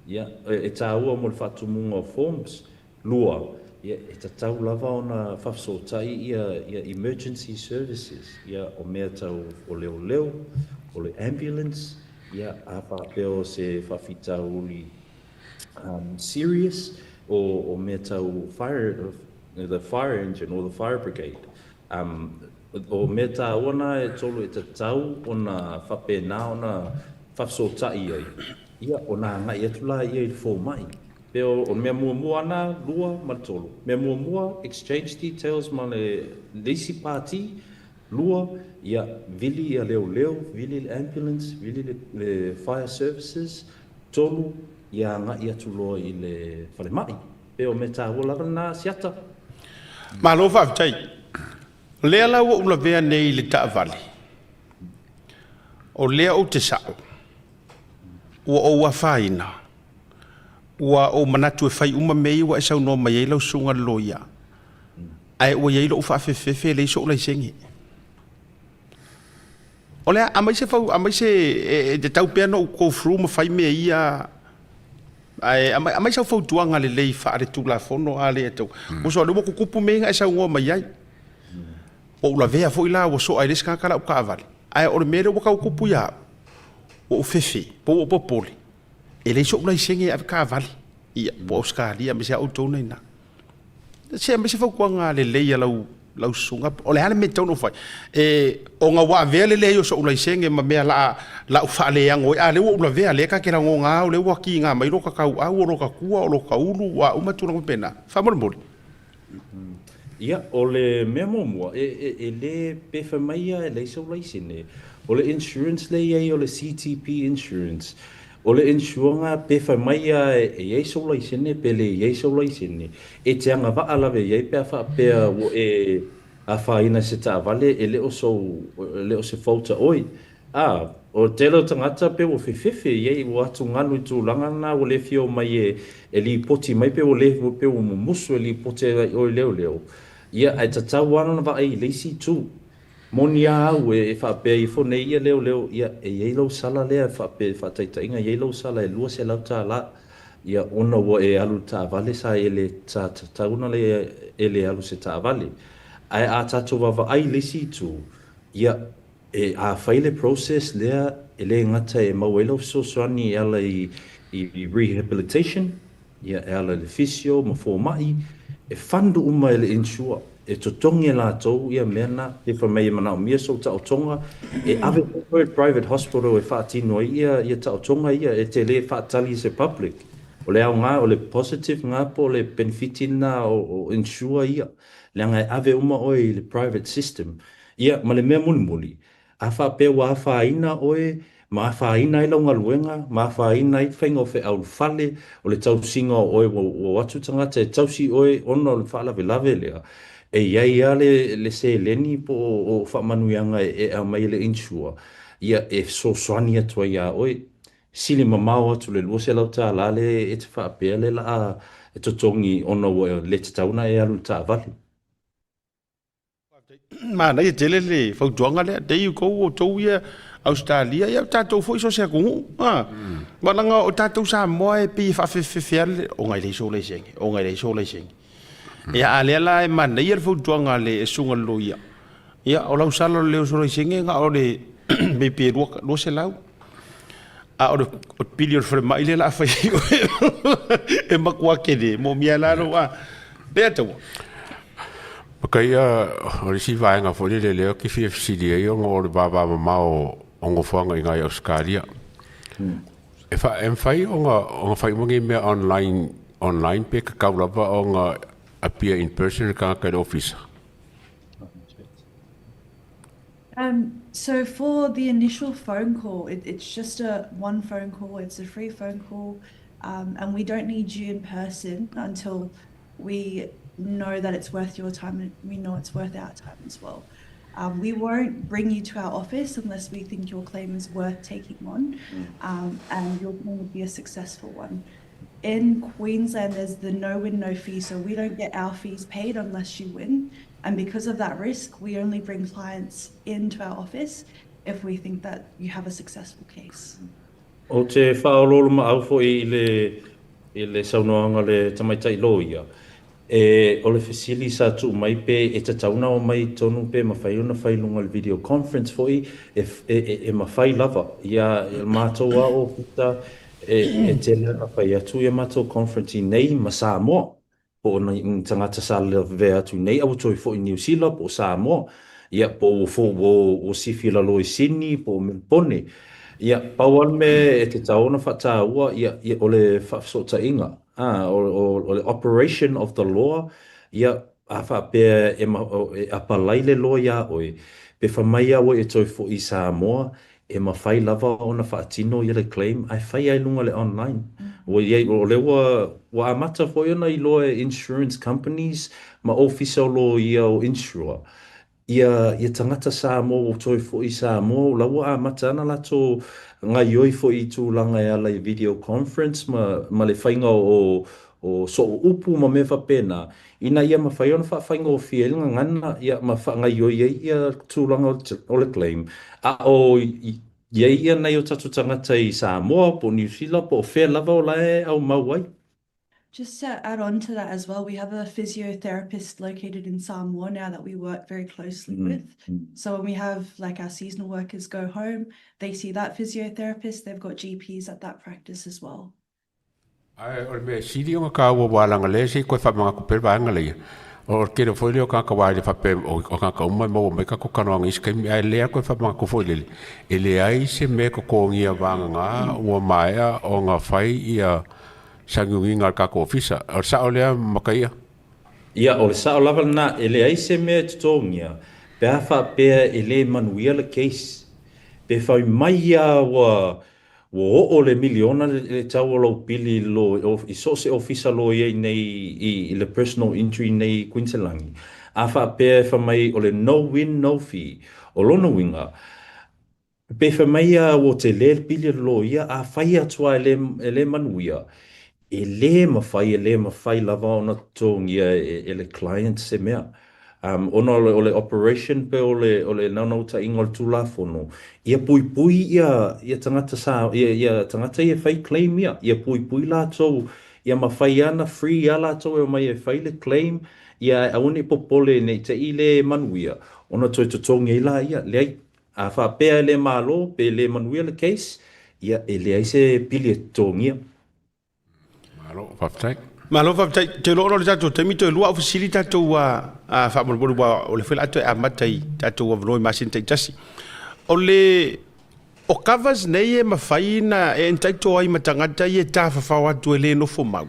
Ia, e taua mo le faatumuga o forms. 2, ia, e tatau lava ona faafesootai ia, ia emergency services, ia, o mea tau o leoleo, o le ambulance, ia, a faapea o se faafitauli um, serious, o, o mea tau fire, the fire engine or the fire brigade. Um, o mea tāua nā e tolu e tatau ona faapena ona faafesootai ai, ia, ona agai atu la ia i le fomai. Pei o le mea muamua lena, 2 ma le 3. Mea muamua, exchange details ma le isi pati. 2, ia vili ia leoleo, vili le ambulance, vili le fire services. 3, ia agai atu loa i le falemai. Pei o mea taua lava lena Asiata. Malo faafetai. O lea la ua ou lavea nei i le taavale, o lea ou te sao, ua ou afaina, Ua ou manatu e fai uma mea ia ua e saunoa mai ai lau susuga i le loia, ae ua i ai lou faafefefe e leai so'u laisene. O le a, aumai se fau, aumai se, e tatau pea ona ou go through ma fai mea ia, ae aumai, aumai sau fautuaga lelei faale-tulafono a lea e tau. Ua soa, o lea ua tutupu mea ia na e saunoa mai ai. Ua ou lavea foi la, ua soa e le isi tagata lau taavale, ae o le mea lea ua tau tupu ia au, ua ou fefe, po ua ou popole, E leai so'u laisene e ave taavale, ia, po o Ausetalia aemaise lava outou na i ina. Se aumai se fautuaga lelei a lau, lau susuga, o le a le mea e tatau ona ou fai? E, ona ua avea le leai o so'u laisene ma mea la, la ou faaleago ai, a o lea ua ou lavea, lea ta te lagona au, lea ua kiga mai lota tauau, o lota tua, o lota ulu, o a uma tulaga faapena. Faamolemole. Ia, o le mea muamua, e, e, e le pe fai mai ia e leai sou laisene. O le insurance lea e i ai o le CTP insurance. O le insurance pe fai mai ia e i ai sou laisene pe le i ai sou laisene, e te agavaa lava i ai pe a faapea ua e afaina i se taavale e le o sou, e le o se fault a oe. A, o le tele o tagata pe ua fefefe i ai, ua atugalu i tulaga na, ua le fia omai e, e lipoti mai pe ua le, pe ua mumusu e lipoti ai oe i leoleo. Ia, ae tatau lava ona vaai i le isi itu. Moni a au e, e faapea ifo nei ia leoleo, ia, e i ai lau sala lea e faapea, faataitaiga, e i ai lau sala e $200, ia, ona ua e alu i le taavale sa e le, sa tatau ona le, e le alu i se taavale. Ae a tatou vaavaai i le isi itu, ia, E, a fai le process lea, e le gata e maua ai lau fesoasoani e ala i, i rehabilitation, ia, e ala i le physio ma fomai, e fund uma e le insure, e totogi e latou ia mea na, pe fai mai e manaomia sou taotoga, e ave foi oe i le private hospital e faatino ai ia, ia taotoga ia, e te le faatali i se public. O le aoga, o le positive na po o le penefiti lena o, o insure ia, leaga e ave uma oe i le private system. Ia, ma le mea mulimuli, a faapea ua afaina oe ma afaina ai lau galuega, ma afaina ai le faiga o feau i le fale, o le tausiga o oe ua o atu tagata e tausi oe ona o le faalavelave lea, e i ai lava le, le seleni po o faamanuiaga e aumai e le insure, ia, e fesoasoani atu ai ia oe. Sili mamao atu le $200 lea e te faapea lea la a totogi ona ua le tatau ona e alu i le taavale. Manaia tele le fautuaga lea. There you go, outou ia Ausetalia, ia tatou foi so o se atunuu. Ha. Ma leaga o tatou Samoa e pei e faafefefe lava le, ona e leai sou laisene, ona e leai sou laisene. Ia, a lea la e manaia le fautuaga a le susuga i le loia, ia, o lau sala o le uso laisene na o le maybe e 200, a o le pili o le falemai lea o le a fai ai oe e matua tele, moomia la lou a lea taua. Makai ia o le isi vaega foi lele lea ou te fia fesili ai ona o le vavamamao o nofoaga i ina i Ausetalia. E fa, e mafai ona ona fai uma nei mea online online pe tatau lava ona appear in person le tagata i le ofisa? So for the initial phone call, it's just a one phone call, it's a free phone call, and we don't need you in person until we know that it's worth your time and we know it's worth our time as well. We won't bring you to our office unless we think your claim is worth taking on, and your claim would be a successful one. In Queensland, there's the no win, no fee, so we don't get our fees paid unless you win. And because of that risk, we only bring clients into our office if we think that you have a successful case. Ou te faaoloolomaau foi i le, i le saunoaga a le tamaitai loia, e, o le fesili sa tuu mai pe e tatau ona omai i totonu pe mafai ona fai i luga o le video conference foi, e, e, e, e mafai lava. Ia, matou lava ofisa, e, e tele ona fai atu ia matou conference i nei ma Samoa. po o ni tagata sa lavea atu nei a ua toe foi i Niu Sila po o Samoa, ia, po ua fo, ua, ua sifi i lalo i Sini po o Melipone. Ia, pau lava le mea e tatau ona faataua, ia, ia, o le faafesootaiga, a, o, o, o le operation of the law, ia, a faapea e, ma, e apalai le loa iā ʻoe, pe fai mai lava ʻoe e toe foi i Samoa, E mafai lava ona faatino ia le claim ae fai ai luga le online. Ua i ai, o lea ua, ua amata foi ona iloa e insurance companies ma ofisa o loia o insure ia, ia tagata Samoa ua toe foi i Samoa, o la ua amata ana latou gaioi foi i tulaga e ala i video conference ma, ma le faiga o, o soo upu ma mea faapena, ina ia mafai ona faafaigofie ai le gagana ia ma faagaoioi ai ia tulaga o le claim, a o i ai ia nai o tatou tagata i Samoa po o Niu Sila po o fea lava o la e aumau ai. Just to add on to that as well, we have a physiotherapist located in Samoa now that we work very closely with. So when we have like our seasonal workers go home, they see that physiotherapist, they've got GPs at that practice as well. Ae o le mea sili ona kāua ua alagalea se i koe faamanatu pea le vaega lea, o le tele foi lea o tagata aua e le faapea o tagata uma e maua mai tatou talanoaga i isi taimi, ae lelei lava toe faamanatu foi lele, e leai se mea e totogia vagana ua maea ona fai ia sagiugiga a le tatou ofisa. O le sao lea Mataia? Ia, o le sao lava lena, e leai se mea e totogia pe a faapea e le manuia le case. Pe fai mai lava ua Ua oo le miliona le tau o lou pili i so o se ofisa loia i nei i le personal injury nei i Kuiniselani. A faapea e fai mai o le no win no fee, o lona uiga, pe fai mai a ua tele le pili a le loia, a fai atu lava e le manuia, E le mafai, e le mafai lava ona totogia e le client se mea. Ona o le operation pe o le, o le naunautaiga o le Tulafono, ia puipui ia, ia tagata sa, ia, ia tagata ia e fai claim ia, ia puipui latou, ia mafai lava ona free lava latou e omai e fai le claim, ia ae aua ne i popole ne i te i le manuia, ona toe totogi ai laia. Leai, a faapea e le malo pe le manuia le case, ia e leai se pili e totogia. Malo, faafetai. Malo faafetai. Ou te iloa ona o le tatou taimi toe lua au fesili tatou a faamolemole aua o lea foi o le a toe amata i tatou avanoa i masina taitasi. O le o covers nei e mafai ona e entitle ai ma tagata ia e tafafao atu e le nofo mau.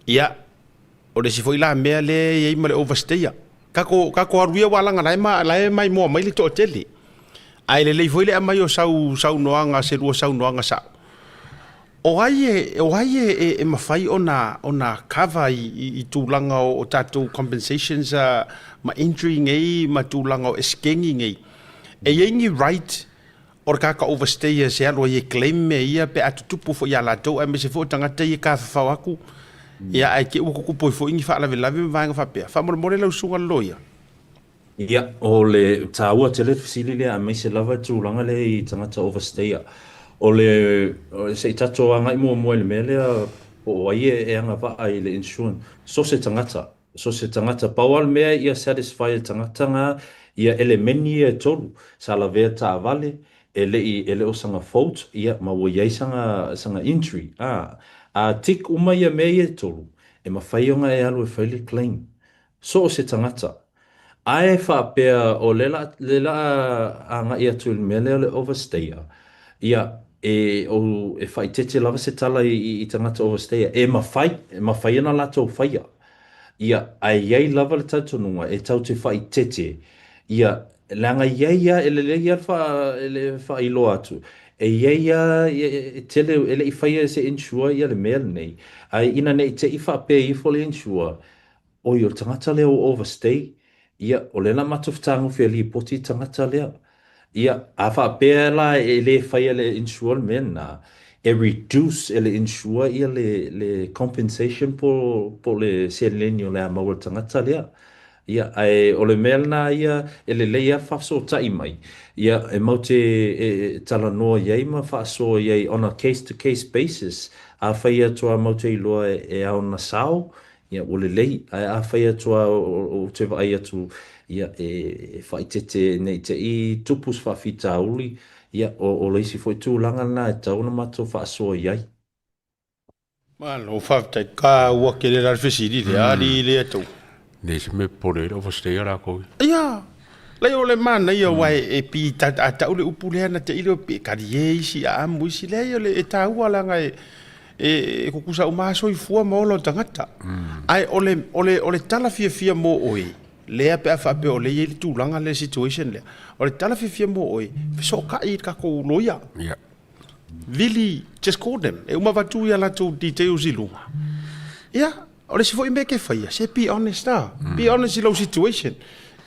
Ia, o le isi foi la mea lea e i ai ma le overstayer. Tatou, tatou alu ia aua leaga la e ma, la e maimoa mai le toatele. Ae lelei foi le aumai o sau saunoaga, se lua saunoaga sao. O ai e, o ai e, e, e mafai ona, ona cover i, i, i tulaga o, o tatou compensations uh, ma injury nei ma tulaga o esekegi nei. E i ai ni right o le tagata overstayers e alu ai e claim mea ia pe a tutupu foi ia latou aemaise foi o tagata ia e tafafao atu ia ae te i ua tutupu ai foi ni faalavelave ma vaega faapea. Faamolemole lau susuga le loia. Ia, o le taua tele le fesili lea aemaise lava le tulaga lea i tagata overstayer. O le, se i tatou agai muamua i le mea lea po o ai e agavaa i le insurance, so se tagata, so se tagata. Pau lava le mea ia satisfy e le tagata na ia elemeni ia e tolu, sa lavea taavale, e le i, e le o saga fault, ia, ma ua i ai saga, saga injury. A, a tick uma ia mea ia e tolu, e mafai ona e alu e fai le claim. So o se tagata. Ae faapea o le la, le la agai atu i le mea lea o le overstayer, ia, e, o, e faaeteete lava se tala i, i, i tagata overstayer, e mafai, e mafai ona latou faia. Ia, ae i ai lava le talitonuga e tatou te faaeteete, ia, leaga e i ai lava, e lelei lava le faa, le faailoa atu, e i ai lava, e tele, e le i faia e se insurer ia le mea lenei, ae ina ne i te i faapea ifo le insurer, Oi, o le tagata lea ua overstay, ia, o lea la matou fetagofi e lipoti le tagata lea. Ia, a faapea la e le faia e le insurer le mea lena, e reduce e le insurer ia le, le compensation po, po o le seleni o le a maua e le tagata lea. Ia, ae o le mea lena ia e lelei lava le faafesootai mai, ia, e matou te e, talanoa i ai ma faasoa i ai on a case to case basis. Afai atu lava matou te iloa e ao ona sao, Ia, ua lelei, ae afai atu lava ou te vaai atu, ia, e faaeteete ne i te i tupu se faafitauli, ia, o le isi foi tulaga lena e tatau ona matou faasoa i ai. Malo faafetai, taua tele la le fesili lea, alii lea tou. Nei se mea popole ai le overstay a lakou. Ia, lai o le manaia aua e pi a tau le upu lea na te i lea pe talie isi a amu isi leai o le e taua leaga e e tutusa uma lava soifua ma ola o tagata. Ae o le o le o le tala fiafia mo oe lea pe a faapea o lea e i ai le tulaga lea le situation lea, o le tala fiafia mo oe, fesootai i le tatou loia. Vili, just call them. E uma avatu ia latou details i luga. Ia, o le isi foi mea e te faia, se be honest ah. Be honest i lou situation.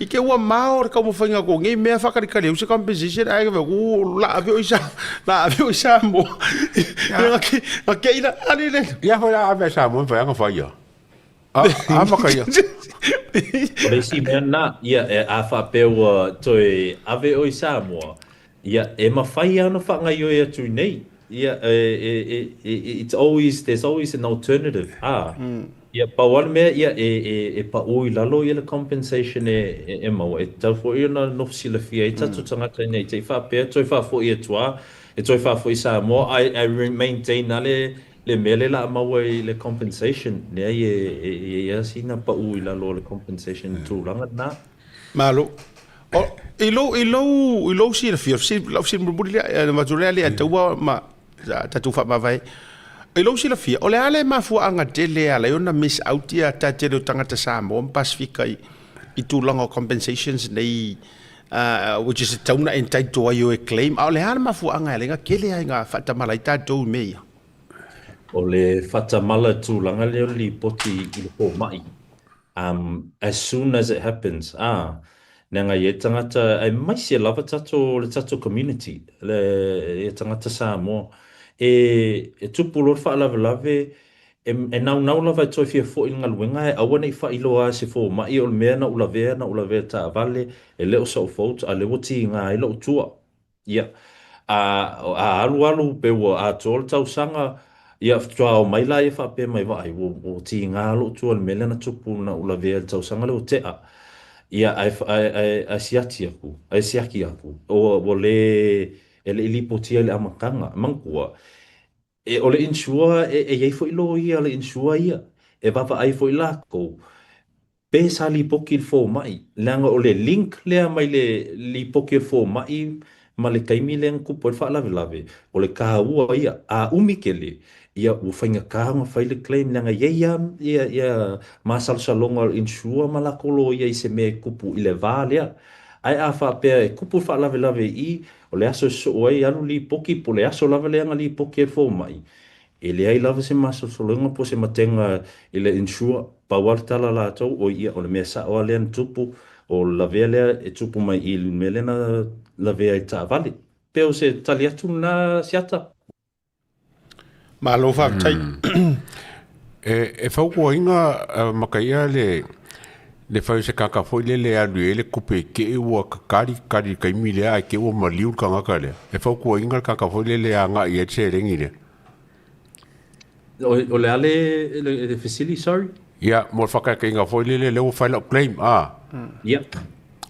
I te ua mao le taumafaiga atu o nei mea faatalitali au se compensation ae vaai atu la ave oe i Sa, la ave oe i Samoa. Na te i la, ali le. Ia foi la ave i Samoa mafai ona faia. A, a maka ia. O le isi mea lena, ia, e, a faapea ua toe ave oe i Samoa, ia, e mafai lava ona faagaoioi atu i inei. Ia, e, e, e, e, it's always, there's always an alternative, ā. Ia, pau lava le mea, ia, e, e, e paʻū i lalo ia le compensation e, e, e maua. E tatau foi ona nofo silafia ai tatou tagata ina i te i faapea toe faafoi atu lava, e toe faafoi i Samoa, ae, ae maintain lava le, le mea lea o le a maua i le compensation. Leai, e, e, e i ai lava sina paʻū i lalo o le compensation i le tulaga lena. Malo. O, i lou, i lou, i lou silafia, lau fesili mulimuli lea, e avatu lea lea taua ma tatou faamavae. I lou silafia, o le a le mafuaaga tele e ala ai ona miss out ia tele o tagata Samoa ma Pasifika i, i tulaga o compensations nei, which is e tatau ona entitle ai o e claim, a o le a le mafuaaga e ala ai ona tele ai ina faatamala ai tatou i mea ia? O le faatamala tulaga lea o le lipoti i le fomai. As soon as it happens, ā, leaga e i ai tagata, aemaise lava tatou, le tatou community, le, ia tagata Samoa, e, e tupu loa le faalavelave, e, e naunau lava e toe fia foi i le galuega ae aua ne i faailoa e se fomai o le mea na ou lavea, na ou lavea i le taavale, e le o sou fault, a o lea ua tiga ai lou tua. Ia, a, a alualu pe ua atoa le tausaga, ia faatoa omai laia faapea mai, Vaai, ua, ua tiga lou tua i le mea lea na tupu na ou lavea i le tausaga lea ua tea. Ia, ae, ae, ae, ae siati aku, ae siaki aku, ua, ua le, e le i lipotia i le amataga. Manatua, e, o le insure, e, e i ai foi loia a le insure ia, e vaavaai foi lakou, Pe sa lipoti i le fomai, leaga o le link lea mai le lipoti o le fomai ma le taimi lea na tupu ai le faalavelave, o le taua ia. A umi tele, ia ua faigata ona fai le claim leaga e i ai lava ia, ia masalosaloga o le insure ma latou loia i se mea e tupu i le va lea. Ae a faapea e tupu le faalavelave i i, o le aso e sosoo ai alu lipoti po o le aso lava lea na lipoti ai le fomai, E leai lava se masalosaloga po o se matega i le insure, pau lava le tala a latou, oi ia, o le mea sao lava lea na tupu, o le lavea lea e tupu mai i le mea lea na lavea ai le taavale. Pei o se tali atu lena Siata. Malo faafetai. E fautuaina Makaia le le fai o se kaka foi lele e alu i ai le tupe i te i ua kakali kakali i le taimi lea ae te i ua maliu le tagata lea. E fautuaina le kaka foi lele e agai i ai le seleni lea. O le a le le fesili, sorry? Ia, mo le faakaikaiga foi lele, lea ua fai lau claim, a. Ia.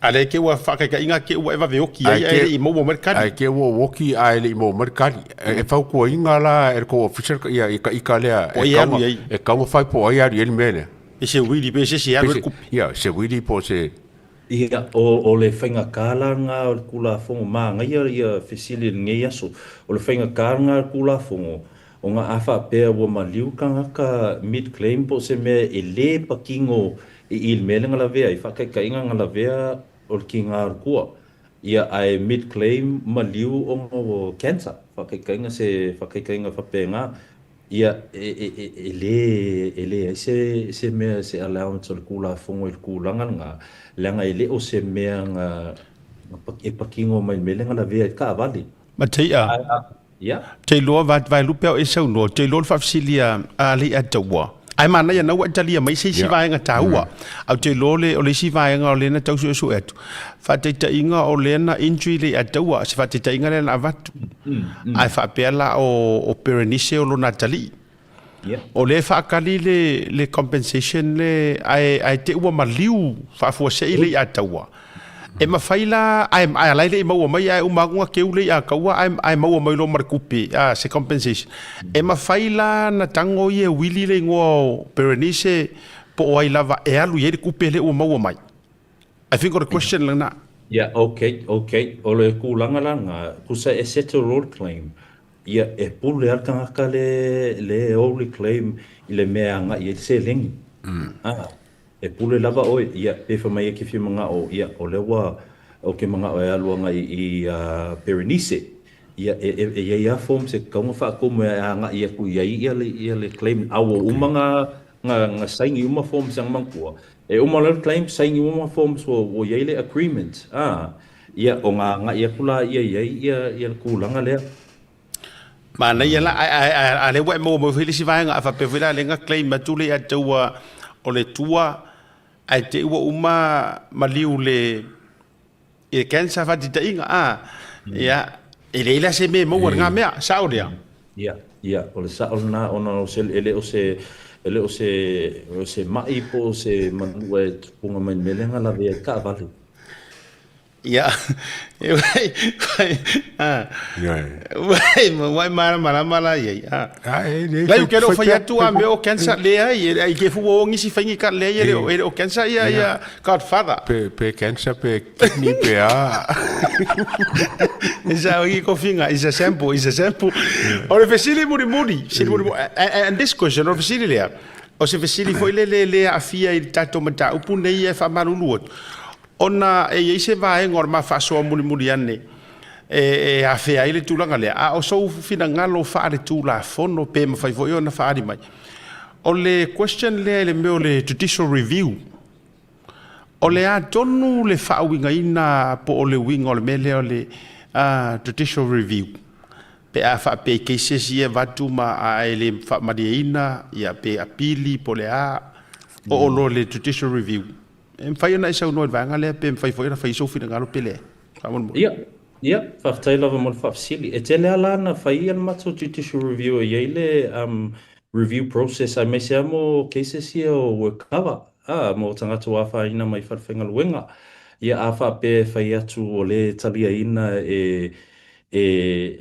A lea ke ua faakaikaiga ke ua e vave oki ai ae le i maua mai le kali. Ae ke ua ou oki ae le i maua mai le kali. E fautuaina la e le tou ofisa ia ika lea e tatau ona, e tatau ona fai po o ai e alu i ai le mea lea. Pe se uili pe se isi e alu ai le kupi. Ia, se uili po o se. Ia, o le faigata la lena o le Tulafono, manaia ia fesili i lenei aso. O le faigata lena o le Tulafono, ona a faapea ua maliu le tagata mid claim po o se mea e le patino i i le mea lea na lavea ai, faataitaiga na lavea o le tiga o le tua, ia ae mid claim maliu ona ua cancer, faataitaiga se faataitaiga faapena. Ia, e le, e leai se, se mea, se allowance o le Tulafono i le tulaga lena, leaga e le o se mea na, e patino mai le mea lea na lavea ai le taavale. Matai a, Ia. te iloa vaelupe au e saunoa, te iloa le faafesili a Alii Ataua. Ae manaia na ua e talia mai se isi vaega taua. Ae ou te iloa le, o le isi vaega o lea na tau suesue atu, faataitaiga o lea na injury le Ataua, se faataitaiga lea na avatu. Ae faapea la o Berenice o lona atalii. O lea e faakali le, le compensation le, ae, ae te ua maliu faafuasei le Ataua. E mafai la, ae, ae ala ai le i maua mai, ae uma atu na keu le i'a taua, ae, ae maua mai loa ma le kupe, a, se compensation. E mafai la na tago ia e wili le igoa o Berenice po o ai lava e alu i ai le kupe lea ua maua mai? I think o le question lena. Yeah, okay, okay. O le tulaga la lena, tusa e settle loa le claim, ia, e pule lava le tagata le, le ou le claim i le mea e agai i ai le seleni. Ah. E pule lava ʻoe, ia, pe fai mai e ke fia manaʻo, ia, o lea ua, ou ke manaʻo e alu agai i Berenice, ia, e, e, e iai a forms e tatau ona faatumu e agai atu i ai ia le, ia le claim, a ua uma na, na, na saini uma forms a na manatua. E uma loa le claim, saini uma forms ua, ua iai le agreement, a, ia, ona agai atu laia i ai ia, ia le tulaga lea. Manaia la, ae, ae, ae, a lea ua e maua mai foi le isi vaega, a faapea foi la lea na claim atu le ia te ua o le tua, ae te i ua uma maliu le, i le cancer faataitaiga, a, ia, e leai la se mea e maua i lena mea, sao lea? Ia, ia, o le sao lena, ona o se, e le o se, e le o se, o se maʻi po o se manua e tupuga mai i le mea lea na lavea ai le taavale. Ia, ua e malamalama la i ai. Lai ke leo fai atu a mea o cancer, leai, e ke fu o ngisi faingi ka leai e le o cancer ia ia Godfather. Pe pe cancer pe kidney pe a. Isa o i kofinga, is a sample, is a sample. O le fesili muri muri, fesili muri muri, and this question, o le fesili lea, o se fesili foi le le le aafia i le tatou mataupu nei e faamalulu atu. Ona e i ai se vaega o le ma faasoa mulimuli ane e afea ai le tulaga lea, a o sou finagalo faale-Tulafono pe mafai foi ona faaali mai. O le question lea i le mea o le judicial review, o le a tonu le faauigaina po o le uiga o le mea lea o le judicial review? Pe a faapea i cases ia e avatu ma a e le faamalieina, ia pe apili po o le a, oo loa i le judicial review. E mafai ona e saunoa i le vaega lea pe mafai foi ona fai sou finagalo pe leai? Faamolemole. Ia, ia, faafetai lava mo le faafesili. E tele lava la na fai ia le matou judicial review e i ai le um review process aemaise lava mo cases ia o work cover, a, mo tagata ua afaina mai falefaigaluega. Ia, a faapea e fai atu ua le taliaina e e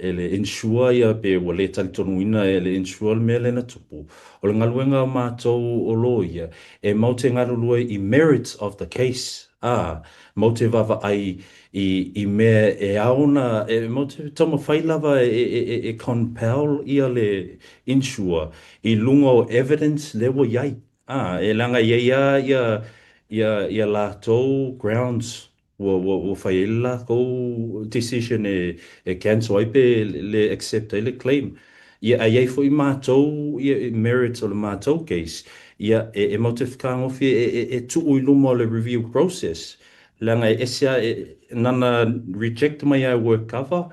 e le insure ia pe ua le talitonuina e le insure le mea lea na tupu. O le galuega a matou o loia, e mau te galulue i merits of the case, ā, mau te vaavaai i i mea e ao ona, e mau te taumafai lava e e e e compel ia le insure i luga o evidence lea ua i ai. Ā, e leaga e i ai lava ia ia ia latou grounds Ua, ua, ua fai ai le latou decision e, e cancel ai pe le accept ai le claim. Ia, a i ai foi matou, ia, merits o le matou case, ia, e, e matou te fetagofie e, e, e tuu i luma o le review process, leaga e ese a, e, nana reject mai lava e WorkCover,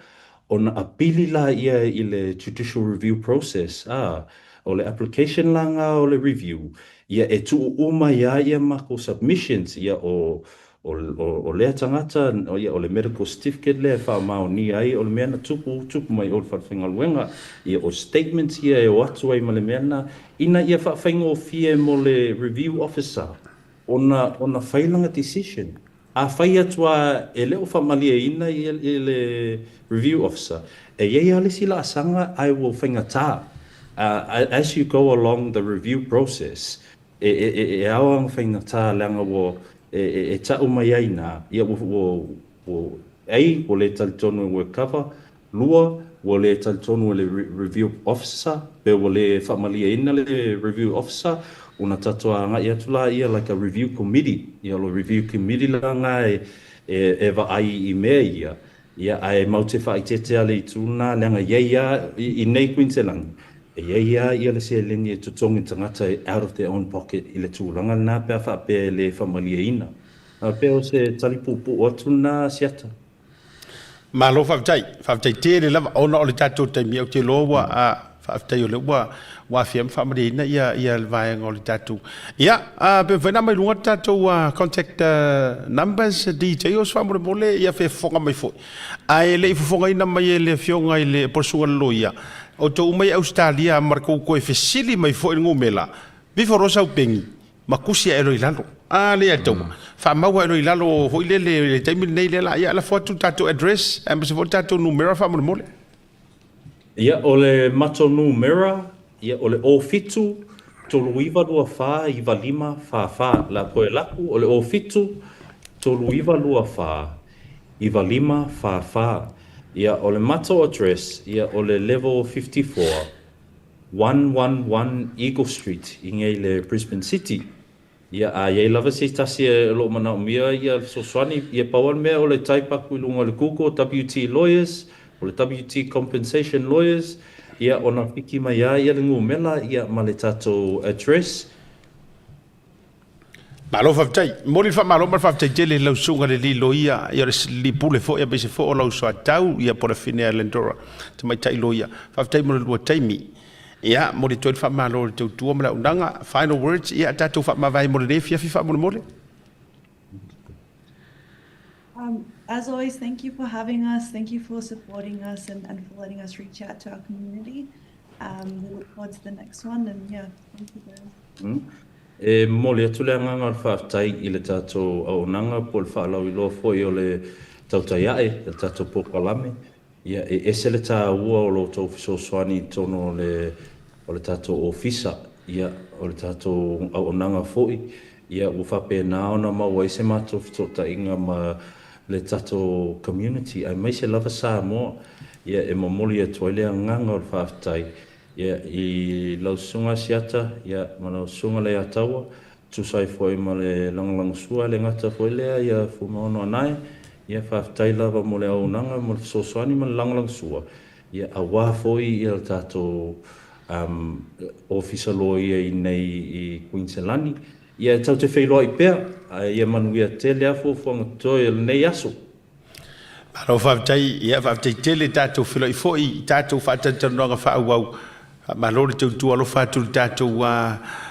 ona apili laia i le judicial review process, a, o le application la nga o le review, ia, e tuu uma ai lava ia matou submissions, ia, o, O, o, o lea tagata, o, ia, o le medical certificate lea e faamaonia ai o le mea na tupu, tupu mai o le falefaigaluega. Ia, o statements ia e o atu ai ma le mea lena, ina ia faafaigofie mo le review officer ona, ona fai lana decision. A fai atu lava e le o faamalieina ia, ia le review officer, e i ai lava le isi laasaga ae ua faigata. As you go along the review process, E, e, e, e ao lava ona faigata leaga ua e, e, e tau mai ai i ina, ia ua, ua, ua, A, ua le talitonu e WorkCover, lua, ua le talitonu e le review officer, pe ua le faamalieina le review officer, ona tatou agai atu laia like a review committee, ia o le review committee la lena e, e, e vaai i mea ia, ia ae matou te faaeteete lava le itu lena, leaga e i ai lava i nei Kuiniselani, E i ai lava ia le seleni e totogi tagata out of their own pocket i le tulaga lena pe a faapea e le faamalieina. A pei o se tali puupuu atu lena Asiata. Malo faafetai, faafetai tele lava ona o le tatou taimi ou te iloa ua a faafetai o lea ua ua afea ma faamalieina ia ia le vaega o le tatou ia a pe mafai ona aumai luga le tatou contact numbers details faamolemole ia fe fofoga mai foi ae le i fofogaina mai e le afioga i le po o le susuga i le loia Outou uma i Ausetalia ma le tou toe fesili mai foi i le numela, vifo loa sau peni ma tusi ae loa i lalo. A lea e taua, faamau ae loa i lalo foi lele i le taimi lenei lea la ia lafo atu le tatou address aemaise foi le tatou numera faamolemole. Ia, o le matou numera, ia, o le 07 3924 9544. La koe laku, o le 07 3924 9544. Ia, o le matou address, ia, o le level 54, 111 Eagle Street, i nei le Brisbane City. Ia, a i ai lava se tasi o lo o manaomia ia fesoasoani, ia pau lava le mea o le type aku i luga o le Google, WT Lawyers, o le WT Compensation Lawyers, ia, ona piki mai lava ia le numela, ia, ma le tatou address. Malo faafetai. Momoli le faamalo ma le faafetai tele i lau susuga le alii loia, ia o le alii pule foi aemaise foi o lau soatau, ia po o le afine a Lendora, tamaitai loia. Faafetai mo le lua taimi. Ia, momoli atu ai le faamalo i le tautua ma le auaunaga. Final words, ia tatou faamavae mo lenei afiafi faamolemole. As always, thank you for having us. Thank you for supporting us and, and for letting us reach out to our community. We look forward to the next one and yeah, thank you guys. E momoli atu le agaga o le faafetai i le tatou auaunaga po o le faalauiloa foi o le tautai ae i le tatou polokalame. Ia, e ese le taua o lo outou fesoasoani i totonu o le o le tatou ofisa, ia, o le tatou auaunaga foi, ia, ua faapena ona maua ai se matou fesootaiga ma le tatou community aemaise lava Samoa. Ia, e momoli atu ai le agaga o le faafetai, ia, i lau Susuga Asiata, ia, ma lau Susuga Leiataua, tusa ai foi ma le lagolagosua e le gata foi lea ia Fuimaono Anae, ia, faafetai lava mo le auaunaga, mo le fesoasoani ma le lagolagosua, ia, aua foi ia le tatou Ofisa Loia i inei i Kuiniselani. Ia, e tatou te feiloai pea, ae ia manuia tele lava fuafuaga totoe o lenei aso. Malo faafetai, ia faafetai tele tatou feiloai foi i tatou faatalatalanoaga faaauau. Faamalo le tautua alofa atu i le tatou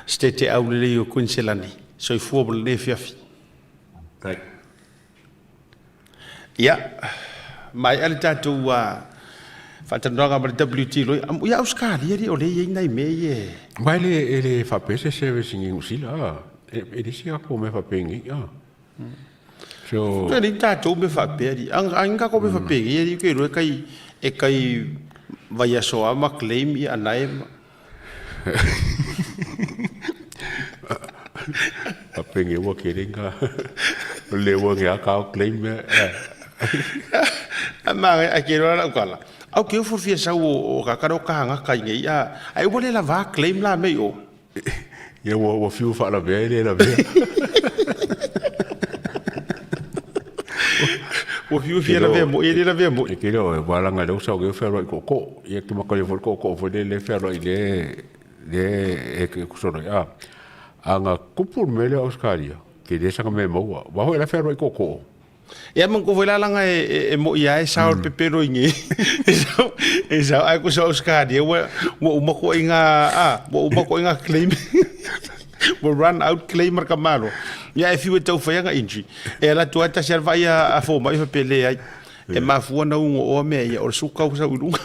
Setete Aulelei o Kuiniselani. Soifua ma lenei afiafi. Faafetai. Ia, maea le tatou faatalanoaga ma le WT Lawyer. Ia Ausetalia alii o lea e i ai nai mea ia e... Aua e le faapea se service i Niu Sila, e leai se tatou mea faapea i nei. So... E leai ni tatou mea faapea alii. A ni tatou mea faapea nei alii, ou te iloa e tai, e tai vaiaso lava ma claim ia anae ma... Faapea ua tele nga le ua ke a kao claim A ma ai ke loa lau tala. Au ke ofo fia sau o ka kare o ka hanga kai nei a ai ua le lava claim la mei o. Ia ua fiu faalavea e le lavea. Ua fiu fia lavea mo e le lavea mo. E ke leo e wala leo sau ke fealoai kooko. Ia ke maka le foi kooko foi le le fealoai le le e ke kusoro a. Anga kupu le mele Australia ke le sanga me maua. Wa hoi la fealoai kooko. Ia man ko foi la langa e mo ia e sao le pepelo i nge. E sao e sao ai ko sao Australia ua ua uma ko i ngā a ua uma ko i ngā claim. Ua run out claim a le tamaloa. Ia e fiu e tau fai ana entry. E alu atu lava tasi lava le vaai a fomai faapea leai. E mafua ona ugo oa mea ia o le suka ua sau i luga.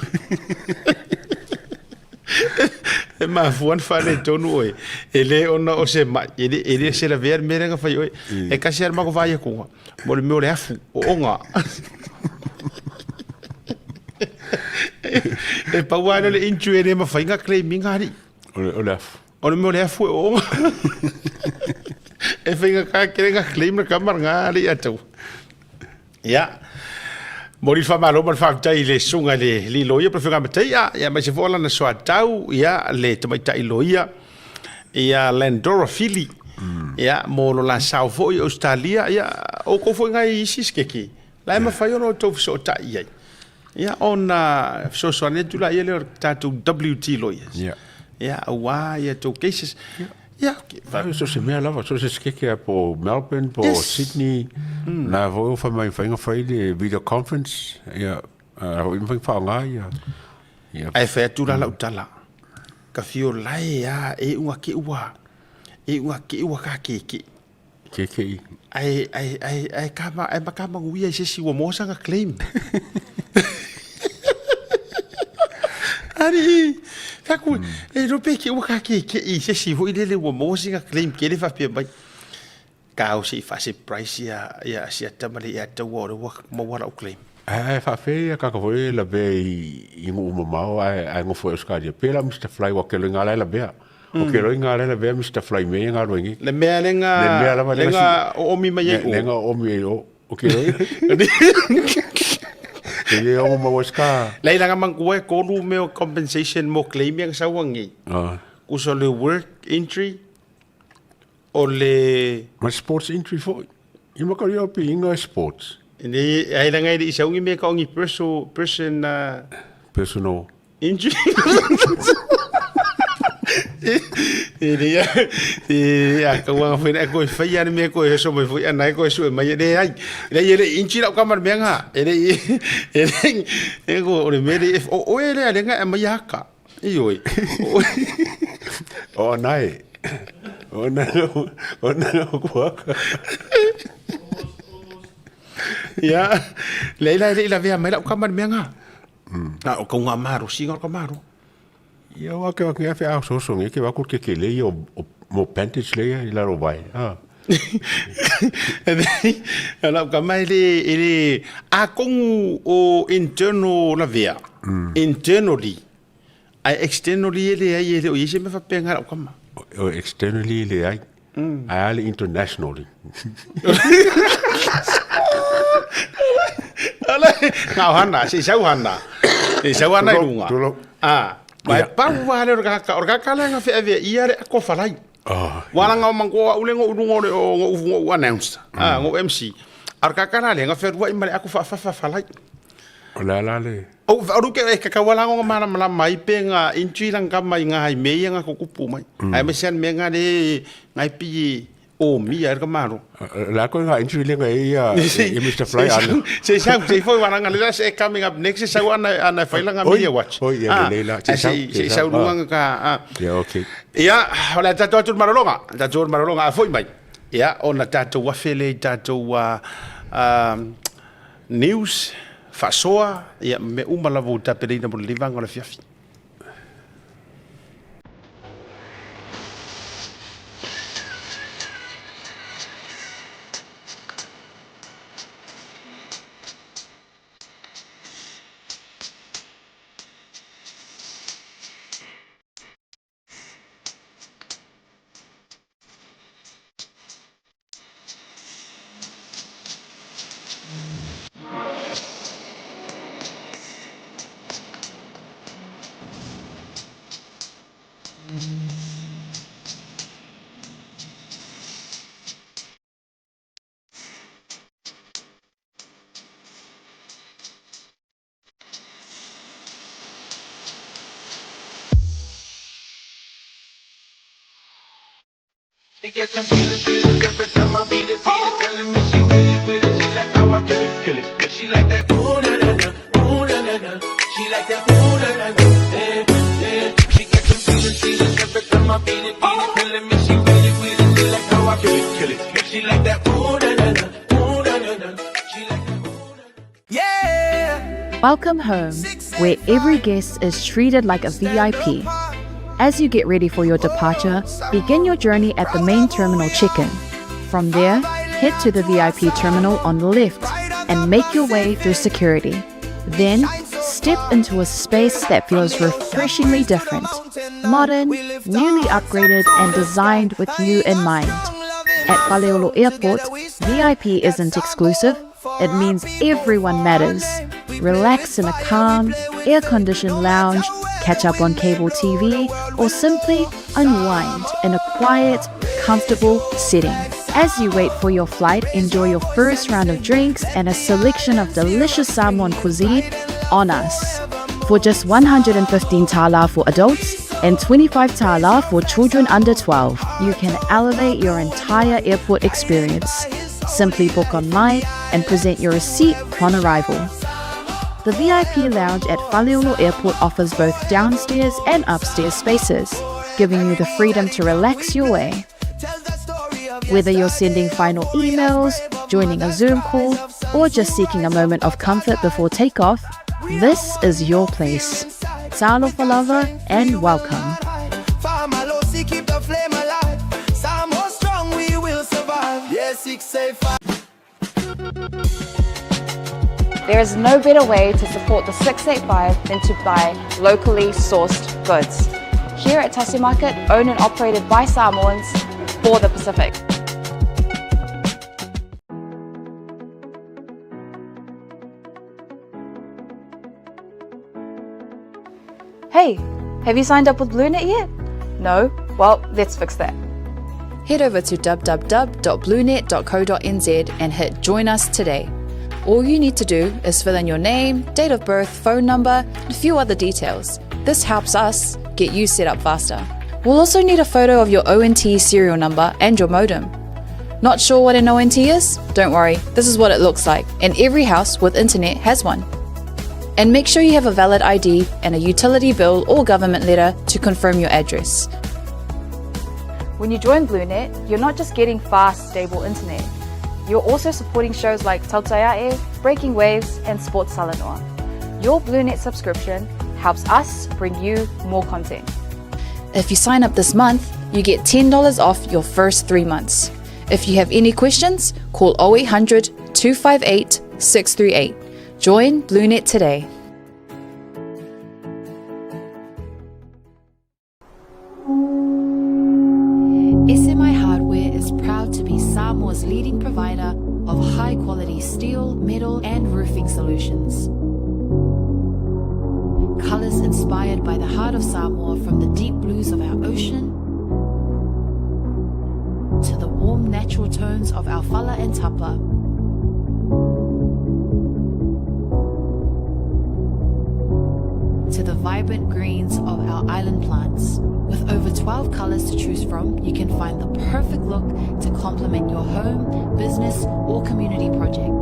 E mafua ona faaletonu oe, e le ona o se mai, e le, e le se lavea le mea lea na fai oe. E tasi lava le matou vaai atuga, mo le mea o le afu, o oga. E pau lava lea o le injury e le mafai ona claim ina alii. O le afu. O le mea o le afu e o oga. E faigata tele ona claim le tama lena alii a tau. Ia, momoli le faamalo ma le faafetai i le susuga i le alii loia po o le Afioga ia Mataia, ia aemaise foi o lana soatau, ia, le tamaitai loia, ia Landora Fili, ia, mo lo la sao foi i Ausetalia, ia, o outou foi na i isi seketi, la e mafai ona outou fesootai i ai, ia, ona fesoasoani atu laia lea o le tatou WT Lawyers, ia, aua ia tou cases. Ia, So se mea lava, so se sekeke a po Melbourne, po yes. Sydney, na foi o whamai whainga whai le video conference, ia, a hoi mwhai whaonga, ia. Ia. Ai whai atu la lau tala, ka whio lae a e unga ke ua, e unga ke ua ka keke. Keke i. Ai, ai, ai, ai, ka ma, ai ma ka manguia i se si ua moa sanga claim. Ari, faku, e rope ke ua ka ke ke i se si hoi lele ua maua singa claim ke le faapea mai. Ka au se i faase price ia, ia sia tama le ia taua o le ua maua lau claim. Ae ae faafea ia kaka foi e lavea i i nuu mamao ae ae nofo i Australia. Pe la Mister Fly ua kelo i ngā lae lavea. O kelo i ngā lae lavea Mister Fly me ia ngā roingi. Le mea le nga, Le mea lava le nga oomi mai ai o. Le nga oomi ai o. O kelo i. E le ongo maua ska. Lei langa mangua e kolu mea o compensation mo claim ia nga sau angi. Kusa le work entry o le. Ma sports entry foi. I maka ria o piinga e sports. Nei ai langa i saungi me ka ongi person person personal injury. E le ia, e a ka uanga foi e koe whai ane me koe heso mai foi ana e koe sue mai e le ai. Le i le inchi lau kamar mea ngā. E le i, e le, e ko o le mea le, o oe le ale ngā e mai haka. I oi. O nai. O nai, o nai o kuaka. Ia, le ila le ila vea mai lau kamar mea ngā. A o kau ngā maro, singa o ka maro. Ia wa ke wa ke afe au so so nge ke wa ko ke ke le o mo pantage le i laro vai. Ah. Ala ka mai le e le a kongu o internal la vea. Internally. Ai externally e le ai e le o i se me fa penga lau kama. O externally le ai. Ai ale internationally. Ala, ngā hana, se sau hana. Se sau hana i runga. Ah, mai pau wa le o ka o ka le nga fe ave ia le ako falai. Oh. Wala nga mango ule ngo urungo le o ngo ngo announce. Ah, ngo MC. Ar ka kala le nga fe rua i male ako fa fa fa falai. O la la le. O aru ke e kakawa lango nga mara mala mai pe nga intui lang ka mai nga hai me ia nga kukupu mai. Ai me sian me nga le ngai pi o mi ai ka maro. La ko nga intui le nga ia e Mr Fly ana. Se sa se foi wala nga le se coming up next se sa ana ana fai langa media watch. Oi ia le la se sa se sa lunga ka Ia okay. Ia o le tatou atu marolonga, tatou marolonga a foi mai. Ia ona tatou afe le tatou News, faasoa, ia, ma mea uma lava ua tapenaina mo le livaga o le afiafi. She like that ooh na na na, ooh na na na. She like that ooh na na. Yeah. Welcome home, where every guest is treated like a VIP. As you get ready for your departure, begin your journey at the main terminal check-in. From there, head to the VIP terminal on the left and make your way through security. Then, step into a space that feels refreshingly different, modern, newly upgraded, and designed with you in mind. At Faleolo Airport, VIP isn't exclusive, it means everyone matters. Relax in a calm, air-conditioned lounge, catch up on cable TV, or simply unwind in a quiet, comfortable setting. As you wait for your flight, enjoy your first round of drinks and a selection of delicious Samoan cuisine on us. For just 115 tala for adults and 25 tala for children under 12, you can elevate your entire airport experience. Simply book online and present your receipt upon arrival. The VIP lounge at Faleolo Airport offers both downstairs and upstairs spaces, giving you the freedom to relax your way. Whether you're sending final emails, joining a Zoom call, or just seeking a moment of comfort before takeoff, this is your place. Talofa lava and welcome. There is no better way to support the 685 than to buy locally sourced goods. Here at Tasi Market, owned and operated by Samoans for the Pacific. Hey, have you signed up with BlueNet yet? No? Well, let's fix that. Head over to www.bluenet.co.nz and hit Join Us Today. All you need to do is fill in your name, date of birth, phone number, and a few other details. This helps us get you set up faster. We'll also need a photo of your ONT serial number and your modem. Not sure what an ONT is? Don't worry, this is what it looks like, and every house with internet has one. And make sure you have a valid ID and a utility bill or government letter to confirm your address. When you join BlueNet, you're not just getting fast, stable internet. You're also supporting shows like Tautaiae, Breaking Waves, and Sports Salanoa. Your BlueNet subscription helps us bring you more content. If you sign up this month, you get $10 off your first 3 months. If you have any questions, call 0800 258 638. Join BlueNet today. SMI Hardware is proud to be Samoa's leading provider of high-quality steel, metal and roofing solutions. Colors inspired by the heart of Samoa, from the deep blues of our ocean to the warm natural tones of our fala and tapa. To the vibrant greens of our island plants. With over 12 colors to choose from, you can find the perfect look to complement your home, business, or community project.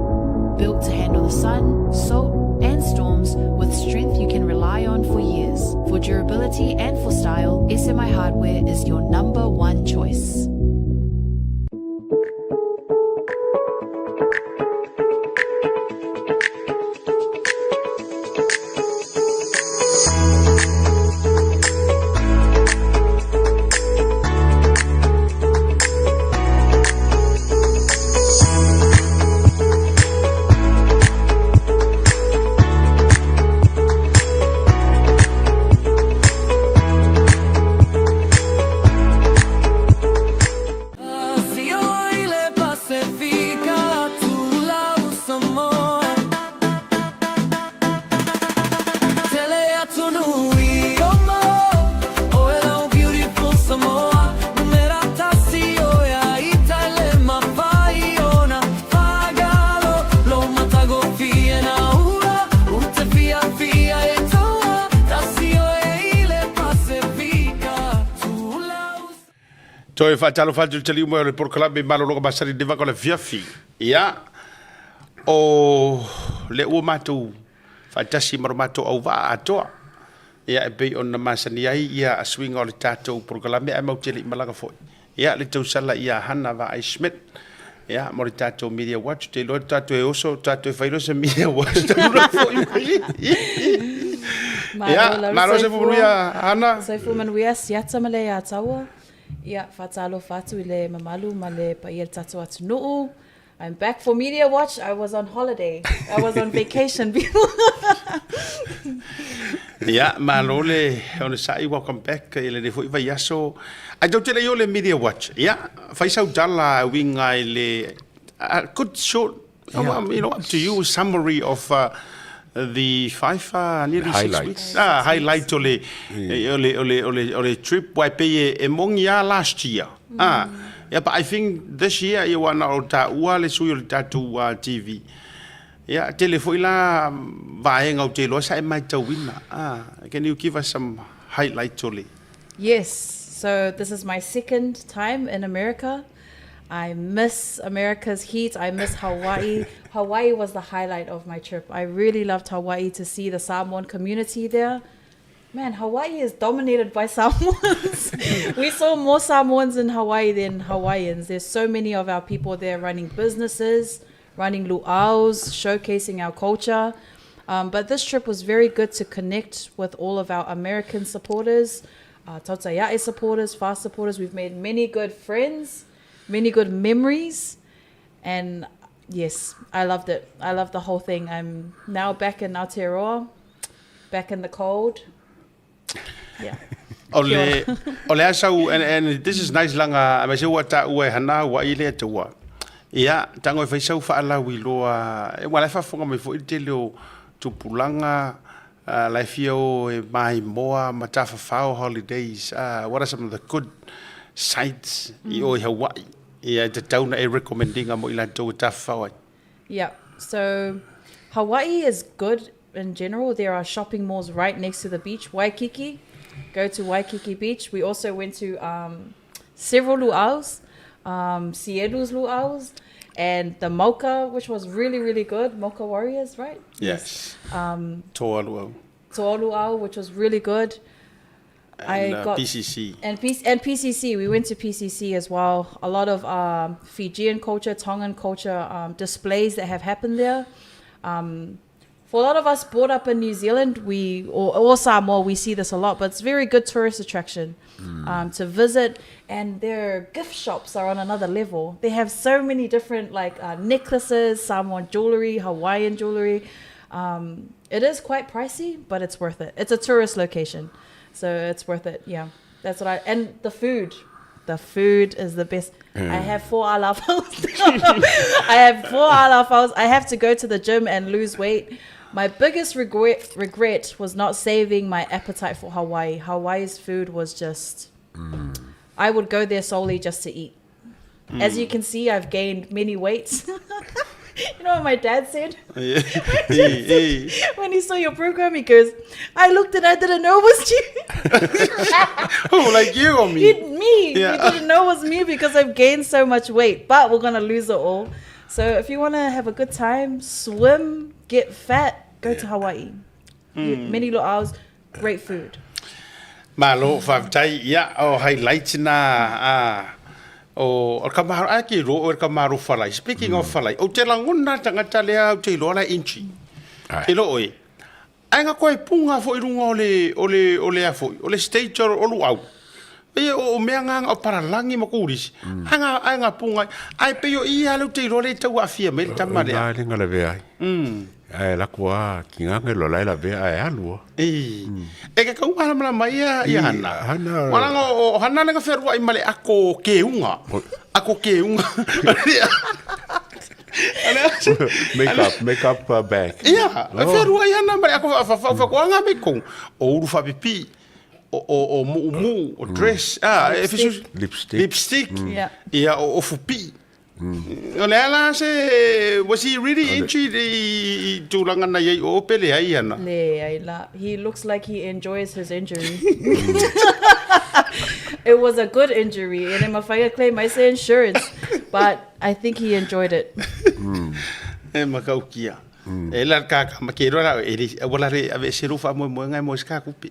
Built to handle the sun, salt, and storms with strength you can rely on for years. For durability and for style, SMI Hardware is your number one choice. Toe faatalofa atu i le taliu mai o le polokalame malologa masani le vaka o le afiafi. Ia, o lea ua matou faatasi ma lo matou auvaa atoa. Ia, e pei ona masani ai ia suiga o le tatou polokalame ae matou te le i malaga foi. Ia, le tausala ia Hana Vaai Schmidt. Ia, mo le tatou Media Watch, ou te iloa tatou e oso, tatou e fai loa se Media Watch talu la foi mai. Ia, malo soifua manuia, Hana. Soifua manuia, siata ma le iā taua. Ia, faatalofa atu i le mamalu ma le paia o le tatou atunuu. I'm back for Media Watch. I was on holiday. I was on vacation before. Ia, malo le onosai, welcome back i lenei foi vaiaso. Ae tou te le i o le Media Watch. Ia, fai sau tala e uiga i le a good short, yeah. you know, up to you, summary of the five, nearly 6 weeks. Ah, highlight o le, o le, o le, o le, o le trip, wai pei e, e mongi a last year. Ah, yeah, but I think this year, ia ua na o tāua le sui o le tatou TV. Ia, tele foi la vaega ou te iloa sa e matauina. Ah, can you give us some highlights o le... Yes, so this is my second time in America. I miss America's heat. I miss Hawaii. Hawaii was the highlight of my trip. I really loved Hawaii to see the Samoan community there. Man, Hawaii is dominated by Samoans. We saw more Samoans in Hawaii than Hawaiians. There's so many of our people there running businesses, running luau's, showcasing our culture. But this trip was very good to connect with all of our American supporters, Tautai A'e supporters, FAST supporters. We've made many good friends, many good memories. And yes, I loved it. I loved the whole thing. I'm now back in Aotearoa, back in the cold. Yeah. O le, o le asa u, and this is nice langa, aemaise ua taua e Hana ua i le atua. Ia, tago e fai sau faalauiloa, e ua la e faafofoga mai foi le tele o tupulaga, la e fia o e maimoa ma tafafao holidays, what are some of the good sites i o i Hawaii? Ia, e tatau na e recommend ina mo i latou e tafafao ai. Yeah, so Hawaii is good in general. There are shopping malls right next to the beach. Waikiki, go to Waikiki Beach. We also went to um, several luau's, um, Sielu's luau's, and the Mocha, which was really, really good. Mocha Warriors, right? Yes. Um, Toa luau. Toa luau, which was really good. And, I got PCC. And, P- and PCC, we went to PCC as well. A lot of um, Fijian culture, Tongan culture um, displays that have happened there. Um, for a lot of us brought up in New Zealand, we or, or Samoa, we see this a lot, but it's very good tourist attraction to visit. And their gift shops are on another level. They have so many different like necklaces, Samoan jewelry, Hawaiian jewelry. It is quite pricey, but it's worth it. It's a tourist location, so it's worth it. Yeah, that's what I. And the food, the food is the best. I have four alafaos. I have four alafaos. I have to go to the gym and lose weight. My biggest regret regret was not saving my appetite for Hawaii. Hawaii's food was just. I would go there solely just to eat. As you can see, I've gained many weights. You know what my dad said? When he saw your program, he goes, I looked and I didn't know it was you. Who, like you or me? He, me. Yeah. He didn't know it was me because I've gained so much weight, but we're going to lose it all. So if you want to have a good time, swim, get fat, go to Hawaii. Many luau's, great food. Malo, faafetai. Ia, o highlights na a o o ka mahalo ai ke ro o ka mahalo falai. Speaking of falai, o te lagona tagata lea ou te iloa la inchi. Te iloa oe. Ai nga koe punga foi runga o le o le o le a foi, o le stage o o luau. Ia o o mea nga o paralangi ma kurisi. Ai nga ai nga punga ai pe o ia le ou te iloa le tau aafia mai le tama lea. O ina le nga lavea ai. Ae lako a ki nga ngelo lai lavea ae alu a. E ke kau malamalama ia ia Hana. Hana. Wala o Hana le wherua i male ako keunga. Ako keunga. Make up, make up bag. Ia, oh. wherua i Hana male ako wha wha ko anga me kong. O uru whapipi. O o o muu muu, o dress, ah, e fisu lipstick. Lipstick. Yeah. Ia o o fupi. O le ala se, was he really injured i tulaga na iai o pele ai ana? Leai la. He looks like he enjoys his injury. It was a good injury and e mawhai a claim ai se insurance. But I think he enjoyed it. E makaukia. E la ka ka ma ke roa e le wala re ave se ro fa mo mo ngai mo se ka kupe.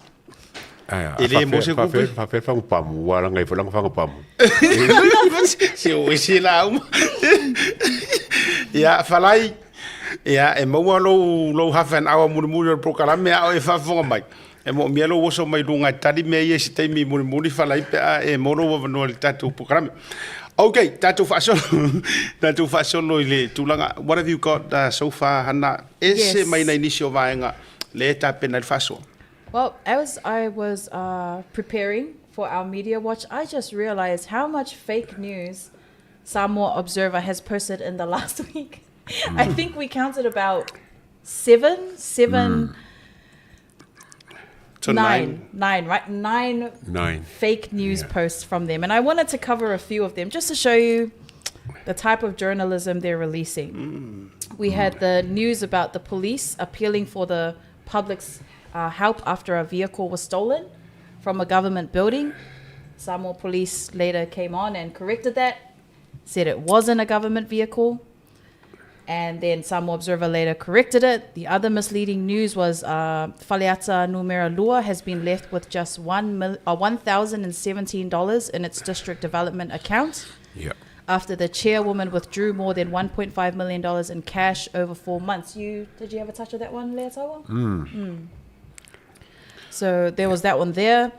E le maua se tupe. Faapefea fagu pamu, ua laga ai foi lana faga pamu. Se o ese la uma. Ia, falai, ia, e maua lou, lou half an hour mulimuli o le polokalame a o e faafofoga mai. E moomia lou oso mai luga e tali mea ia i se taimi mulimuli falai pe a e maua lou avanoa i le tatou polokalame. Ok, tatou faasolo, tatou faasolo i le tulaga. What have you got so far, Hana? Ese mai nai nisi o vaega lea e tapena ai le faasoa. Well, as I was uh, preparing for our media watch, I just realized how much fake news Samoa Observer has posted in the last week. I think we counted about seven, seven, To nine, nine, right? Nine Nine. fake news posts from them. And I wanted to cover a few of them just to show you the type of journalism they're releasing. We had the news about the police appealing for the public's uh, help after a vehicle was stolen from a government building. Samoa police later came on and corrected that, said it wasn't a government vehicle. And then Samoa Observer later corrected it. The other misleading news was Faleata Numera Lua has been left with just one mil- $1,017 in its district development account Yeah. after the chairwoman withdrew more than $1.5 million in cash over four months. You Did you have a touch of that one, Leatawa? Mm. So there was that one there.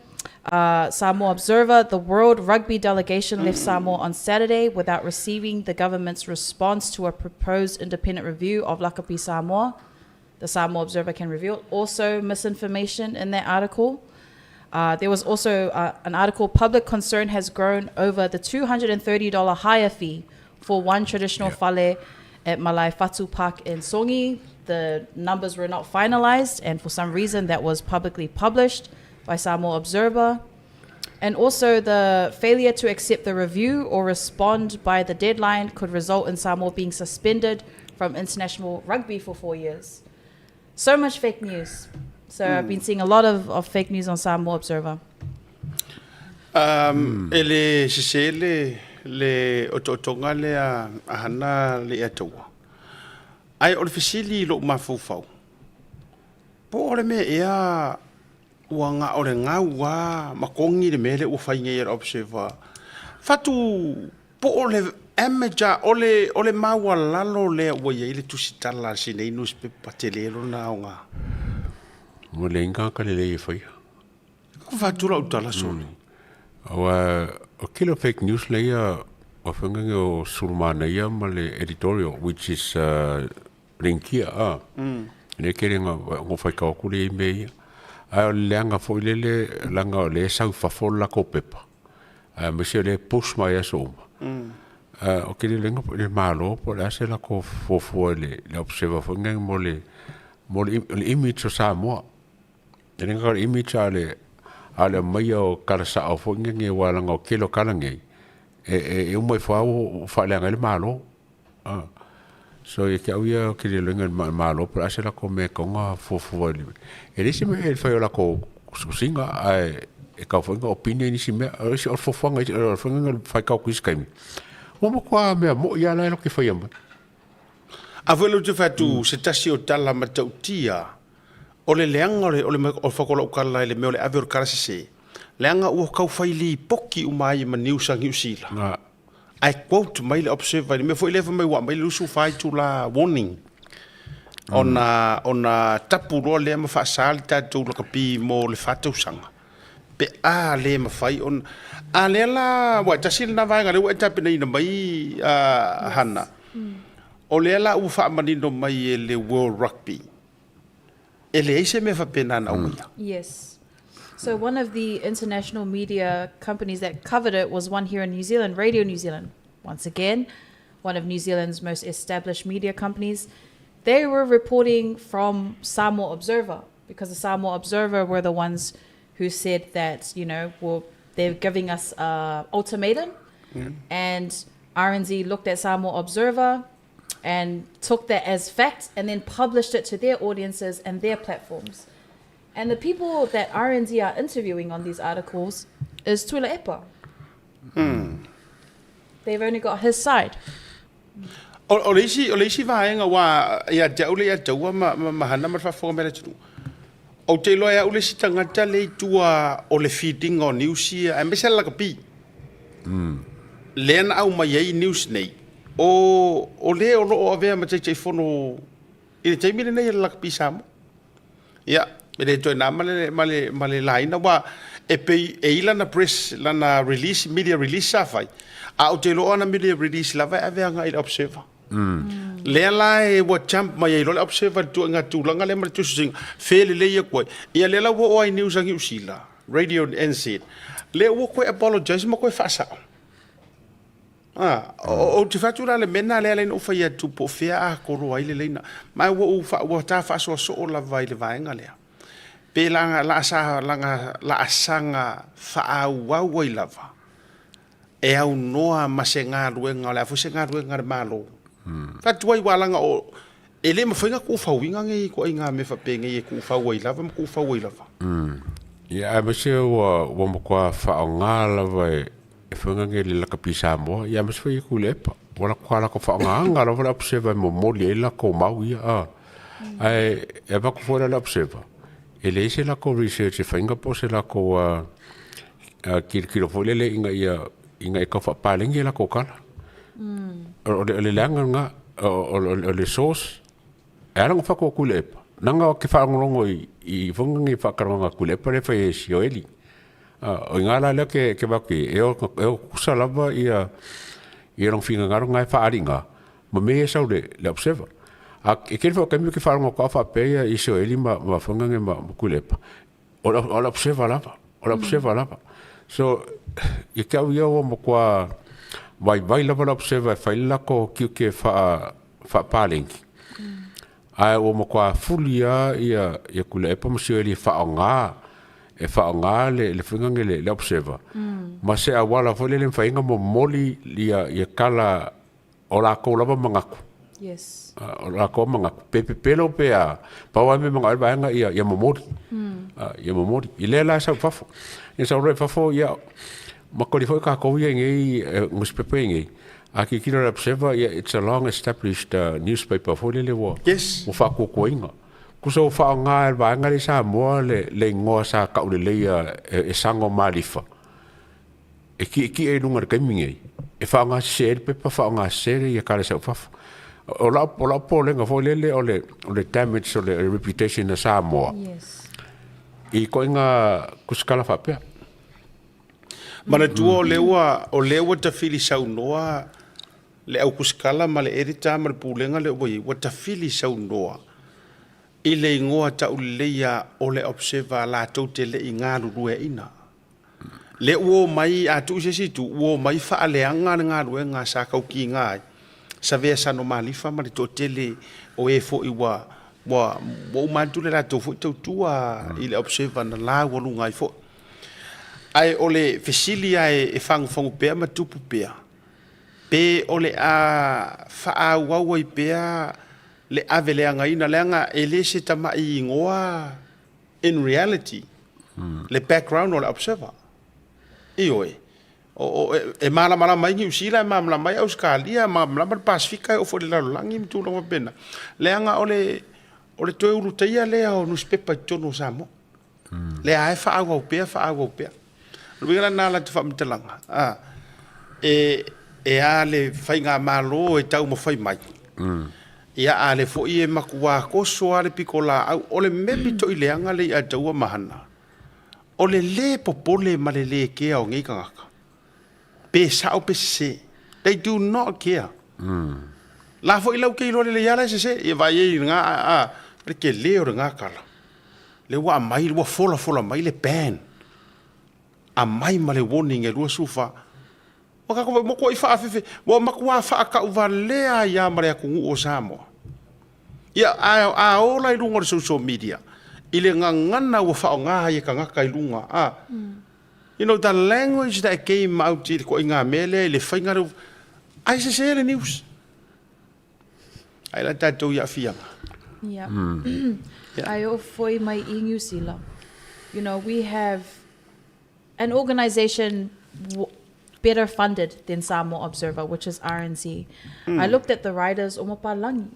Samoa Observer, the World Rugby delegation left Samoa on Saturday without receiving the government's response to a proposed independent review of Lakapi Samoa. The Samoa Observer can reveal also misinformation in that article. Uh, there was also uh, an article, Public Concern Has Grown Over the $230 Hire Fee for One Traditional Yeah. Fale at Malai Fatu Park in Songi. The numbers were not finalized, and for some reason that was publicly published by Samoa Observer. And also, the failure to accept the review or respond by the deadline could result in Samoa being suspended from international rugby for four years. So much fake news. So I've been seeing a lot of, of fake news on Samoa Observer. Um, E le sese le, le otootoga lea a Hana le Ataua. Ae o le fesili i lou mafaufau, po o le mea ea ua ga o le gau a ma kogi le mea lea ua fai nei e le Observer. Fatu po o le amateur, o le, o le maualalo lea ua i ai le tusitala a sinei nusipepa tele lona aoga. Ua leai ni tagata lelei e faia. Ua fatu lau tala sole. Aua o kilo fake news leia o whanganga o Sulumanaia ma le editorial which is uh, linkia a. Mm. Le kere nga ngo whai ka oku le ime ia. Ai o le anga foi lele langa o le sau fafo la ko pepa. A me se le push mai aso uma. Mm. Uh, o kere lenga le malo po le ase la ko fofo le le observer foi ngang mo le mo le image o Samoa. E le ngaka image a le a le maia o kala sa'o foi ngenge wa langa o kelo kala ngei e e e uma i fo au faaleaga ai le Malo. Ah. So e ke au ia ke le lenga ma malo po ase la ko me konga fuafua le. E le se me e fai o la ko susinga ai e ka foi nga opinion ni si mea o se o fuafuaga i o foi nga fai ka ku iskaimi. Mo mo kwa mea mo ia la lo ke fai mai. A foi le te fatu se tasi o tala matautia o le leaga o le o le o le whakolau kala i le mea o le ave o le kala sese. Leaga ua kau fai lipoki uma ai ma news a Niu Sila. Nga Ae quote mai le Observer i le mea foi lea fai mai ua aumai le 24 itula warning ona ona tapu loa lea ma faasa le tatou lakapi mo le fa tausaga pe a le mafai ona a lea la aua e tasi lena vaega lea ua e tapenaina mai a Hana o lea la ua faamanino mai e le World Rugby e leai se mea faapena na aumaia. Yes. So one of the international media companies that covered it was one here in New Zealand, Radio New Zealand. Once again, one of New Zealand's most established media companies. They were reporting from Samoa Observer because the Samoa Observer were the ones who said that, you know, well, they're giving us a ultimatum. And RNZ looked at Samoa Observer and took that as fact and then published it to their audiences and their platforms. And the people that RNZ are interviewing on these articles is Tuilaepa. They've only got his side. O, o le isi, o le isi vaega ua ia te au le ia taua ma, ma, ma hana ma le faafofoga mai a le atunuu. Ou te iloa e au le isi tagata lea i tua o le feeding o news ia aemaise le lakapi. Lea na aumai ai news nei, o o le o lo o avea ma Taitaifono i le taimi lenei o le Lakapi Samoa. Ia, e le toe na ma le, ma le, ma le laina, aua e pei e i lana press, lana release, media release sa fai, a ou te iloa o ana media release lava e ave agai i le Observer. Lea la e ua jump mai ai loa le Observer i le tuaiga tulaga lea ma le tusitusiga, felelei atu ai. Ia lea la ua oo ai i news a Niu Sila, Radio NZ, lea ua toe apologise ma toe faasao. A, ou te fai atu la le mea lena lea na ou fai atu po o fea a koloa ai le laina. Ma ua ou fa, ua ta faasoasoo lava i le vaega lea. Pe la, la sa, la, laasaga faaauau ai lava e aunoa ma se galuega, o le a foi se galuega a le Malo. Fai atu ai, aua leaga o, e le mafai ona tuufauina nei ituaiga mea faapenei e tuufau ai lava ma tuufau ai lava. Ia, aemaise ua, ua matua faaaoga lava e, e fai nei le lakapi Samoa, ia aemaise foi i Tuilaepa. Ua latou latou faaaogaina lava le Observer e momoli ai latou mau ia, a. Ae e avatu foi la le Observer, e leai se latou research e faina po o se latou tilotilo foi lele ina ia ina ia tau faapaleni a latou tala. O le leaga lena, o le source, e ala ona fai atu e Tuilaepa, leaga ou te faalogologo i foi nei faatalanoaga a Tuilaepa lea e fai e Sioeli. O i ina la lea ou te vaai atu i ai, e o tutusa lava ia lona finagalo lena e faaali i ina, ma mea ia e sau i le Observer. A e tele foi o taimi ou te faalogo atu lava o faapea Sioeli ma foi nei ma Tuilaepa, o le Observer lava, o le Observer lava. So, ia te au ia ua matua vaivai lava le Observer e fai le latou tiute faapaleni, ae ua matua fuli lava ia Tuilaepa ma Sioeli e faaaoga, e faaaoga le faiga lenei le Observer ma se auala foi lele e mafai ai ona momoli ia tala o latou lava manatu. Yes. O latou manatu, pe pepelo pe a, pau lava le mea e manao ai le vaega ia momoli. Ia momoli. I lea la e sau i fafo. Ia sau loa i fafo, ia, makoli foi tatou ia i nei nusipepa i nei, a tilotilo i le Observer, ia it's a long established newspaper foi lele ua Yes. ua faatuatuaina. Tusa ua faaaoga e le vaega lea i Samoa le igoa sa tauleleia e Sago ma Alifa, e tietie i luga i le taimi nei, e faaaoga sese ai le pepa, faaaoga sese ia tala sau i fafo. O lau o lau popolega foi lele o le o le damage o le reputation a Samoa. Yes. I ituaiga tusitala faapea. Manatua o lea ua o lea ua tafili saunoa le au tusitala ma le editor ma le pulega lea ua i ai, ua tafili saunoa i le igoa tauleleia o le Observer latou te le i galulueaina. Lea ua omai, a tuu i se isi itu, ua omai faaleaga le galuega sa taukiga ai, Savea Sanomalifa ma le toatele o e foi ua, ua, ua uma atu le latou foi tautua i le Observer na laualuga ai foi. Ae o le fesili lava e fagufagu pea ma tupu pea, pe o le a faaauau ai pea le aveleagaina, leaga e le se tamai igoa in reality le background o le Observer. Ioe. O, o, e, e malamalama ai Niu Sila, e malamalama ai Ausetalia, e malamalama le Pasefika, e oo foi i le lalolagi ma tulaga faapena. Leaga o le, o le toe ulutaia lea o nusipepa i totonu o Samoa. Lea lava e faaauau pea, faaauau pea. O le uiga la lena o la ta faamatalaga, a, e, e a le faigamalo e taumafai mai, Ia, a lea foi e matua toso lava le pitolaau, o le mea pito i leaga lea ia taua ma hana, o le lē popole ma le lē kea o nei tagata, pe sao pe sesē. They do not care. La foi lau te iloa lelei lava la e sesē, ia vaai ai i lena, a, le telē o lena tala, lea ua aumai, ua folafola mai le ban, aumai ma le warning e 24. Ua tatou matuai faafefe, ua matua faatauvalea ai lava ma le atunuu o Samoa. Ia, a, a ola i luga o le social media, i le gagana ua faaaoga ai e tagata i luga, a, you know, the language that came out i le ituaiga mea lea, i le faiga lea, ai sese le news. Ai la tatou i aafiaga. Yeah. Ae oo foi mai i Niu Sila. You know, we have an organisation better funded than Samoa Observer, which is RNZ. I looked at the writers o Mapalangi.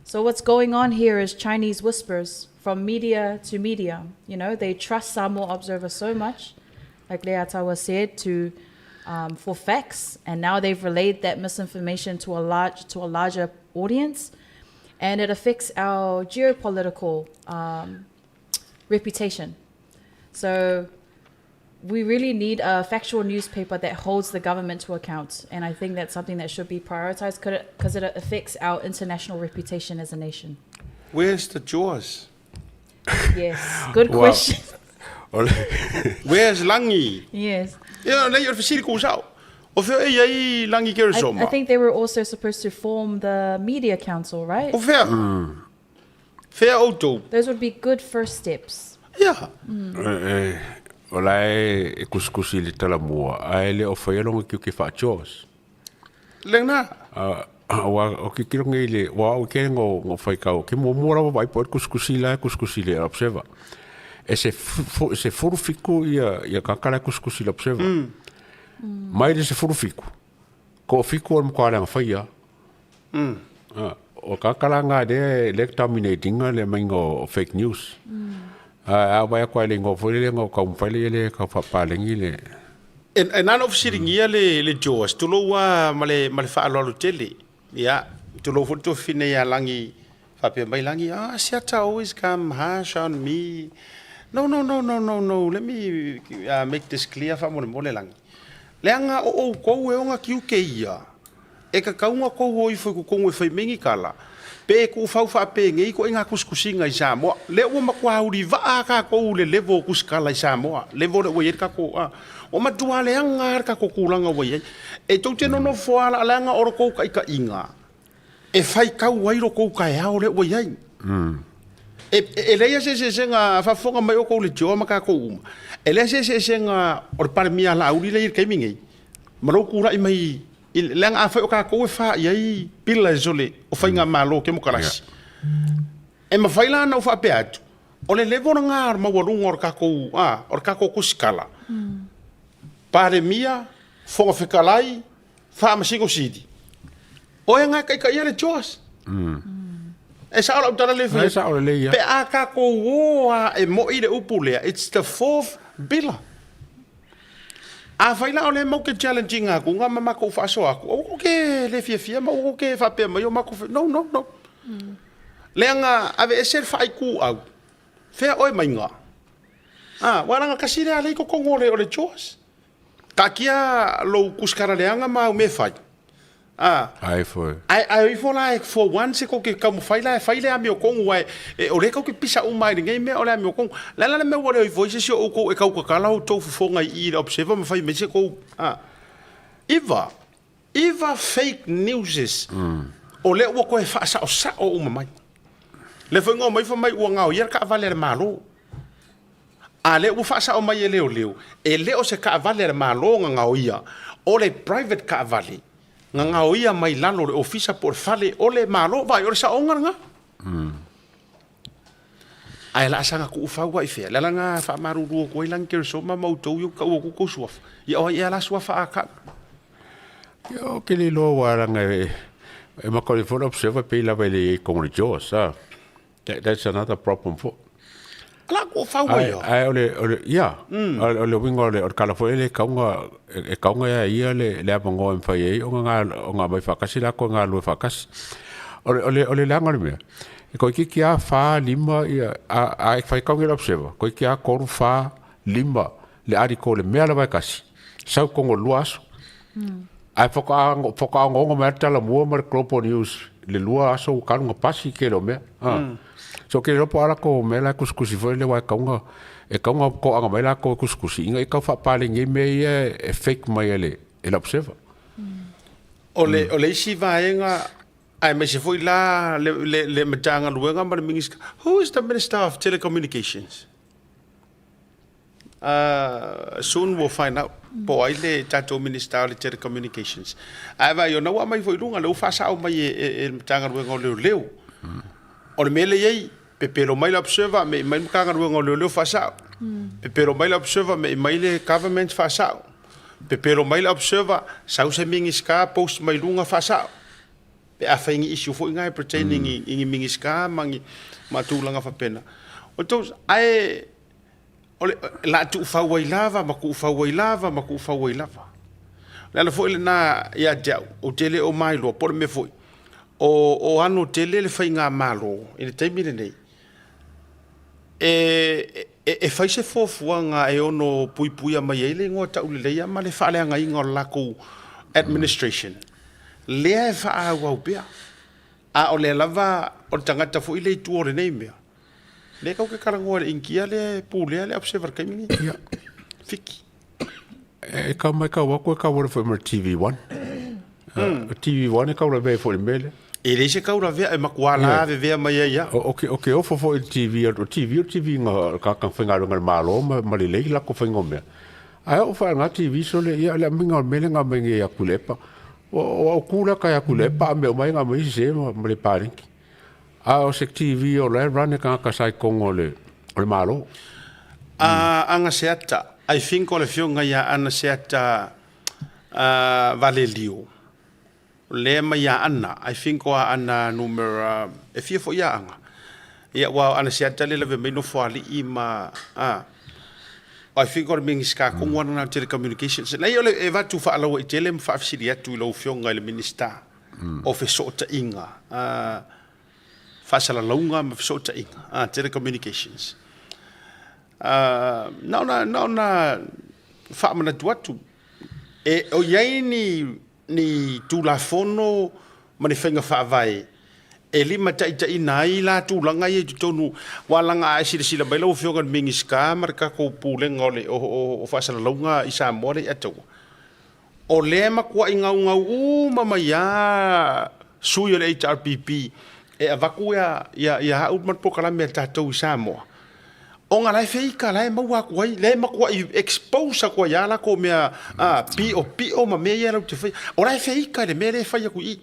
So what's going on here is Chinese whispers from media to media. You know, they trust Samoa Observer so much, like Leiataua said, to for facts, and now they've relayed that misinformation to a large to a larger audience, and it affects our geopolitical reputation. So we really need a factual newspaper that holds the government to account. And I think that's something that should be prioritized because it affects our international reputation as a nation. Where's the jaws? Yes, good Well, question. O le Where's Langi? Yes. Ia, nei, o le fesili kou sao. O fea e iai Langi I, Keresoma? I think they were also supposed to form the media council, right? O fea? Fea outou? Those would be good first steps. Ia. E, o la e, e kusikusi i le talamua, ae le o faia longa kiuke faa-jaws. Lena. Aua o ke kilo ngei le, ua au ke ngo, ngo whaikau, ke muamua lava vai po e kusikusi la e kusikusi le observer. E se, fu, se furu fiku ia, ia kakala e kusikusi le observer. Mai le se furu fiku. Ko fiku o le mkoa langa whaia. O kakala ngā le, le dominating le mainga o fake news. A a vai kwa le ngo foi le ngo ka umfai le ka fapalengi le. E na ona fesiligia le le Joas, tulou lava ma le ma le faaaloalo tele. Ia, tulou foi le tuafafine ia Lagi, faapea mai Lagi, ah, Siata always come harsh on me. No, no, no, no, no, no, let me make this clear faamolemole Lagi. Leaga o oukou e oga kiuke ia. E kakauga kou o ifo i kokogu e fai mai ni kala, pe e kuufau faapengei koe i nga kusikusiga i Samoa. Lea ua matua ulivaa kakou i le level o kusikala i Samoa, level lea ua i ai le kakou, a. Ua matua leaga a le kakou kulaga ua i ai. E tou te nonofo a laaleaga o lo kou kaikaiga e faikau ai lo kou kaeao lea ua i ai. E, e leai a se eseesega, faafofoga mai oukou i le tioa ma kakou uma, e leai se eseesega o le Palemia a Laauli lea i le taimi nei, ma lou tulai mai I le, leaga afai o kakou e fa i ai pillars o le o faigamalo kemokarasi, e mafai la ona ou faapea atu, o le level lena o le maualuga o le kakou, a, o le kakou kusikala, Palemia, Fofoga Fetalai, Faamasino Sili, o e na e taitaia le JOS. E sao lau tala le E sao lelei ia. Pe a kakou o a e moi le upu lea, it's the fourth pillar. Afai la o lea mau ke challenge ina atu nga ma makou faasoa atu, aua kou ke le fiafia ma aua kou ke faapea mai o makou no no no. Leaga aveese le faaituau, fea oe mai nga. A, ua laga kasi lea lei totonu o le o le chores. Taatia lou kusikala leaga ma au mea fai. A. Ai foi. Ae ae ifo la e for once e kou ke taumafai la e fai le amiotonu aua e o lea kou ke pisa uma ai i lenei mea o le amiotonu. O le a la le mea ua le ifo ai se isi o outou e tautatala outou fofoga i i i le observer ma fai mai se kou a. Iva, iva fake newses o lea ua toe faasaosao uma mai. Lea foi na omai fai mai ua gaoia le taavale a le Malo. A lea ua faasao mai e leoleo, e le o se taavale a le Malo na gaoia, o le private taavale na gaoia mai lalo o le ofisa po o le fale o le Malo. Vaai, o le saoga lena. Ae laasaga tuufau ai fea? Le ala lena e faamalulu atu ai Lagi Keresoma ma outou ia ua tau atu tou suafa. Ia o ai ea la suafa a kau? Ia o ke le iloa ua laga e e makauli foi le observer pei lava e le i ai i totonu o le jaws a. That's another problem foi. Ala ko fau ai ia. Ai o le o le ia o le uiga o le o le kala foi le kauga e kauga ia ia le le avanoa e mafai ai ona ga ona aumai faatasi latou e galulue faatasi. O le o le o le leaga o le mea, e toeitiiti lava fa lima ia a a e fai kauga i le observer, toeitiiti lava tolu fa lima le article o le mea lava e tasi, sau i totonu o le lua aso. Ae faatoa faatoa ongaonga mai lava le Talamua ma le Global News i le lua aso ua talu ona pasi le tele o mea. So ou te le iloa po o a latou mea la e tusitusi foi lea aua e tatau ona e tatau ona toaga mai latou e tusitusi ina ia tau faapaleni ai mea ia e fake mai e le e le Observer. O le o le isi vaega aemaise foi la le le le Matagaluega ma le Minisita, who is the Minister of Telecommunications? Soon we'll find out po o ai le tatou Minister o le Telecommunications. Ae vaai, ona ua aumai foi i luga, lea ua faasao mai e, e, e le Matagaluega o Leoleo. O le mea lea i ai, pepelo mai le Observer, mei mai le Matagaluega o Leoleo faasao. Pepelo mai le Observer, mei mai le Government faasao. Pepelo mai le Observer, sau se Minisita post mai luga faasao. Pe afai ni issue foi na e pertaining i ni Minisita ma ni ma tulaga faapena. O tou ae o le la tuufau ai lava ma tuufau ai lava ma tuufau ai lava. O le ala foi lena ia te au, ou te le o mailoa po o le mea foi o o ano tele le faigamalo i le taimi lenei e e fai se fuafuaga e ono puipuia mai ai le igoa tauleleia ma le faaleagaina o le latou administration lea e faaauau pea. A o lea lava o le tagata foi lea i tua o lenei mea, lea tatou te talanoa i le Initia lea e pulea le Observer i le taimi lenei. Ia. Fiki. E tau matau atu e tau ale foi ma le TV1. O TV1 e tau lavea ai foi i le mea lea. E leai se taulavea e matua lavevea mai ai lava. O ke ofo foi i le TV, o le TV o le TV na tagata faigaluega a le Malo ma lelei le latou faiga o mea. Ae oo foi i lena TV sole, ia o le aumaiga o le mea lea na aumai nei ia Tuilaepa. O au ku lea kai a Tuilaepa a mea uma ai na aumai sese ma le paleni. A o se TV o la e run e tagata sa i totonu o le Malo. A Agaseata, I think o le afioga ia Anaseata Valelio, lea mai ia Ana, I think o Aana numera, e fia foi Aana. Ia, aua o Anaseata lea e lavea mai Nofoalii ma, a, I think o le Minisita tonu lava lena o Telecommunications. Leai, o le, e avatu faalauaitele ma faafesili atu i lau Afioga i le Minisita o Fesootaiga, a, Faasalalauga ma Fesootaiga, a, Telecommunications. A, na ona, na ona faamanatu atu, e, o i ai ni ni Tulafono ma ni faiga faavae e limataitaiina ai la tulaga ia i totonu, aua leaga a e silasila mai lau Afioga i le Minisita ma le tatou Pulega o le o Faasalalauga i Samoa lea i Ottawa, o lea e matuai gaugau uma mai lava sui o le HRPP e avatu ia au ma le polokalame a tatou i Samoa, Ona la e feika, la e maua atu ai, la e matuai expose atu ai lava latou mea piopio ma mea ia latou te faia. O la e feika i le mea lea e fai atu i i.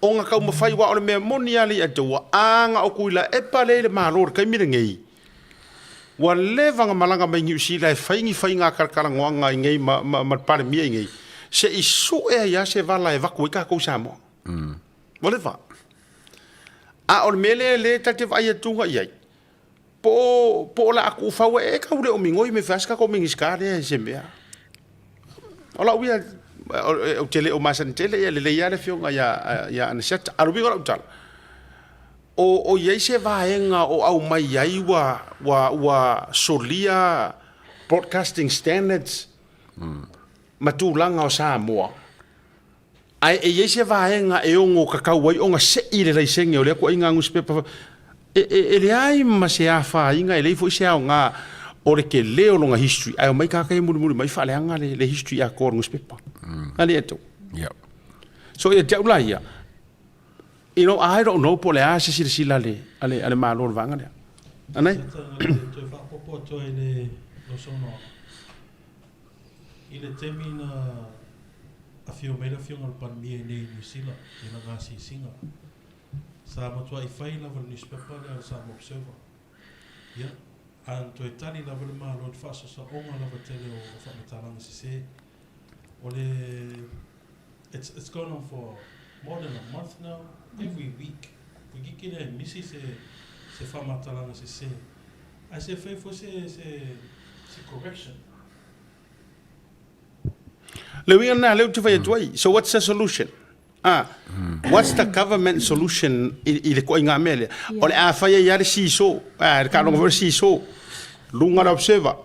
Ona taumafai, aua o le mea moni lava lea ia te au, a na o Tuilaepa lea i le Malo i le taimi lenei, ua leva ona malaga mai Niu Sila e fai ni faiga talatalanoaga i inei ma le Palemia i inei, se i sue ai lava se vala e avatu ai tatou i Samoa. Ua leva. A o le mea lea lea ta te vaai atu i ai, Po o, po o le a tuufau e tau le o migoi me fai se tatou Minisita lea i se mea. O lau ia, ou te le o masani tele, ia lelei lava le afioga ia, ia Anasiata. A o le uiga o lau tala, o, o i ai se vaega o aumai ai ua, ua, ua solia broadcasting standards ma tulaga o Samoa. Ae e i ai se vaega e ono kakau ai ona sei le laisene o lea ituaiga nusipepa e, e, e leai ma se afaina, e leai foi se aoga o le tele o lona history, ae omai tagata ia mulimuli mai faaleaga le, le history atoa o le nusipepa. A le tou. Yeah. So ia te au la ia, you know, I don't know po o le a se silasila a le, a le, a le Malo i le vaega lea. Anai? Toe faaopoopo atu ai le lou saunoaga. I le taimi na afio mai le Afioga i le Palemia i inei i Niu Sila i lana asiasiga, sa matuai fai lava le newspaper lea o le Samoa Observer. Ia, a na toe tali lava le Malo i le faasoasoaoga lava tele o faamatalaga sese. O le, it's, it's gone on for more than a month now, every week. Toeitiiti lea e misi se, se faamatalaga sese. Ae se fai foi se, se, se correction. Le uiga lena lea ou te fai atu ai. So what's the solution? Ah, what's the government solution i, i le ituaiga mea lea? O le a fai ai lava le seesaw, ah, le taaloga foi o le seesaw, luga le observer,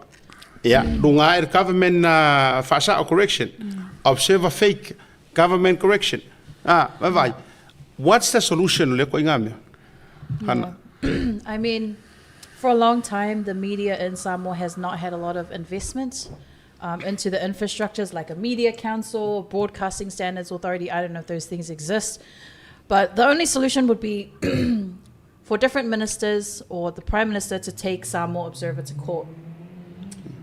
ia, luga ae le government faasao, correction, observer fake, government correction. Ah, vaavaai. What's the solution o lea ituaiga mea? Hana. I mean, for a long time, the media in Samoa has not had a lot of investment into the infrastructures like a media council, broadcasting standards authority. I don't know if those things exist. But the only solution would be for different ministers or the prime minister to take Samoa Observer to court.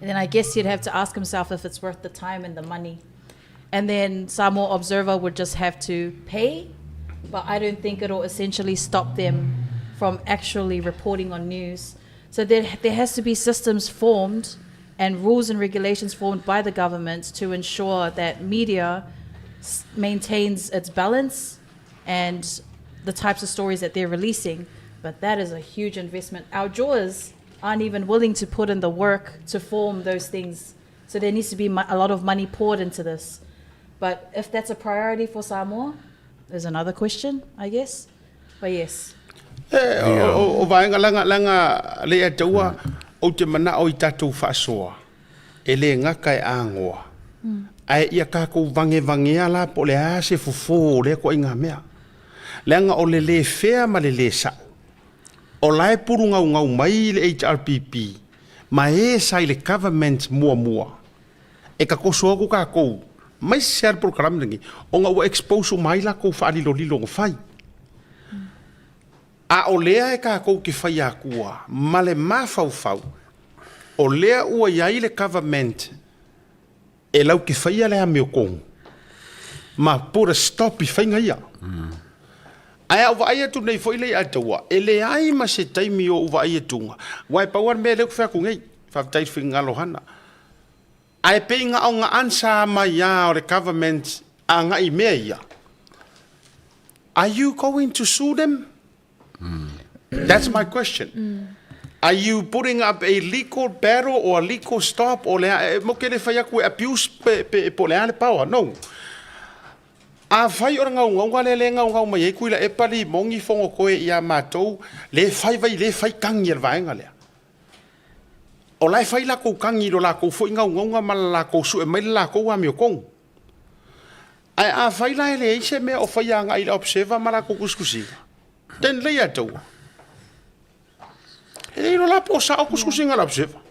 And then I guess he'd have to ask himself if it's worth the time and the money. And then Samoa Observer would just have to pay, but I don't think it'll essentially stop them from actually reporting on news. So there, there has to be systems formed and rules and regulations formed by the government to ensure that media maintains its balance. and the types of stories that they're releasing. But that is a huge investment. Our jawers aren't even willing to put in the work to form those things. So there needs to be a lot of money poured into this. But if that's a priority for Samoa, there's another question, I guess. But yes. E, o, o, o vaega laga, laga le ataua, ou te manao i tatou faasoa, e le gaka e agoa. Ae ia kakou vagevagea la po o le a se fofo o lea koaiga mea. Leaga o le lē fea ma le lē sa'o. O la e pulugaugau mai le HRPP ma ē sa i le government muamua e takoso aku kakou mai se a le polokalame lenei ona ua expose uma ai lakou faalilolilo na fai. A o lea e kakou te fai akua ma le mafaufau o lea ua i ai le government e lau te faia le amiotonu ma put a stop i faiga ia. Ae a ou vaai atu nei foi le Ataua, e leai ma se taimi o ou vaai atuga, aua e pau lava le mea lea ou te fai atu nei, faafetai i le finagalo Hana. Ae pei na o na answer mai lava o le government agai i mea ia. Are you going to sue them? That's my question. Are you putting up a legal battle or a legal stop o le a, e mo ke le fai atu e abuse pe, pe, po o le a le power? No. Afai o le gaugauga lea le gaugau mai ai Tuilaepa Limoni Fonotoe ia matou le fai vai le fai tagi a le vaega lea. O la e fai lakou tagi i lo lakou foi gaugauga ma le lakou sue mai le lakou amiotonu. Ae afai la e leai se mea o faia agai i le observer ma latou tusitusiga, then lei ia taua. E le iloa la po o sao tusitusiga a le observer.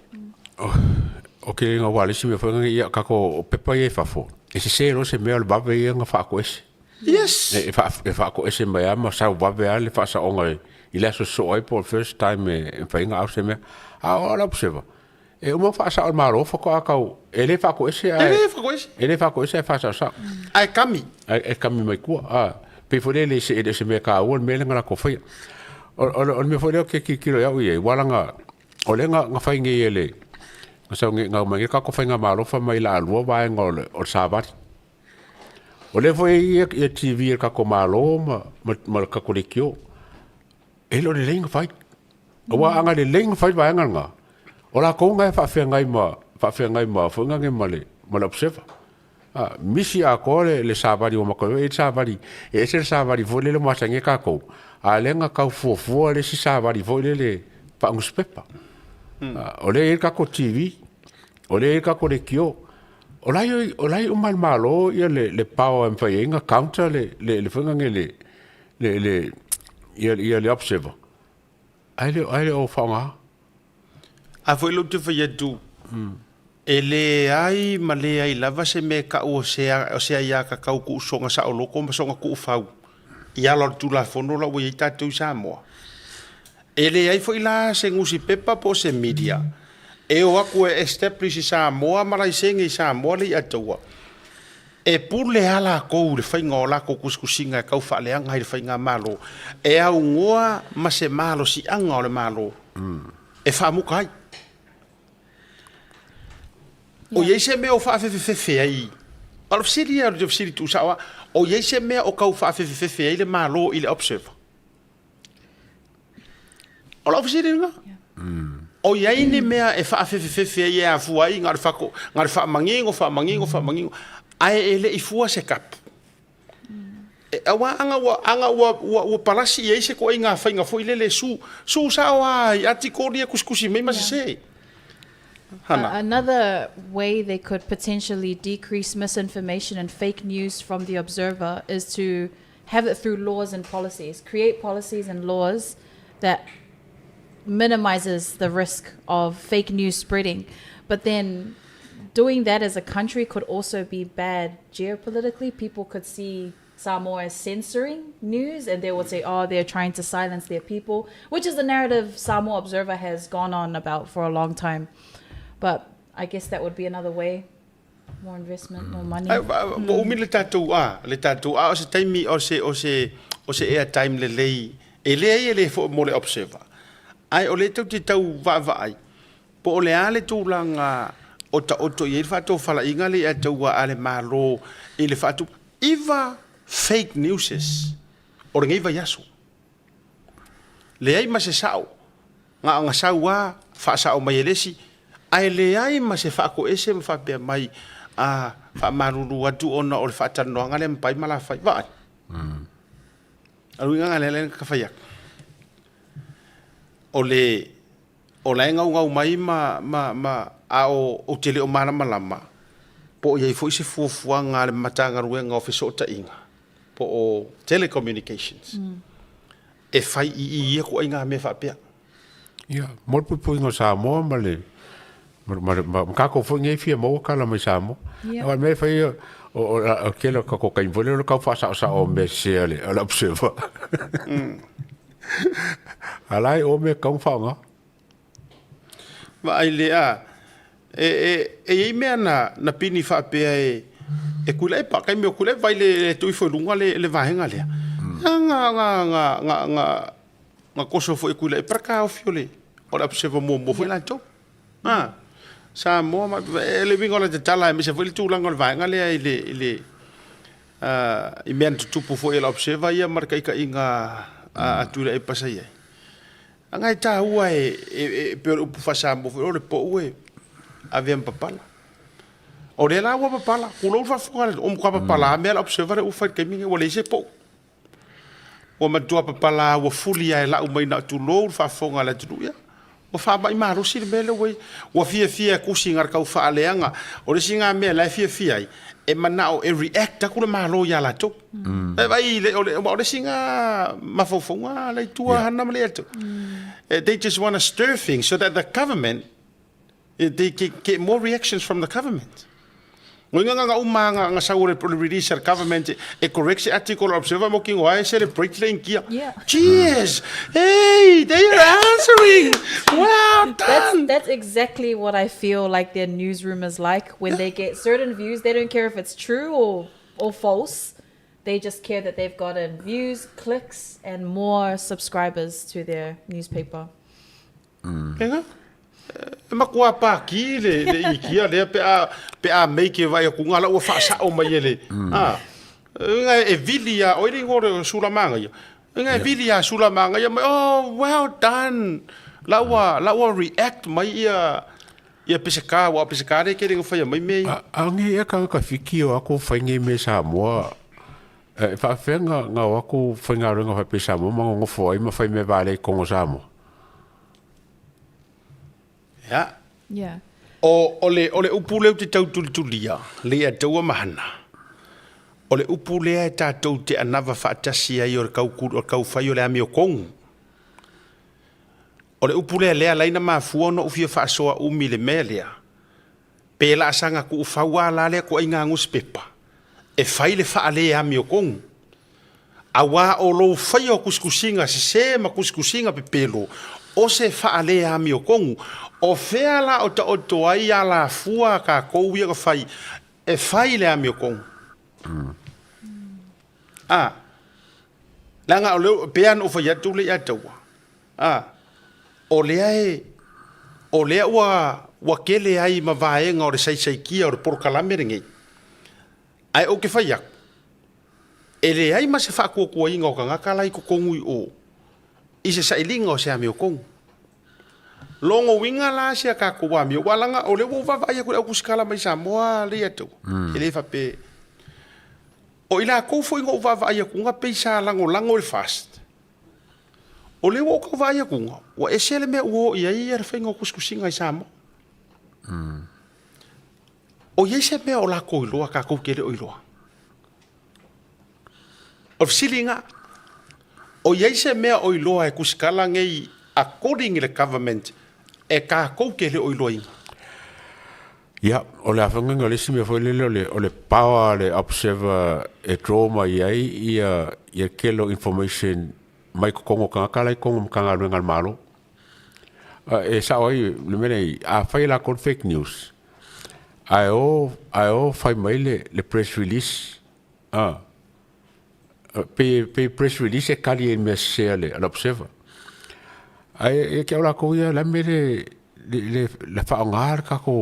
O ke nga wale si mea foi ia kako o pepa ia i fafo. E sese loa se mea o le vave ia nga faakoese. Yes. E, e, e faakoese mai a ma sau vave a le faasaoga i le aso soo ai po o le first time e mafai ona ao se mea. A o le observer, E uma faasao e le Malo faatoa tau e le faatoese ae E le faatoese. E le faatoese ae faasaosao. Ae kami. Ae e kami mai tua. A pei foi lea e le se e le o se mea taua le mea lea na latou faia. O o le mea foi lea ou te tilotilo i au i ai, ua laga o lea na na fai nei e le na sau nei na aumai nei le tatou faigamalo fai mai o le a lua vaega o le o le savali. O lea foi e i ai ia TV a le tatou Malo ma ma le tatou leitio. E le o lelei ona fai. Aua a na lelei ona fai le vaega lena, o latou na e faafeagai ma, faafeagai ma foi nane ma le, ma le observer. A, misi atoa le, le savali ua matou e i ai le savali, e ese le savali foi lele ua masani ai tatou, a o lea na tau fuafua le isi savali foi lele faa-nusipepa. A, o lea e i ai le tatou TV, o lea e i ai le tatou leitio, o la e, o la e uma i le Malo ia le, le power e mafai ai ona counter le, le, le foi nane le, le, le, ia, ia le observer, ae le, ae le o faaaoga. A foi lea ou te fai atu, e leai ma leai lava se mea e tau o se, o se aiatatau tuusoga saoloto ma soga tuufau i ala o le Tulafono la ua i ai tatou i Samoa. E leai foi la se nusipepa po o se media e o atu e establish i Samoa ma laisene i Samoa le iataua. E pule lava lakou i le faiga o lakou tusitusiga e tau faaleaga ai le faigamalo, e aunoa ma se malosiaga o le Malo e faamuta ai. O i ai se mea o faafefefefe ai, o le fesili ia, o le fesili tuusao lava, o i ai se mea o tau faafefefefe ai le Malo i le Observer? O lau fesili lena. O i ai ni mea e faafefefefe ai e afua ai na o le fako, na o le faamanino, faamanino, faamanino, ae e le i fua se kapu. E, aua ana ua, ana ua, ua, ua palasi i ai se ituaiga faiga foi lele e su, su sao lava i article ia tusitusi mai ma sese. Hana. Another way they could potentially decrease misinformation and fake news from the observer is to have it through laws and policies. Create policies and laws that minimizes the risk of fake news spreading. But then doing that as a country could also be bad geopolitically. People could see Samoa as censoring news and they would say, oh, they're trying to silence their people, which is the narrative Samoa Observer has gone on about for a long time. But I guess that would be another way More investment, more money. Ai, ua umi le tatou, a, le tatou, a o se taimi o se, o se, o se airtime lelei, e leai e le foi mo le observer. Ae o lea tou te tau vaavaai, po o le a le tulaga o taoto i ai le faatofalaiga lea i ataua a le Malo i le faatu, iva fake newses. o lenei vaiaso. Leai ma se sa'o, na ona sau a, faasa'o mai e le isi, ae leai ma se faatoese ma faapea mai, A, faamalulu atu ona o le faatalanoaga lea ma Pai ma Lafai. Vaai. O le uiga lena lea na ta fai atu. O le, o la e naunau mai ma, ma, ma, a o, ou te le o malamalama po o i ai foi se fuafuaga a le Matagaluega o Fesootaiga po o Telecommunications e fai i i ia ituaiga mea faapea. Ia, mo le puipuiga o Samoa ma le ma, ma, ma kākou foi nei fia maua kala mai Samoa. Yeah. O le mea e fai o o o tele o kākou taimi foi lea o le tau faasaosao o mea sese a le a le observer. A la e o mea tatau ona faaaoga. Vaai lea, e, e, e i ai mea na, na pini faapea e, e Tuilaepa, taimi o Tuilaepa, vai le, le tuu ifo i luga le, le vaega lea. Na, na, na, na, na, na, na toso foi e Tuilaepa le taofi o le, o le observer muamua foi latou. A, Samoa ma, e le uiga o le tatala aemaise foi le tulaga o le vaega lea i le, i le, i mea na tutupu foi e le observer ia ma le taitaiga a Tuilaepa sa i ai. Leaga e taua e, e, e pei o le upu faa-Samoa foi, o le pou e avea ma papala. O lea la ua papala, tulou le faafofoga a le atunuu, ua matua papala lava mea a le observer lea ua fai i le taimi lenei, ua leai se pou. Ua matua papala ua fuli lava e lau mai na o tulou le faafofoga a le atunuu, ia, ua faamai malosi le mea lea ua i ai. Ua fiafia e tusi na o le tau faaleaga. O le isi lena mea la e fiafia ai, e manao e react atu le Malo ia latou. E vaai, o le, o le isi lena mafaufauga a le itu a Hana ma le atu. They just want to stir things so that the government They get, get more reactions from the government. Ngoi nga nga uma nga nga sau le release al government e correct se article observer mo kingo ai celebrate le inkia. Yeah. Cheers. Hey, they are answering. Well done. That's, that's exactly what I feel like their newsroom is like when they get certain views. They don't care if it's true or, or false. They just care that they've gotten views, clicks, and more subscribers to their newspaper. Ega, e matua pākī le, le ikia lea pe a, pe a make e vai aku ngā la ua whaasao mai e le. Mm. A, nga e vili a, oi ringo re sula manga ia. Nga e vili a sula manga ia mai, oh, well done. La ua, la ua react mai ia, ia peseka, ua peseka re ke ringo whaia mai me. A, a nge ia ka ka whiki o ako whai nge me Samoa. E whaawhea nga, nga o ako whai ngā renga whai pe Samoa, ma ngofo ai ma whai me vāle i Kongo Samoa. Ia. Yeah. O, o le, o le upu lea ou te tautulitulia, le ia taua mahana, o le upu lea e tatou te anava faatasi ai o le kau, o le kaufai o le amiokogu. O le upu lea lea ala ai na mafua ona ou fia faasoa umi i le mea lea, pe laasaga tuufau a la lea toaiga nusipepa e fai le faale amiotogu. Auā o lou faia o tusitusiga sesē ma tusitusiga pepelo, o se faaleamiotonu, o fea la o taoto ai alafua a kākou ia na fai e fai le amiotonu? A, leaga o lea, pei lava ona ou fai atu le ia taua, a, o lea e, o lea ua, ua tele ai ma vaega o le saisaitia o le polokalame lenei, ae ou te fai atu, E leai ma se faatuatuaina o tagata la i totonu i o i se sailiga o se amiotonu. Logo uiga la si a tatou amio, aua leaga o lea ua ou vaavaai atu i le au tusitala mai Samoa lea ia te au, e le faapea. O i latou foi na ou vaavaai atu pei sa lagolago i le FAST, o lea ua ou tau vaai atu, ua ese le mea ua oo i ai le faiga o tusitusiga i Samoa. O i ai se mea o lakou iloa tatou te le o iloa? O le fesiliga, o i ai se mea o iloa e tusitala nei according i le government e tatou te le o iloaina? Ia, o le afanga o le isi mea foi lele o le, o le power a le observer e draw mai ai ia, ia tele o information mai totonu o tagata la i totonu o Matagaluega a le Malo. E sao ai le mea nei, a fai e latou le fake news, ae o, ae o fai mai le, le press release, a, pe, pe press release e kali e mea sese a le, a le observer. Ae e ke au lakou ia, la me le, le, le, le whaonga le kako,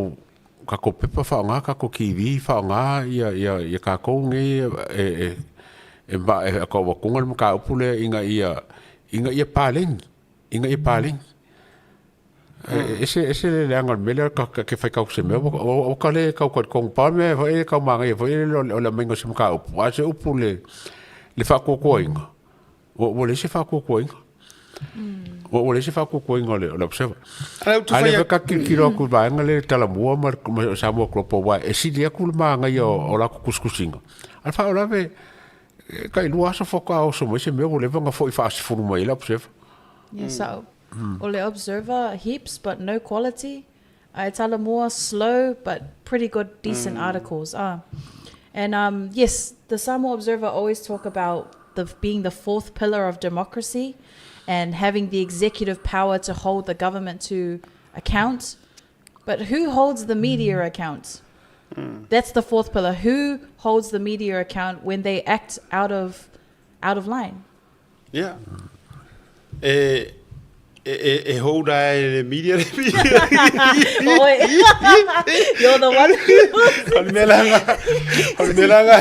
kako pepa whaonga, kako TV whaonga ia, ia, ia kakou nei e, e, E ma e ka ua kunga le mataupu lea ina ia ina ia paleni, ina ia paleni. E ese ese le leaga o le mea lea ka ka ke fai kau se mea ua ua ka le kau talitonu pau le mea foi e kau manaia foi lele o le aumaiga o se mataupu a o se upu le le faatuatuaina ua ua leai se faatuatuaina. Ua ua leai se faatuatuaina o le o le Observer. Ae ou te A fai lea foi atu ka tilotilo atu i le vaega lea i le Talamua ma le Samoa Global aua e sili atu le manaia o latou tusitusiga. A o le faalavelave e tailua aso faatoa oso mai se mea ua leva ona foi faasefulu mai ai le Observer. Yeah, so o le Observer heaps but no quality. Ae Talamua slow but pretty good decent articles. Ah. And um, yes, the Samoa Observer always talk about the being the fourth pillar of democracy and having the executive power to hold the government to account. But who holds the media account? That's the fourth pillar. Who holds the media account when they act out of out of line? Ia. E, e, e, e hold ai le media le media. Oi. You're the one. O le mea la nga, o le mea la nga,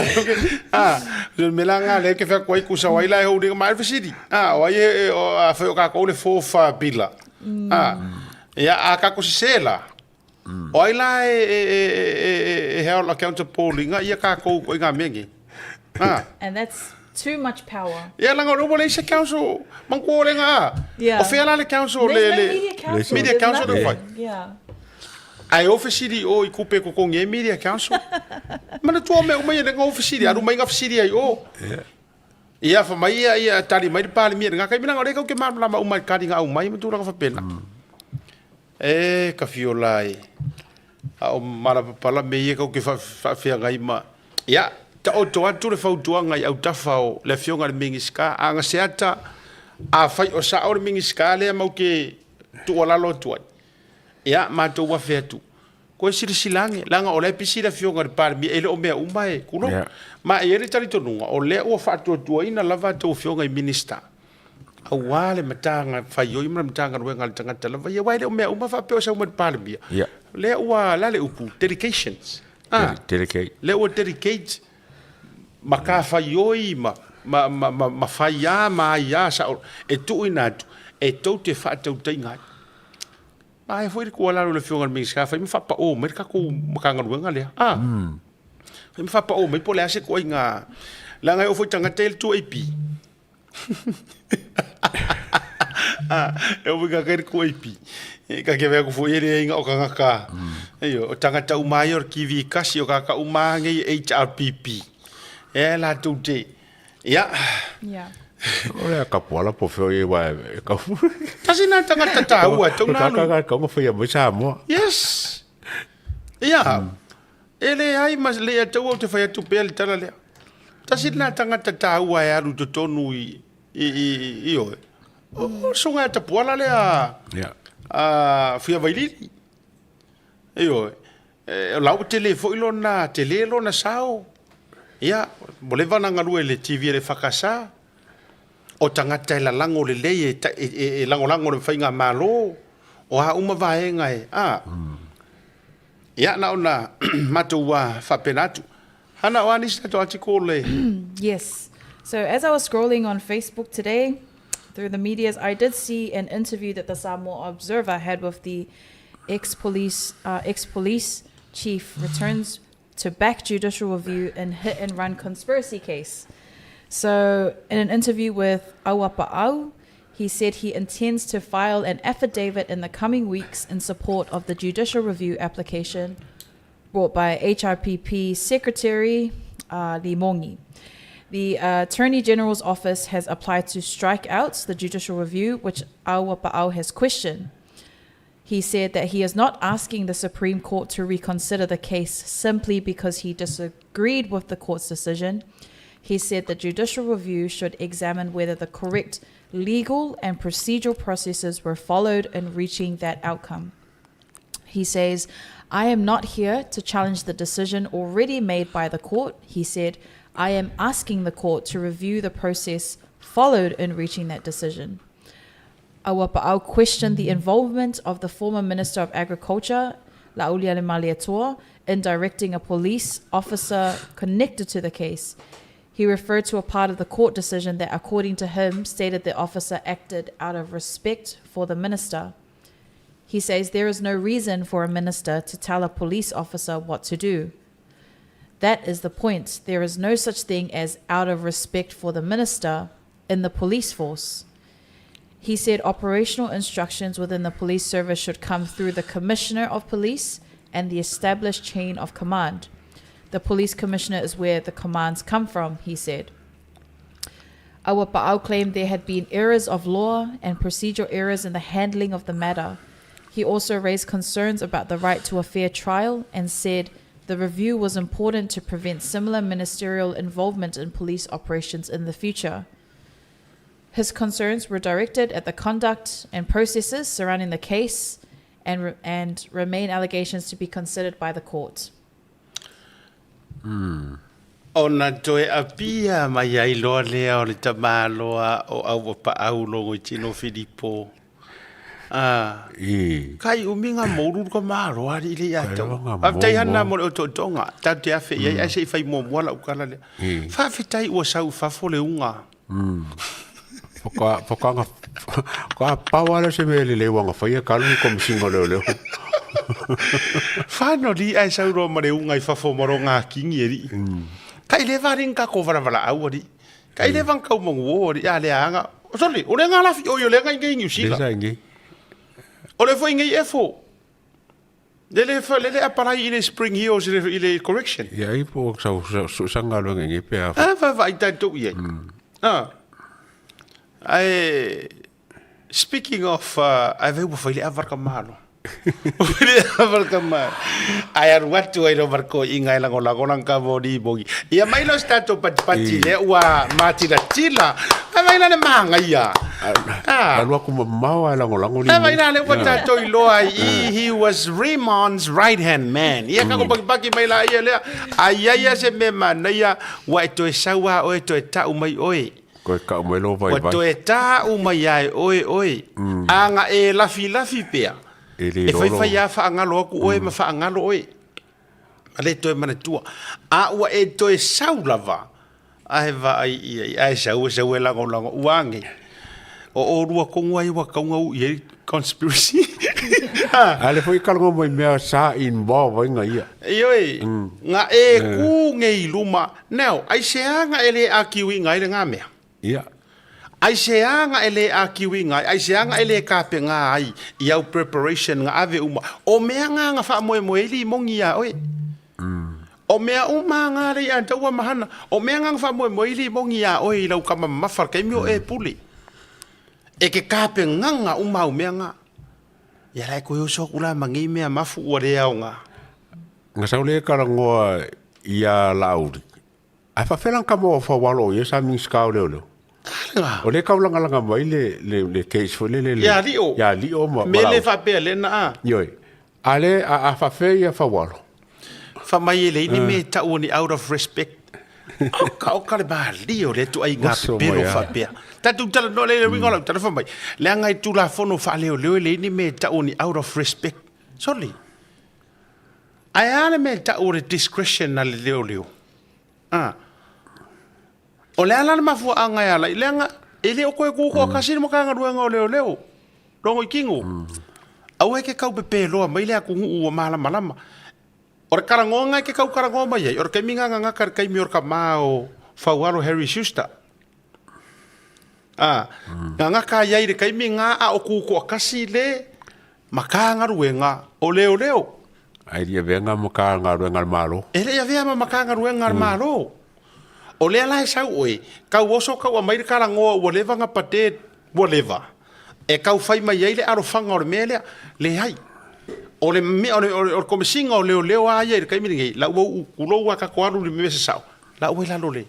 ah, o le mea la nga le ke whea koe kusa wai la e hold inga mai fesili. Ah, o ai e, o a whai o kākou le fourth pillar. Ah, ia, a kākou sese la. O ai la e, e, e, e, e, e held accountable inga ia kākou ko inga mea nge. Ah. And that's too much power. Ia langa o le ua leai se council manatua o le nga. Yeah. O fea la le council le There's no le media council. Media There's council le nothing. fai. Yeah. Ae o fesili o i kupe kokongi e media council. Manatua o mea uma ia lenga o fesili alu mai nga fesili ai o. Ia fa mai ia ia tali mai le Palemia le nga kai mina o le kau ke malamalama uma i kali nga au mai ma tulaga faapena. E ka fiola e. A o malapapala me ia kau ke faafeagai ma ia taoto atu le fautuaga i autafa o le afioga i le Minisita a na seata afai o sao le Minisita lea mau ke tuualalo atu ai ia matou afe atu koe silasila ane leaga o la e pisi le afioga i le Palemia e le o mea uma e tulou ma e i ai le talitonuga o lea ua faatuatuaina lava a outou afioga i Minisita Aua le matagafaioi ma le Matagaluega a le tagata lava ia, aua e le o mea uma faapea o sau mai le Palemia. Yeah. Lea ua, le a le upu, dedications. Ah, Dedicate. Lea ua dedicate matafaioi ma, ma, ma, ma, ma faiā ma aiā sao e tuuina atu e tou te faatautaiga ai. Ma aia foi le tuualalo i le Afioga i le Minisita, fai ma faapao mai le tatou Matagaluega lea. Ah. Fai ma faapao mai po o le a se ituaiga, leaga e oo foi i tagata ia le 2AP. E uiga kai le kuaipi. E ka ke ku foi ele inga o kangaka. Eio, o tangata uma ai o le kiwi kasi o kaka uma ngei HRPP. E la tou te. Ia. Yeah. O le kapuala po feo e wa e ka. Tasi na tangata tāua, tau Ka nā ka ka ka ngo whai mai Samoa. Yes. Ia. E leai ma le ataua ou te fai atu pea le tala lea. Tasi lena tagata taua e alu totonu i, i, i, i oe. O, o susuga ia Tapuala lea Yeah. a Fuiavailili. Ioe. E, o la ua tele foi lona, tele lona sao. Ia, ua leva ona galue i le TV a le EFKS. O tagata e lalago lelei, e, e, e, e lagolago i le faigamalo. O a uma vaega e, a. Ia, na ona matou faapena atu. Hana, o a nisi tatou article le... Yes. So as I was scrolling on Facebook today through the medias, I did see an interview that the Samoa Observer had with the ex-police ex-police chief returns to back judicial review in hit and run conspiracy case. So in an interview with Auapa'au, he said he intends to file an affidavit in the coming weeks in support of the judicial review application brought by HRPP Secretary Limongi. The Attorney General's office has applied to strike out the judicial review, which Auapa'au has questioned. He said that he is not asking the Supreme Court to reconsider the case simply because he disagreed with the court's decision. He said the judicial review should examine whether the correct legal and procedural processes were followed in reaching that outcome. He says, I am not here to challenge the decision already made by the court. He said, I am asking the court to review the process followed in reaching that decision. Auapa'au questioned the involvement of the former Minister of Agriculture, Laaulialemalietoa, in directing a police officer connected to the case. He referred to a part of the court decision that, according to him, stated the officer acted out of respect for the minister. He says there is no reason for a minister to tell a police officer what to do. That is the point. There is no such thing as out of respect for the minister in the police force. He said operational instructions within the police service should come through the commissioner of police and the established chain of command. The police commissioner is where the commands come from, he said. Auapaau claimed there had been errors of law and procedural errors in the handling of the matter. He also raised concerns about the right to a fair trial and said the review was important to prevent similar ministerial involvement in police operations in the future. His concerns were directed at the conduct and processes surrounding the case and, re- and remain allegations to be considered by the court. Ona toe apia mai ai loa lea o le tamaloa o Auapaau Logoitino Filipo. Ah, I. kai umi ngā mouru ka māro ari i le ia Kai tau. rawa ngā Faafetai hana mou, mo le otootoga, tatou te afe i ai, ae se i fai muamua lau kala lea. Faafetai ua sau i fafo le uga. Whaka, whakanga, ka pawa le se mea lelei wanga whaia ka rungi komisinga o leo leo. Whano li ae sau roa ma le uga i fafo ma ro ngā kingi e rii. Kai le varing ka ko varawara au ari. Kai le vang kau mongu o ari, a le anga. Sorry, o le ngā lafi o i o le nga inge i New Zealand. Lesa inge. O le fo inge i efo. Le le le le apalai i le Spring Heels i le, i le correction. Ia i po sa sa sa ngā luanga inge pe a. Ah, fa fa i tatou i ai. Ah. Ae speaking of uh, ai vai ua fai le avar ka malo. Ua le avar ka malo. Ai aru atu ai lo varko inga e lagolago lang ka vori bogi. Ia mai lo se tatou patipati lea ua matilatila. Ai vai la le mangaia. Ah. Alu aku mamao ae lagolago Ai vai la le ua tatou iloa ai i he was Raymond's right hand man. Ia kako pakipaki mai la ia lea. Ai ai ia se mea manaia ua e toe sau a oe toe tau mai oe. Koe kau mai lo Ua vaivai. toe tāu mai ai oe oe, a nga e lafilafi pea, E le e lolo. whaiwhai a whaangalo aku oe ma whaangalo oe. Ma le toe manatua. A ua e toe sau lava, a he vaai ia i ae sau e sau e lagolago ua ange. O olua kongu ai ua kaunga u i ai conspiracy. Ha. A le foi kalonga mai mea sa involve ai nga ia. Ioe, nga e ku ngei luma. Now, ai se anga e le akiwi ngai le ngā mea. Ia. Ai se anga e le akiwi ngai, ai se anga e le kape ngā ai i au preparation nga ave uma. O mea ngā nga whaamoemoe li mongi ia oe. O mea uma ngā lei a taua mahana. O mea ngā nga whaamoemoe li mongi ia oe i lau kama mawhar kei mio e pule. E ke kape nganga uma au mea ngā. Ia la e koe oso aku la ma ngei mea mafu ua le ao ngā. Nga sau le kalangoa ia Laauli. Ae faafela ka mo fa walo ia sa Minista o Leoleo. Nga. O le kaulangalanga mai le le le case foi le le le. Ia Lio. Ia Lio ma Me le Laauli. faapea lena a. Ioe. A le a a faafea ia Faualo. Fa mai e le ini me tau ni out of respect. Oka oka le malie o le ituaiga Oso pepelo mai a. faapea. Tatou talanoa le le uiga o lau tala fai mai. Leaga i Tulafono faaleoleo e leai ni mea e tau ni out of respect. Soli. Ae a le mea e tau o le discretion a le leoleo? A. O le a la le mafuaaga e ala ai? Leaga e le o koe kūkoakasi le Matagaluega o Leoleo. Logo i Kingo. Aua e ke kaupepeloa mai le atunuu ua malamalama. O le kalangoga e ke kau kalangoa mai ai, o le taimi gagagaka i le taimi o le tama o Faualo Harry Schuster. A, gagaka ai ai i le taimi ga a o Kūkoakasi le Matagaluega o Leoleo. Ai le i avea nga Matagaluega a le Malo. E le i avea ma Matagaluega a le Malo. O lea la e sau oe, kau oso kau aumai le kalangoa ua leva ga pate ua leva e kau fai mai ai le alofaga o le mea lea. Leai. O le mea, o le, o le, o le komesiga o leoleo a ia i le taimi lenei, la ua uu kulou a tatou alu i le mea sasao, la ua i lalo le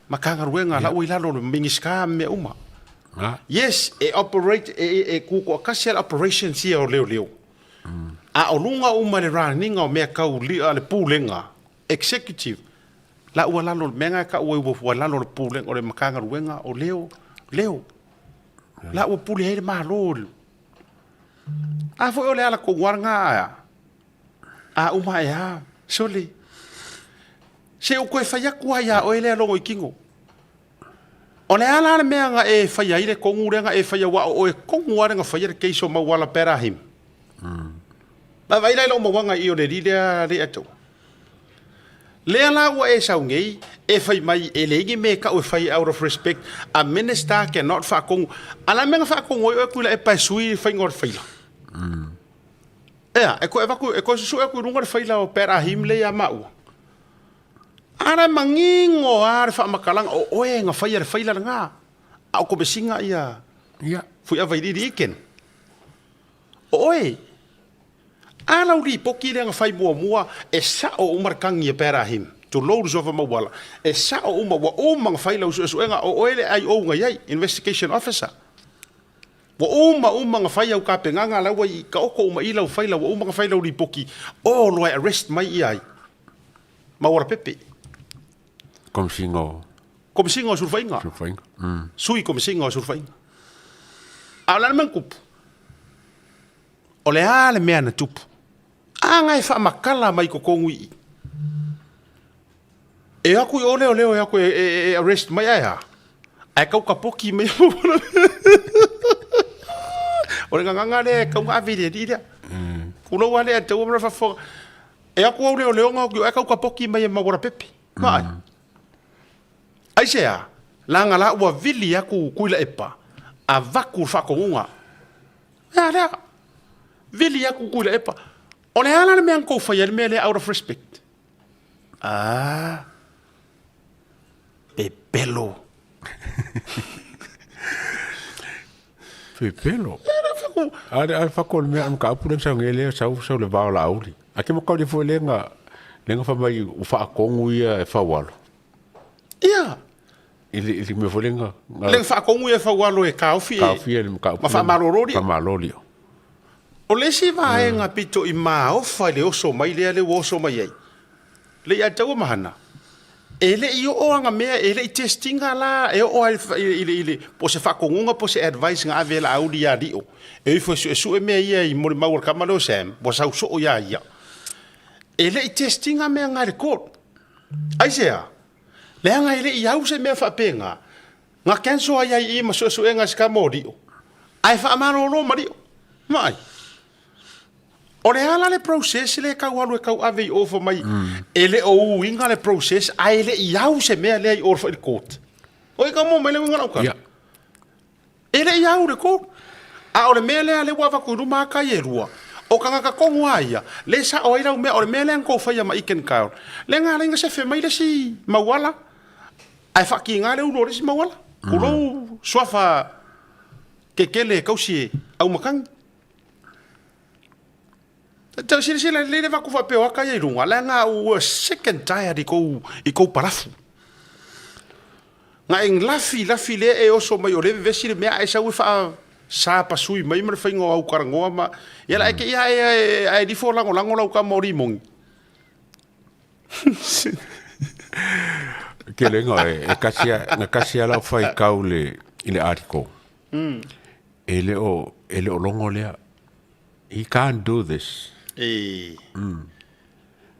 Matagaluega, la ua i lalo le Minisita ma mea uma. Yes, e operate, e, e, e kūkoakasi a le operations ia o leoleo. A o luga uma le raniga o mea kau li, a le pulega, executive, la ua lalo le mea ka ua ua ua lalo le pulega o le Matagaluega o leo, leo. La ua pule ai le Malo. A foi o le ala kou ala ngā a uma e a, sole. Se i ou toe fai atu lava ia oe lea Logoitino. O le a la le mea na e faia ai le tonu lea na e faia aua o oe tonu lava lea na faia le case o Mauala Perahim. Vaavaai la i lou mauaga i o le alii lea Leiataua. Lea la ua e sau nei e fai mai e leai ni mea e tau e fai out of respect, a minister cannot faatonu. A o le a le mea na faatonu ai oe Tuilaepa e sui le faiga o le faila? Ea, e toe avatu, e toe susue atu i luga le faila o Perahim lea ia maua. A la e manino lava le faamatalaga, o oe na faia le faila lena, a o Komesina ia Ia. Fuiava Iliili Iken. O oe. A lau lipoti lea na fai muamua, e sao uma le tagi a Perahim, tulou le suafa mauala, e sao uma, ua uma ona fai lau suesuega, o oe le IO na i ai, Investigation Officer. Ua uma uma ona fai au tapenaga la ua i taoto uma i lau faila ua uma ona fai lau lipoti o loa e arrest mai ia ai Mauala Pepe. Komesina o. Komesina o Sulufaiga. Sulufaiga. Sui Komesina o Sulufaiga. A o le a le mea na tupu? O le a le mea na tupu? A na e faamatala mai totonu i i. E o atu i o leoleo e o atu e, e, e arrest mai ae a? Ae tau kapoki mai O le gagaga lea e tau na ave i le alii lea. Kulou lava lea taua ma le faafofoga. E o atu au leoleo na o atu i o ae tau kapoki mai e Mauala Pepe. Vaai. Aisea? Leaga la ua vili atu Tuilaepa avatu le faatonuga. Ea lea. Vili atu Tuilaepa. O le a la le mea na tou faia ai le mea lea out of respect? Ah, pepelo. Pepelo. Ale ale fa ko le mea am ka apu le sa ngele sa sa le vao la auli. A ke mo ka le fo le nga le nga fa mai u fa kongu ia e fa walo. Ia. I le i le mea fo le nga Le fa kongu ia fa walo e kaofi e. Kaofi e le ka Ma fa malolo Fa malolo. O le isi vaega pito i maofa i le oso mai lea le ua oso mai ai, le i ataua ma hana, e le i oo aga mea, e le i test ina la e oo ai i le, i le, po o se faatonuga po o se advice na ave e Laauli ia Lio, e o ifo e suesue mea ia i molimau a le tama lea o Sam, ua sau soo ia ia. E le i test ina mea na i le court. Aisea? Leaga e le i au se mea faapena, Na cancel ai ai i ma suesuega i se kama o Lio, ae faamalolo ma Lio. Vaai. O le a la le process lea e tau alu e tau ave i o fai mai e le o uiga le process ae le i au se mea lea i o i le court. O i ka mo mai le uiga o lau tala. Yeah. E le i au le court. A o le mea lea lea ua avatu i luma ata ia e lua, o tagata tonu lava ia, lea e sao ai lau mea, o le mea lea na tou faia ma Iken Kyle, lea na ala ai na sefe mai le isi mauala, Ae faatiga le ulu o le isi mau ala. Tulou suafa kekele e kausi e Aumakani. Tau silasila lelei le avatu faapea o ata ia i luga, leaga ua sick and tired i kou, i kou parafu. Na e lafi lafi lea e oso mai o lea e vevesi le mea ae sau e faa sa pasui mai ma le faiga o au talanoa ma, ia la e te i ae, ae, ae lifo lagolago lau tama o Rimoni. Ke le ingoa e, e kasi a, na kasi a lau whai kau le, i le article. E le o, e le o longo lea. He can't do this. E,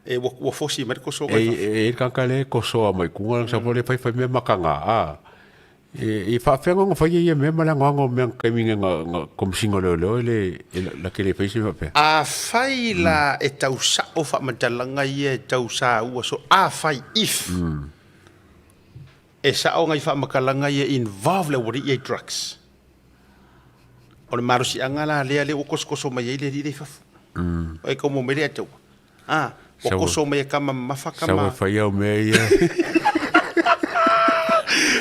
e ua, ua fosi mai le koso E, e, e kanka le kosoa mai kunga, mm. sa le fai fai mea makanga, a. E, e whaawhenga nga whai ia mea ma le angoango mea kaimi nga, nga, nga komisinga leo leo e le, e la, la ke le whai se whapea. Afai la e tau sao faamatalaga ia e tau saua so afai if e sao ngai faamatalaga ia involve le aualii ia i drugs. O le malosiaga la lea lea ua kosokoso mai ai le alii lea i fafo. Ai kau mo mai le ataua. Ah, ua koso mai e kama mamafa kama. Sau e fai au mea ia.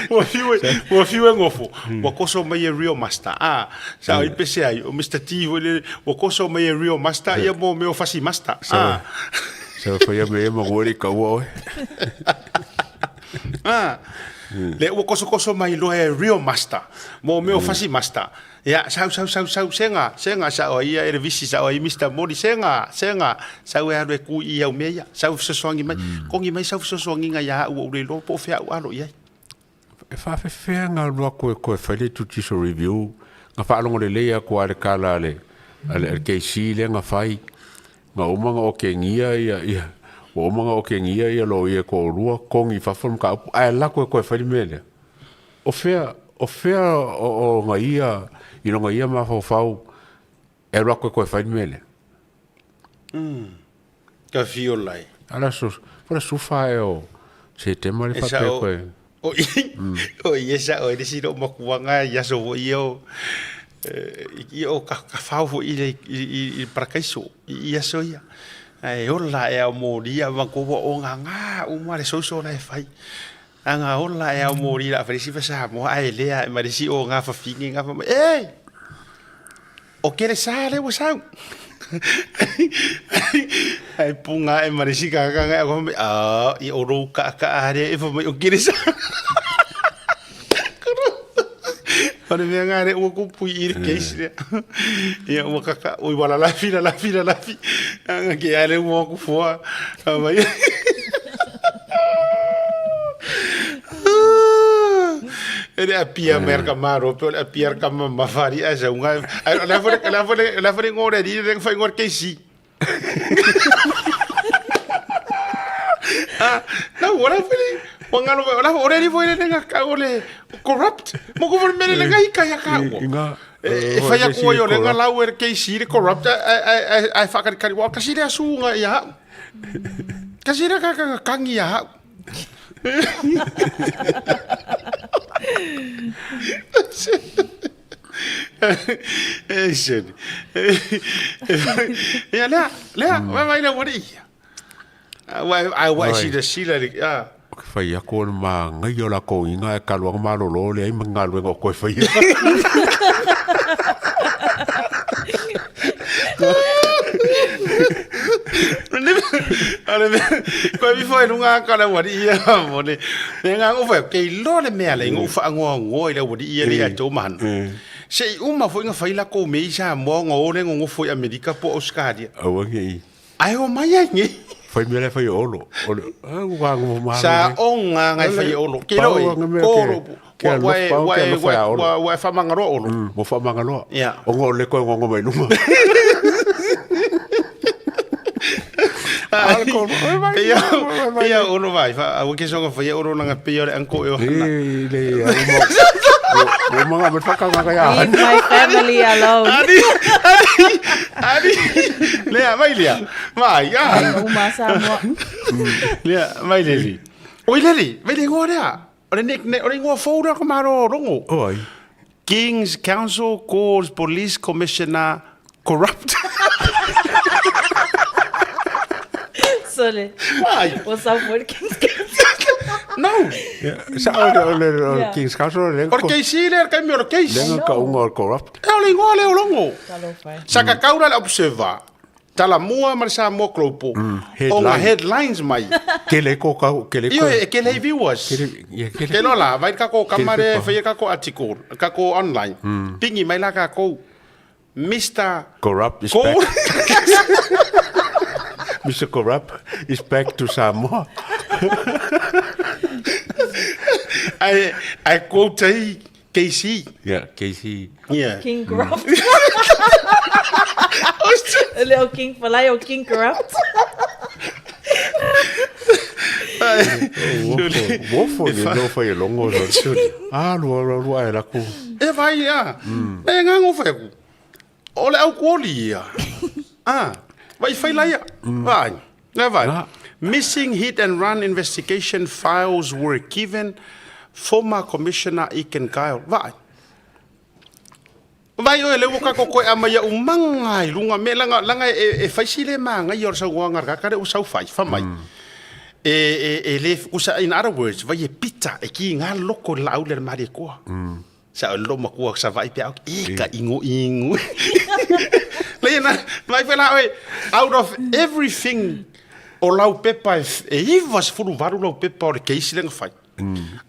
Ua fiu e, ua fiu e gofo. Ua koso mai e Rio Master. Ah, sa i pese ai, o Mr. T foi le, ua koso mai e Rio Master, ia mo mea o Fasi Master. Ah. Sau e fai au mea ia ma ngua le kaua oe. Ah. Le ua kosokoso mai loa e Rio Master, mo mea o Fasi Master. Ia, sau, sau, sau, sau, sega, sega, sao ai ia Elevisi, sao ai Mister Moli, sega, sega, sau e alu e ku i au mea ia, sau e fesoasoani mai, kongi mai sau fesoasoaniga ia au ua ou le iloa po o fea au alo i ai. E faafefea nga alu aku e koe fai le judicial review, nga faalogo lelei aku a le kala a le, a le, a le KC lea nga fai, nga uma nga okengia ia, ia, Ua uma ona okegia ia loia e toalua togi i fafo le mataupu ae alu atu e toe fai le mea lea. O fea, o fea o ona ia, i lona ia mafaufau e alu atu e toe fai le mea lea? Ka fio lai. A o le aso, po o le 14 ea o Setema le faapea e toe. O i, o i e sa'o ai le isi lou makuaga i aso foi ia o, ia o ka fao foi i le, i, i parakaiso i aso ia. Ae ola ae ao moli a matou ua ogaga uma le soso la e fai. Aga ola ae ao moli la fai le isi Samoa ae lea ae ma le isi oga fafine ga fai mai, e! O kele sa lea ua sau. Ae punga ae ma le isi kaka ngai aku mai, ah, ia o lou kaakaa lea e fai mai o kele sa. O le mea ngā le ua kupu i le case lea. Ia ua kaka, ui wala lafi, la lafi, la lafi. Anga ke ale ua aku fua. Mai. E le apia mai ka maro pe o le apia ka mamafa ali a saunga. Ai la fo la fo la fo ngore ri le fai ngore keisi. Ah, na wala fo le wangalo la fo ore ri fo le nga ka o le corrupt. Mo ko fo mele le ngai ka ya ka o. E fai aku ai o le nga lau e keisi le corrupt ai ai whakarikari wa kasi le asunga ia. Kasi le ka ka kangi ia. E sene. Ia lea, lea, vai vai lea ua ia. Ua ai ua sila sila le a. O ke whai aku o le māngai o la kōinga e kaluanga malolo le ai ma galuega o koe whai. Koe mi foi lunga ka le wari ia mo le me nga ngo foi ke lo le mea le ngo fa ngo ngo ile wari ia le a man. Se i uma foi nga fai la ko me isa mo ngo le ngo foi Amerika po Australia. Aua nge i. Ai o mai ai nge. Fai mea le fai olo. O le a ua ngo ma. Sa onga ngai fai olo. Ke lo ko ro wa wa wa wa fa mangaro olo. Mo fa mangaro. Yeah. O ngo le ko ngo mai lunga. Pia olo vai fa au ke songa fai olo nanga pia le anko e hana. Le o manga me whakanga kai a. Leave my family alone. Ani ani ani lea mai lea. Mai a. Uma Samoa. Lea mai leli. Oi leli, mai le ngoa lea. O le nickname, o le ingoa fou lea ko maro rongo. Oi. King's Counsel calls police commissioner corrupt. Sole. Ai. What's up with King's Counsel? No. Sa o le o le o le King's Counsel le O le KC le kai mi o le case. Le ka unga o corrupt. E o le ingoa le o longo. Talofa. Sa ka kaura le observer. Talamua ma le Samoa Global. O ngā headlines mai. Kele ko kau, kele ko. Io e kele i viewers. Kele, ia kele. Ke lola, vai ka ko kamare, whai ka ko article, ka ko online. Pingi mai la ka ko Mr. Corrupt is Ko. back. Mr. Corrupt is back to Samoa. I quote ai KC. Yeah, KC. Yeah. King Corrupt. E le o King Falai o King Corrupt. Wofo ni no fai longo so. Ah, lua lua lua e laku. E vai ia. E ngā ngō whai aku. O le au kuoli ia. Ah, vai whai laia. Vai. Vai vai. Missing hit and run investigation files were given former Commissioner Iken Kyle. Vai. Vai oe le ua kako koe a mai au manga i lunga me langa, langa e, e whaisi le manga i ora sau ngoanga raka le o sau whai, wha mai. E, e, e le, usa, in other words, vai e pita e ki ngā loko la au le mari koa. Sa o lo makua sa vai pe au, e ka ingo ingo. Le na, mai whela oe, out of everything o lau pepa e, e iwa se fulu varu lau pepa o le keisi lenga whai.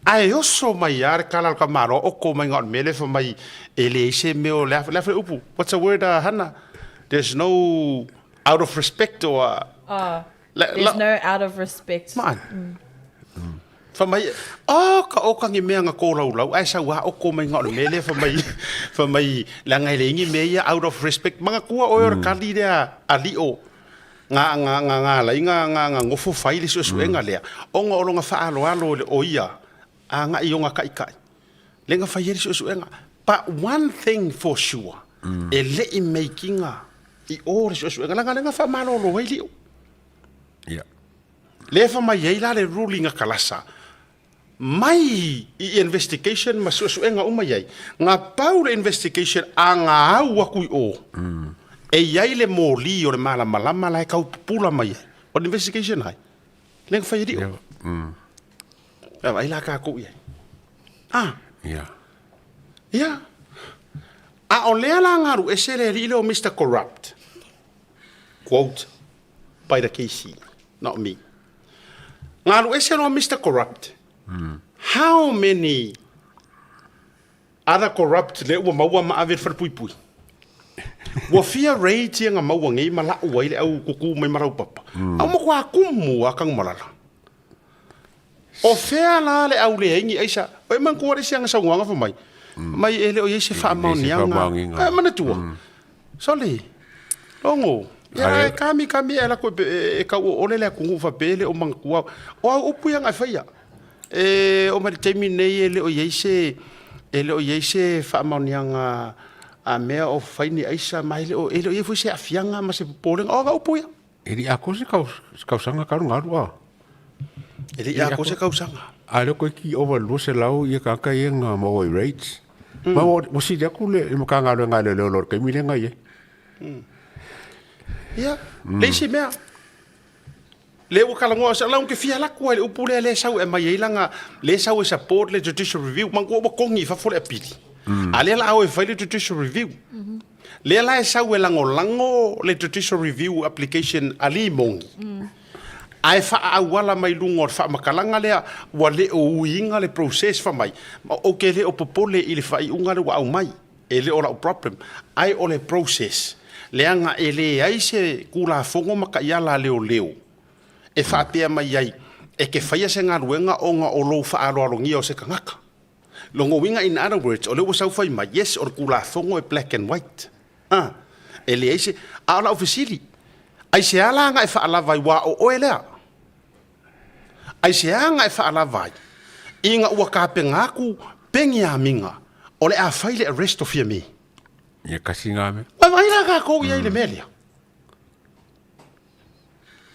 Ae oso mai a le kala o ka maro o ko mai ngā mele fa mai e le ise me o le le upu. What's the word, Hannah? There's no out of respect or... There's no out of respect. Man. Fa mai, oh, ka o kangi mea ngā kōrau lau, ai sau a o ko mai ngā mele fa mai, fa mai, la ngai le ingi mea ia out of respect. Manga kua o ora kali rea a lio. Ga, ga, ga, ga alai ga, ga, ga gofo fai le suesuega lea, ona o lona faaaloalo i le o ia agai i ona taitai, lea na fai ai le suesuega. But one thing for sure, e le i make ina i o le suesuega, leaga lea na faamalolo ai Lio. Ia. Lea e fai mai ai la le ruling a Kalasa, mai i investigation ma suesuega uma i ai, na pau le investigation a na au atu i o, e i ai le moli o le malamalama la e tau pupula mai ai. O le investigation ai, lea na fai e Lio. E vaai la tatou i ai. Ah. Ia. Ia. A o lea la na alu ese le alii lea o Mister Corrupt, quote by the KC, not me. Na alu ese loa Mister Corrupt. How many other corrupt lea ua maua ma ave i le falepuipui? Ua fia raids ia na maua nei ma lau ai le au kuku mai ma laupapa. A ua matua kumu lava Tanumalala. O fea la le au leai ni aisa? O e manatua le isi ana saunoaga fai mai, mai e le o i ai se faamaoniaga. E manatua. Sole, logo, ia e kami kami e ala koe e tau oole le atunuu faapea e le o manatua au. O au upu ia na e faia. E oo mai le taimi lenei e le o i ai se e le o i ai se faamaoniaga a mea o fai ni aisa ma e le o e le o i ai foi se aafiaga ma se popolega. O au upu ia. E le i atoa se tausaga talu ona alu a. E le i atoa se tausaga. A lea koe ki over 200 ia tagata ia na maua i rates. Ma ua sili atu le Matagaluega a Leoleo i lo le taimi lea na i ai. Ia, le isi mea, lea ua talanoa, o lau ou te fia alu atu lava i le upu lea, lea e sau e aumai ai lana, lea e sau e support le judicial review, manatua ua togi i fafo le apili. A lea o le a o e fai le judicial review. Lea la e sau e lagolago le judicial review application a Lee Mongi, ae faaauala mai luga o le faamatalaga lea ua le o uiina le process fai mai, ou te le o popole i le faaiuga lea ua aumai, e le o lau problem, ae o le process, leaga e leai se Tulafono ma taiala a leoleo e faapea mai ai e te faia se galuega ona o lou faaaloalogia o se tagata. Lona uiga in other words, o lea ua sau fai mai, yes o le Tulafono e black and white. A, e leai se, a o lau fesili, aisea la na e faalava ai, ua o oe lea? Aisea na e faalava ai, ina ua tapena atu Peniamina o le a fai le arrest o Fiame? Ia kasi ngā mea. Vaai la tatou i ai i le mea lea.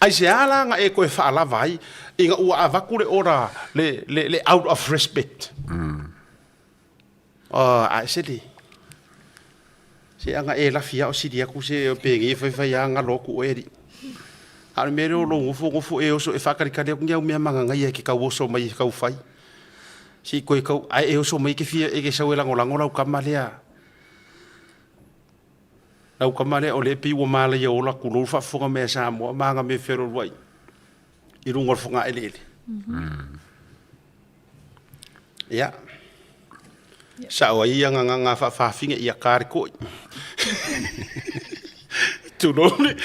Aisea la na e toe faalava ai ina ua avatu le order le, le, le out of respect? Oh, ae se le. Se ana e lafi ao sili atu se penei e faifai a galo atu oe alii. A o le mea lea o lou nofo nofo e oso e faakalikali atu ni au mea magagaia e ke tau oso mai e tau fai. Se i koe tau, ae e oso mai e ke fia e ke sau e lagolago lau tama lea. Lau tama lea o lea e pei ua malaia ola tulou le faafofoga mai a Samoa ma aga mea fealualuai i luga o le fogaeleele. Ia, sao ai ia gagaga faafaafine ia ka le koi. Tulou le,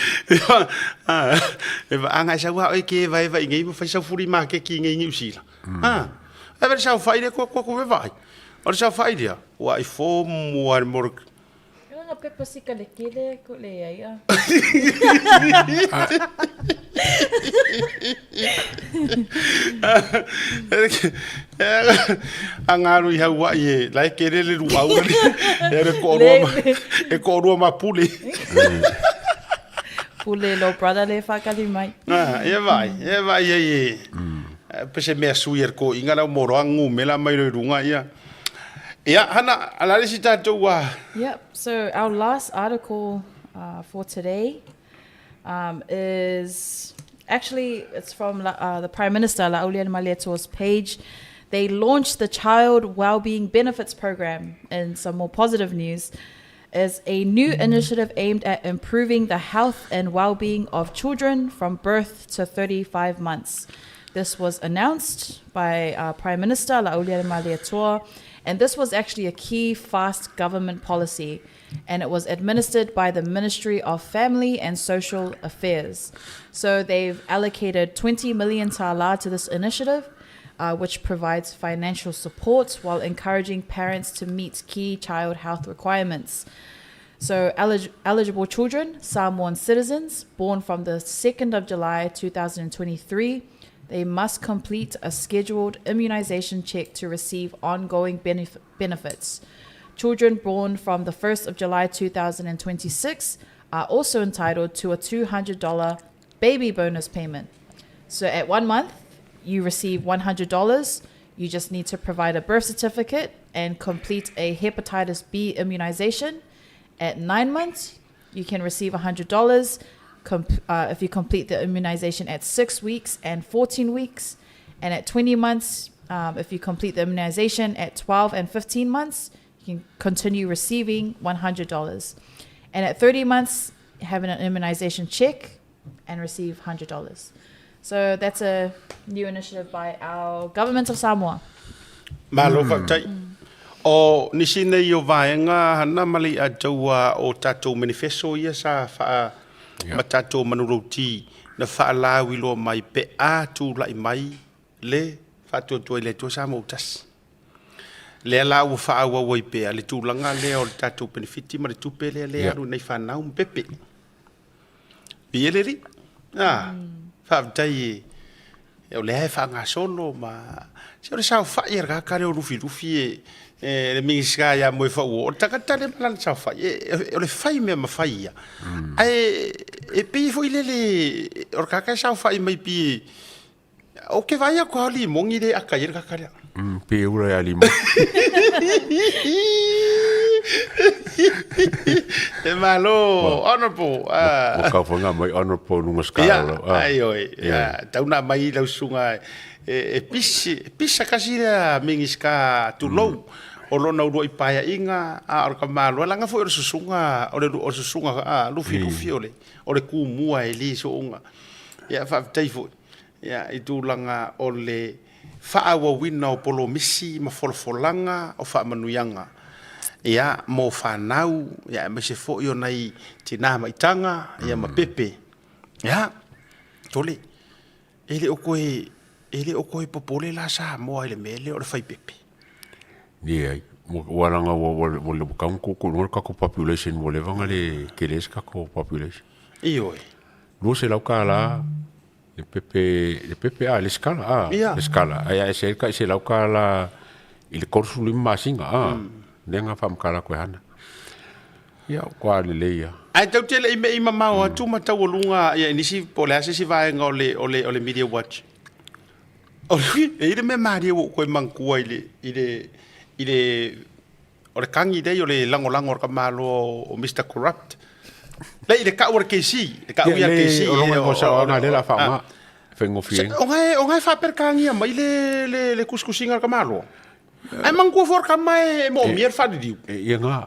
e vaanga e sau a oe ke vaeva i nei ma fai sau fuli maketi i nei Niu Sila. E vele saofai lea kua kua vaai. O le saofai lea, ua i fomu a le mo Ela pepa sika le kele ko le ai a. A ngalu i hau i e lai kele le lu au le e le ko rua ma e ko rua ma pule. Pule lo brother le whakali mai. Ah, e vai, e vai e e. Pe se mea sui er ko inga lau moroa ngumela mai lo runga ia. Ia, Hana, a le a le isi tatou ua... Yep, so our last article for today is actually it's from the Prime Minister Laaulialemalietoa's page. They launched the Child Wellbeing Benefits Program. In some more positive news, is a new initiative aimed at improving the health and well-being of children from birth to 35 months. This was announced by Prime Minister Laaulialemalietoa, and this was actually a key fast government policy, and it was administered by the Ministry of Family and Social Affairs. So they've allocated 20 million ta'ala to this initiative, which provides financial support while encouraging parents to meet key child health requirements. So elig- eligible children, Samoan citizens born from the 2nd of July 2023, they must complete a scheduled immunization check to receive ongoing benef- benefits. Children born from the 1st of July 2026 are also entitled to a $200 baby bonus payment. So at 1 month, you receive $100. You just need to provide a birth certificate and complete a hepatitis B immunization. At 9 months, you can receive $100 if you complete the immunization at 6 weeks and 14 weeks. And at 20 months, if you complete the immunization at 12 and 15 months, you can continue receiving $100. And at 30 months, having an immunization check and receive $100. So that's a new initiative by our government of Samoa. Malo faafetai. O nisi nei o vaega hana ma le iataua o tatou manifesto ia sa faa ma tatou manulauti na faalauiloa mai pe a tulai mai le faatuatua i le Atua Samoa ua tasi. Lea la ua faaauau ai pea le tulaga lea o le tatou penefiti ma le tupe lea lea alu i nai fanau ma pepe. Pie le alii. A, faafetai e o lea e faagasolo ma se o le saofai a le tagata lea o Lufilufi e e le Minisita ia Moefaauo, o le tagata lea ma lana saofai, e, o le fai mea mafai ia. Ae e pei foi lele o le tagata e saofai mai pei Ou te vaai atu lava o limoni lea e ata i ai le tagata lea. Pe ula ia limoni. E malo, honorable. Ua kau foi ngā mai honorable lunga skala lau. Ia, ai oi. Ia, tau na mai lau susuga e pisi, pisa kasi lea Minisita tulou. O lona uluai paeaiga, a o le tamaloa, leaga foi o le susuga, o le susuga Lufilufi o le tumua e le soona. Ia, faafetai foi. Ia, i tulaga o le faaauauina o polomisi ma folafolaga o faamanuiaga, ia, mo fanau, ia, aemaise foi o nai tina maitaga, ia, ma pepe. Ia, tole, e le o toe, e le o toe popole la Samoa i le mea lea o le fai pepe. Leai, ua leaga ua ua ua ua tau tuutuu i luga le tatou population ua leva ona le tele se tatou population. Ioe. $200 Le pepe, le pepe, a, le sikala, a, Ia. le sikala. Ae a ese ai le tai $100 i le 35 masina, a, lea na faamatala atu e Hana. Ia, ua lelei lava. Ae tatou te le i me'i mamao atu ma taualuga ia i nisi po o le a se isi vaega o le, o le, o le Media Watch. O le, e i ai le mea malie ua ou toe manatua i le, i le, i le O le kagi lea o le lagolago a le tamaloa o Mister Corrupt. Lea i le kau a le KC, le kau ia KC. O longa o sao ana lea la whaonga. Whaingofie. O ngai o ngai whaperekāngia mai le le le kusikusinga a le tamaloa. Ai manatua foi o le tama e moomia le faaliliu. Ia ngā.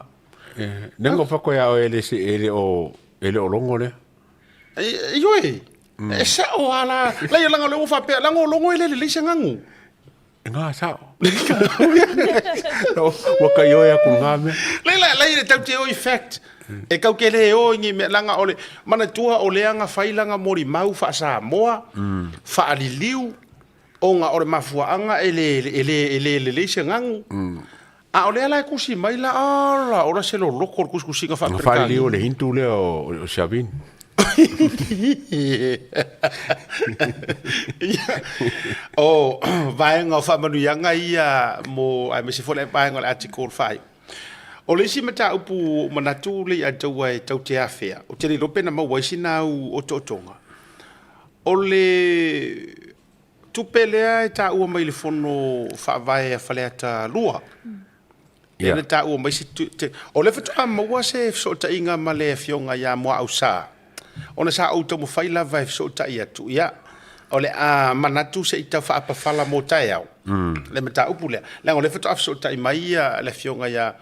Nenga o whako ia o e le se e le o e le o longo lea. Ioe. E sao ala. Lea ia langa o le ua whapea, langa o longo e le lelei se ngagu. E ngā sao. Ua kai oe aku ngā mea. Leila, leila, tau te oi fact. E kau ke le o ingi mea langa o le, manatua o leanga whailanga mori mau wha Samoa, whaaliliu, o ngā o le mafuaanga e le, e le, e le, le leise ngangu. A o lea la e kusi mai la, ala, ora se loloko o le kusikusiga Nga whaaliliu o le hintu lea o, o Shavin. O vaega o faamanuiaga ia mo aemaise foi le vaega o le Article 5. O le isi mataupu ua ou manatu Leiataua e tau te afea, ou te le iloa pe na maua ai sina au otootoga, o le tupe lea e taua mai i le Fono Faavae a Faleata 2. Lea na taua mai se te, o lea faatoa maua se fesootaiga ma le afioga ia Muaau Sa, ona sa ou taumafai lava e fesootai atu, ia, o le a manatu se i tau faaapafala mo taeao le mataupu lea, leaga o lea faatoa fesootai mai ia le afioga ia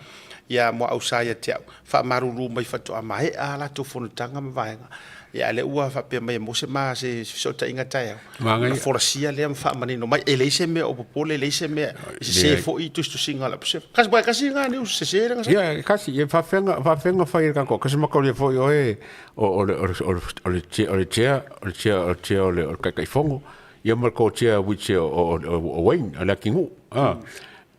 ia Muaau Sa ia te au, faamalulu mai faatoa maea a latou fonotaga ma vaega, ia a lea ua faapea mai e maua se ma se fesootaiga taeao. Ona folasia lea ma faamanino mai, e leai se mea o popole, e leai se mea e sese foi i tusitusiga a le Aposelo. Kasi, aua e kasi lena news sese lena sa. Ia, e kasi, e faafeaga, faafeaga fai e le tagata, kasi mataulia foi oe o, o le, o le, o le, o le chair, o le chair, o le chair, o le chair o le, o le Taitaifono, ia ma le co-chair which o, o, o, o Wayne, o Leakinuu, a.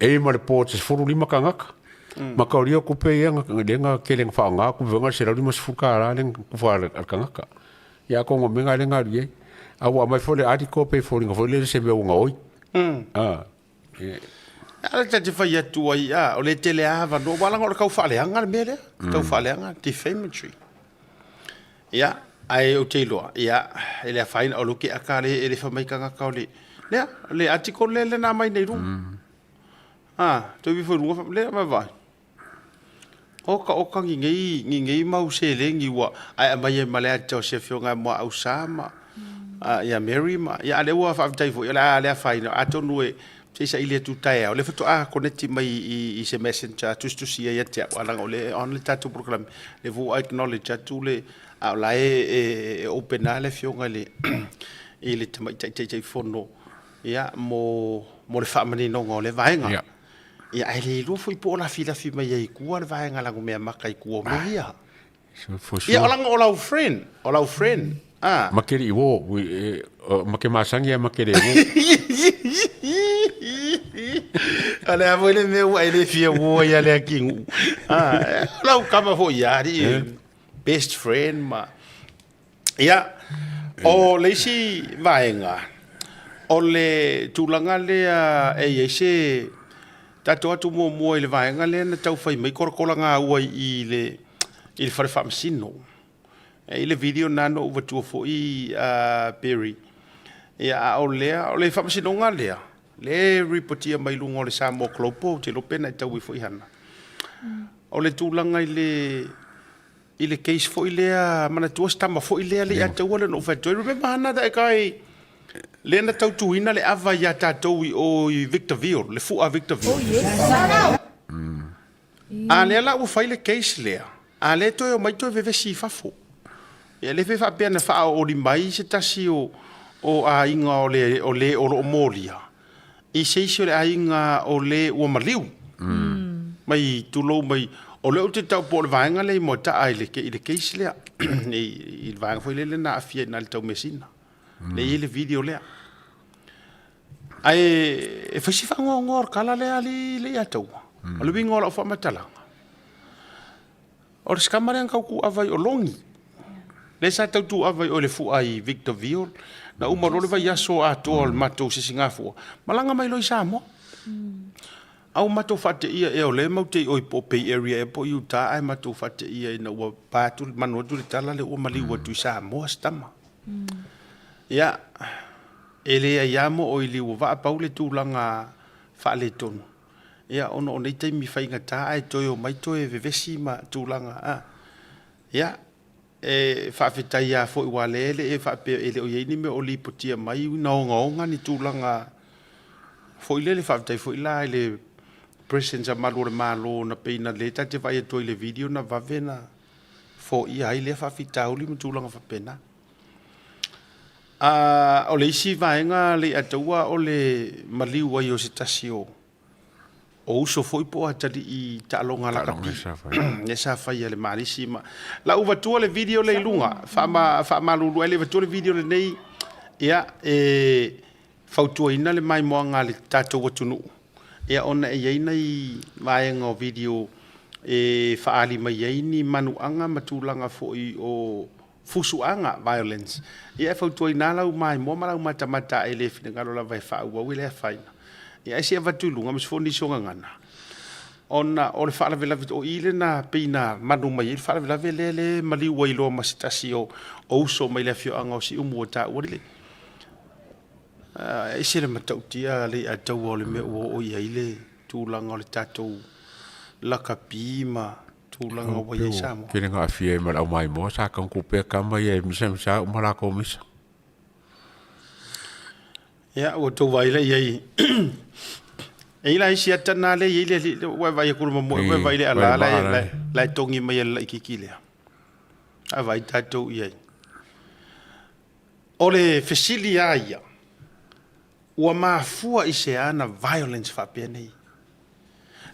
E i ai ma le board se 15 tagata. Ma ka o kupe ia nga le nga kele nga whaonga kupe nga $150 le kufa al kangaka. Ia ko ngo menga le nga rie. A wa mai fo le article pe fo nga fo le se me nga oi. Ah. A le ta te fai atu ai, a, o le tele ava no wala o le kau faaleaga le mea lea. Tau faaleaga, defamatory. Ia, ae ou te iloa, ia, e le afaina, o lo ke aka le e le fa mai kangaka o le, lea, le article le le na mai nei luga. A, toi vi fo luga, le ma vai. Oka oka ni nei, ni nei mau seleni ua, ae aumai ai ma le ata o se afioga ia Muaausa ma, ia Mary ma, ia a lea ua faafetai foi, o le a le afaina, atonu e, se i saili atu taeao, lea faatoa koneti mai i, i se messenger tusitusi ai ia te au, a leaga o lea e on le tatou polokalame, lea foi ua acknowledge atu le, a o la e, e, e open lava le afioga i le, i le tamaitai Taitaifono, ia, mo, mo le faamaninoga o lea vaega. Ia. Ia, ae le iloa foi po o lafilafi mai ai i tua le vaega lago mea maka i tua o mea ia. For sure. Ia, o laga o lau friend, o lau friend. Ah. Ma ke li wo, ma ke masangi ma ke le wo. O le a foi le mea ua e le fia uo ia le akigu. Ah, o lau kama foi ia, alii, best friend ma. Ia, o le isi vaega, o le tulaga lea e i ai se tatou atu muamua i le vaega lea na tau fai mai kolakola gaua i le i le fale faamasino. E i le video na na ou avatua foi Barry. Ia, a o lea, o le faamasinoga lea, le ripotia mai luga o le Samoa Global, ou te iloa pe na e tau ai foi Hana. O le tulaga i le i le case foi lea, manatua se tama foi lea le ia taua le na ou fai atu ai. Remember Hana that guy lea na tautuina le ava ia tatou i o i Victorville, le fua Victorville. Oh, yes. A lea la ua fai le case lea, a lea toe omai toe vevesi i fafo. Ia le fe faapea na faaoli mai se tasi o o aiga o le o le o lo o molia i se isi o le aiga o le ua maliu. Mai tulou mai, o lea ou te tau po o le vaega lea i Moataa i le i le case lea i i le vaega foi lele na aafia i ina i le Taumeasina. Lea e i ai le video lea. Ae e fai si faanoanoa o le kala lea alii le ia taua. O le uiga o lau faamatalaga, o le sikama lea na tau tuuava i Ologi. Lea sa tau tuuava i o i le fua i Victorville, na uma loa le vaiaso atoa o le matou sisigafua, malaga mai loa i Samoa. A ua matou faateia ea o lea matou te i o i po o Bay Area ea po o Utah ae matou faateia ina ua pa atu manu atu le tala lea ua maliu atu i Samoa se tama. Ia, e leai lava mo oi liu o vaa pau le tulaga faaletonu. Ia, ona o nei taimi faigata ae toe omai toe vevesi ma tulaga a. Ia, e faafetai lava foi aua o lea e le i faapea e le o i ai ni mea o lipotia mai na ogaoga ni tulaga foi lele. Faafetai foi la i le presence a malu o le Malo na pei na lea ta te vaai atu ai i le video na vave na foia ai lea faafitauli ma tulaga faapena. A o le isi vaega le Ataua o le maliu ai o se tasi o o uso foi po o atalii taaloga lakapi lea sa faia e le Malisi ma la ou avatua le video lea i luga faama faamalulu ai le avatua le video lenei ia e fautuaina le maimoaga a le tatou atunuu ia ona e i ai nai vaega o video e faaali mai ai ni manuaga ma tulaga foi o fusuaga, violence. Ia e fautuaina lava lau maimoa ma lau matamata e le finagalo lava e faaauau e le afaina. Ia ae se i avatu i luga aemaise foi o nisi o gagana ona o le faalavelave, o i lena pei na manu mai ai le faalavelave lea lea e maliu ai loa ma se tasi o uso mai le afioaga o Siumu ua taua le e ese le matautia le Ataua o le mea ua oo i ai le tulaga o le tatou lakapi ma tulaga ua i ai Samoa. Tele na aafia ai ma le aumaimoa sa tau pea tama ia e misa misa uma latou misa. Ia, ua outou vaai la i ai. E i ai la isi ata na lea e i ai le alii, ua e vaai atu i le mamoe, ua e vaai i le alā la e togi mai e le laitiiti lea. A vaai tatou i ai. O le fesili lava ia, ua mafua i se a na violence faapea nei?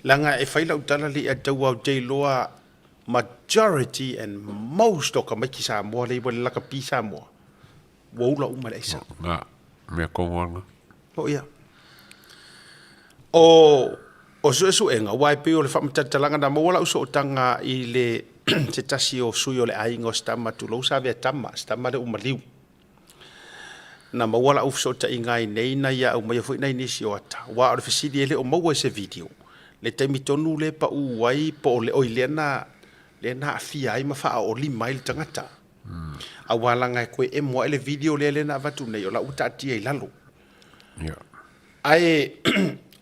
Leaga e fai lau tala le Ataua ou te iloa majority and most o tamaiti Samoa lea ua i le lakapi Samoa, ua ula uma i le aisa. Nga, mea kongo anga. O ia. O O suesuega, aua e pei o le faamatalatalaga na maua lau sootaga i le se tasi o sui o le aiga o Sitama tulou sa avea tama, Sitama lea ua maliu. Na maua lau fesootaiga ai nei na ia aumaia foi nai nisi o ata, aua o le fesili e le o maua i se video le taimi tonu lea e pau ai po o le oi lea na lea na aafia ai ma faaoolima ai le tagata. Aua leaga e toe emo ae le video lea lea na avatu nei o la ua taatia i lalo. Ae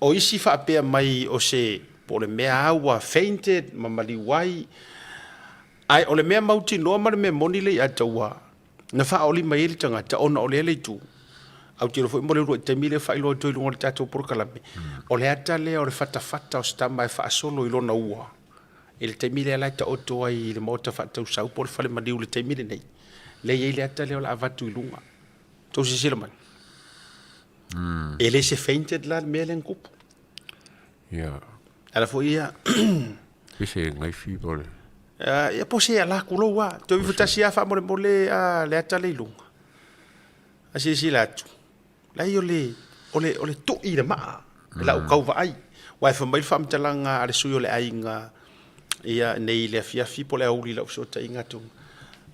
o isi faapea mai o se po o le mea lava ua fainted ma maliu ai. Ae o le mea mautinoa ma le mea moni lea ia te ua na faaoli mai ai le tagata ona o lea le itu. Ae ou te iloa foi mo le uluai taimi lea e faailoa atu ai i luga o le tatou polokalame, o le ata lea o le fatafata o se tama e faasolo i lona ua i le taimi lea la e taoto ai i le maota faatausau po o le fale maliu i le taimi lenei. Lea e i ai le ata lea o le a avatu i luga. Tou silasila mai. E le se fainted la le mea lea na tupu. Ia. Ala foi ia. Pe se gaifi po le. Ia po se ala kulou a. Toe ifo tasi a faamolemole a le ata le i luga. A silasila atu. Leai o le o le o le to'i le maa. E lau kau vaai. Aua e fai mai le faamatalaga a le sui o le aiga ia nei i le afiafi po o le aoauli i lau fesootaiga atu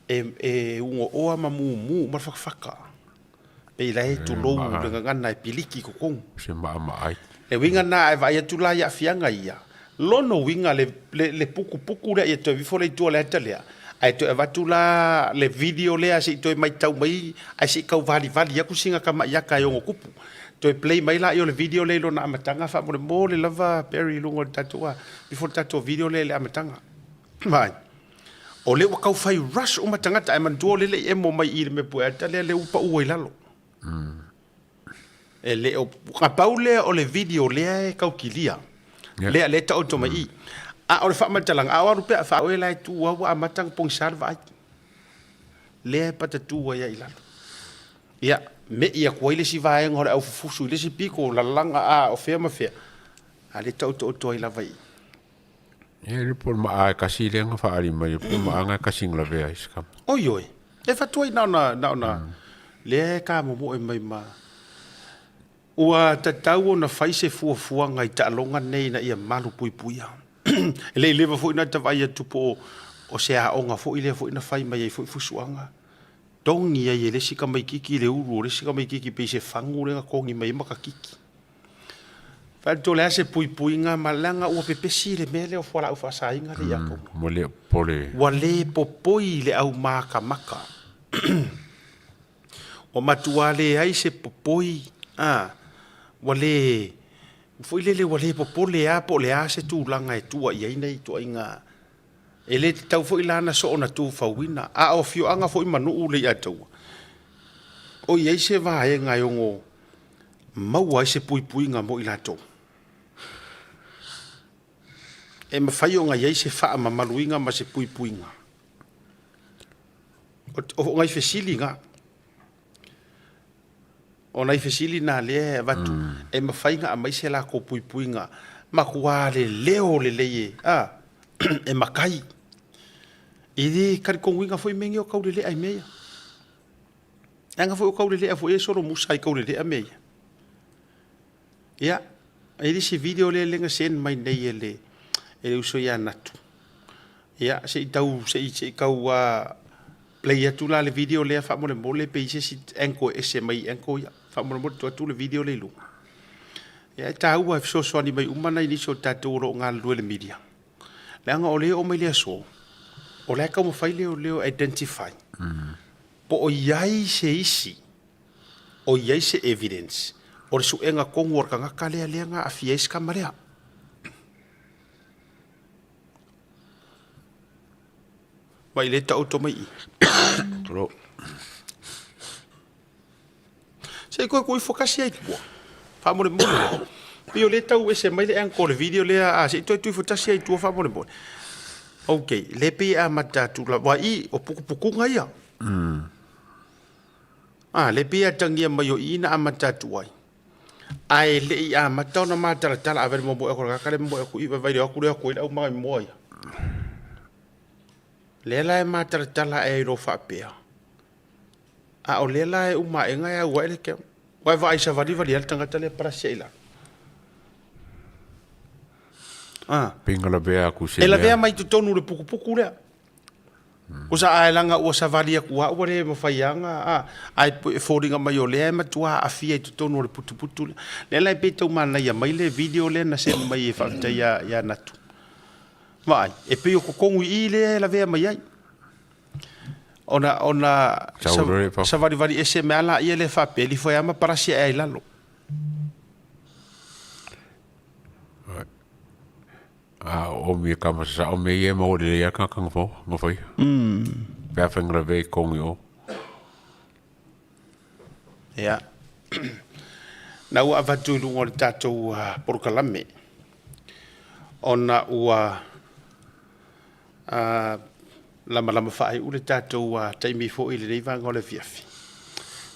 e e ugo'oa ma mumu uma le fakafaka. Pei la e tulou le gagana e piliki i totonu. Se maamaai. Le uiga lena a e vaai atu la i aafiaga ia, lona uiga le, le, le pukupuku lea ia toe aveifo lea i tua o le ata lea, ae toe avatu la le video lea se i toe matau mai ae se i tau valivali atu sina tamai ata e ono tupu. Toe play mai laia o le video lea i lona amataga faamolemole lava Barry i luga o le tatou a, before le tatou video lea i le amataga. Vaai. O lea ua tau fai rush uma tagata ae manatua o lea e le i emo mai i i le mea pue ata lea lea ua pau ai lalo. E le o na pau lea o le video lea e tau kilia. Lea lea e taoto mai i. A o le faamatalaga a o alu pea faa oe la e tu au ua amata ona pogisa le vaai. Lea e patatu ai i lalo. Ia, me'i atu ai le isi vaega o le aufufusu i le isi pito, lalaga a o fea ma fea. A lea e taotooto ai lava i i. Ia le po o le maa e kasi lea na faaali mai, po o le maa na e kasi na lavea ai se kama. Oi oi, e fatu ai na ona, na ona, lea e kamomoe mai ma. Ua tatau ona fai se fuafuaga i taaloga nei ina ia malupuipuia. E le i leva foi ona ta vaai atu po o se aoga foi lea foi na fai mai ai foi fusuaga. Togi ai e le isi tamaititi le ulu o le isi tamaititi pei se fagu lea na togi mai ai makakiki. Faatu o le a se puipuiga ma leaga ua pepesi le mea lea o fualaau faasaina lea ia Tonga. Ua le popole. Ua le popoi le aumakamaka. Ua matua leai se popoi, a, ua le, foi lele ua le popole lava po o le a se tulaga e tua i ai nei ituaiga. E le tatau foi la ona soona tufauina, a o afioaga foi ma nuu lea i Ataua, o i ai se vaega e ono maua ai se puipuiga mo i latou. E mafai ona i ai se faamamaluina ma se puipuiga. O nai fesili na. O nai fesili na lea e avatu, e mafai ona aumai se latou puipuiga matua leleo lelei e, a, e makai. E le talitonuina foi mea nei o taulelea i mea ia. Leaga foi o taulelea foi e solomusa i taulelea mea ia. Ia, e i ai le isi video lea lea na send mai nei e le, e le uso ia Natu. Ia, se i tau, se i, se i tau play atu la le video lea faamolemole pe i ai se isi angle e ese mai i angle ia. Faamolemole tuu atu le video lea i luga. Ia, e taua e fesoasoani mai uma nai nisi o tatou o lo o galulue i le media. Leaga o lea e oo mai le aso, o la e taumafai leoleo e identify po o i ai se isi o i ai se evidence o le suega tonu o le tagata lea lea na aafia ai se tama lea. Mai le taoto mai i. Tulou. Se i toe tuu ifo kasi ai tua. Faamolemole. Pei o lea e tau ese mai le angle o le video lea, a se i toe tuu ifo tasi ai tua faamolemole. Okay, lea pei e amata atu la, aua i, o pukupukuga ia. A, lea pei e atagia mai o i na amata atu ai. Ae le i amata ona matalatala, ave le momoe atu i le tagata lea momoe atu i i, vaivai le o atu lea o atu ai le aumaga i moa ia. Lea la e matalatala ae ai loa faapea, A o lea la e uma aega e au ae le camera. Ua e vaai savalivali ai le tagata lea e palasi ai i lalo. Pei na lavea aku i se E lavea mea. mai totonu i le pukupuku lea. Osa ae laga ua savali atu lava ua le mafai lava ona a, ae e foliga mai o lea e matua aafia i totonu o le putuputu lea. Lea la e pei e tau manaia mai le video lea na send mai e faafetai ia, ia Natu. Vaai, e pei o totonu i i lea e lavea mai ai. Ona, ona Sau loa le papa. savalivali ese mai lava laia lea faapea, lifo ai lava ma palasi ae ai i lalo. A o mi e ka masa o me ia e maua lelei a tagata na fo na faia. Pe a fai na lavea i totonu i o. Ia. Na ua avatu i luga o le tatou polokalame ona ua lamalama faaiu le tatou taimi foi i lenei vaega o le afiafi.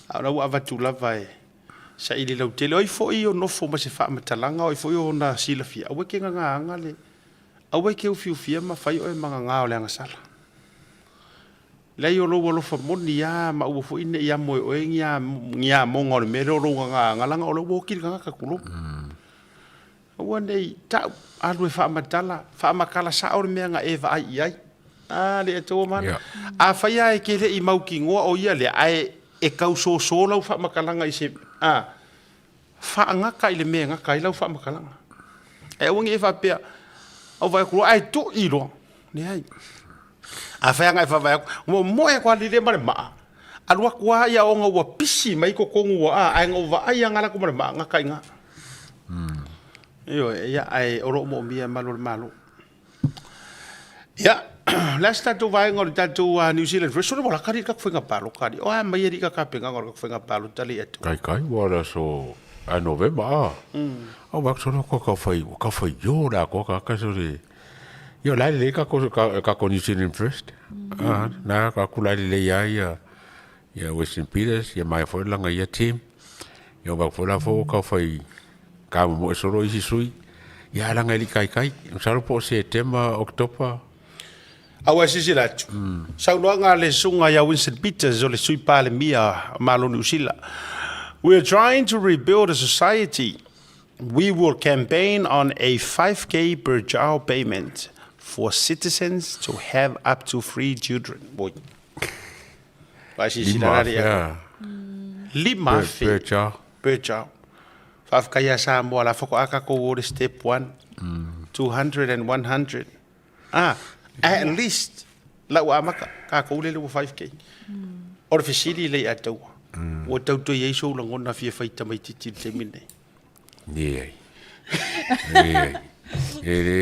A o la ua avatu lava e saili lautele. O ai foi o nofo ma se faamatalaga, o ai foi o ona silafia, aua e te gagaaga le, aua e te ufiufia ma fai oe ma gaga o le agasala. Leai o lou alofa moni lava ma aua foi ne i amo e oe ni amoga o le mea lea o lou gagaaga, leaga o lea ua oti le tagata, tulou. Aua ne i tau, alu e faamatala, faamatala sao le mea na e vaai i ai. A, le Atua mana. Yeah. Afai lava e te le i mautinoa o ia lea, ae e tau soso lau faamatalaga i se, a, faagata i le mea e gata ai lau faamatalaga. Ae aua ne i e faapea, au vaai atu loa, ae toi loa. Leai. Afai lava na e vaavaai atu, ua moe atu lava le ma le maa, alu atu lava ia ona ua pisi mai totonu ua, a, ae na ou vaai lava na alu atu ma le maa, gata i ina. Ioe, ia, ae o lo o moomia e malu o le Malo. Ia, o le a se tatou vaega o le tatou New Zealand First? Sole ua laka alii le tatou faiga palota alii. O a mai alii ka tapenaga o le tatou faiga palota alii atu? Kai kai ua le aso a Novema a. Au vaai atu sole ua tau fai, ua tau fai io le atoa tagata sole. Ia o la e lelei tatou tatou New Zealand First. A na aku la e lelei lava ia ia Winston Peters ia mai foi lana ia team. Ia vaai foi la foi ua tau fai tamomoe solo isi sui. Ia ae leaga e le i taitai. Masalo po o Setema, Oketopa. Aua e silasila atu, saunoaga a le Susuga ia Winston Peters o le Sui Palemia o Malo Niu Sila, We are trying to rebuild a society. We will campaign on a 5K per child payment for citizens to have up to three children. Oi. Vai silasila Lima la afe le a. 5,000 Per child. per child. Faafetai ia Samoa la faatoa tatou o le step 1, 200 and 100. Ah, at least la ua amata tatou lele ua 5K. O le fesili lea ia te ua. Ua tau toe i ai sou lagona fia fai tamaitiiti i le taimi lenei? Leai. Leai. E le,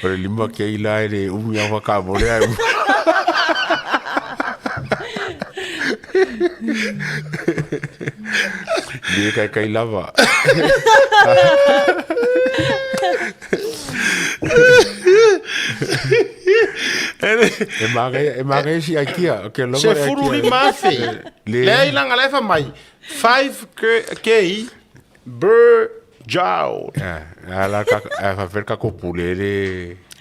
o le lima kei la e le umi au whakamore ai. Le kai kai lava. E magai, e magai si aikia. Ke lava Se furu 5,000. Leai langa la e fai mai 5K per child. A la ka a fa fer ka ko pule le.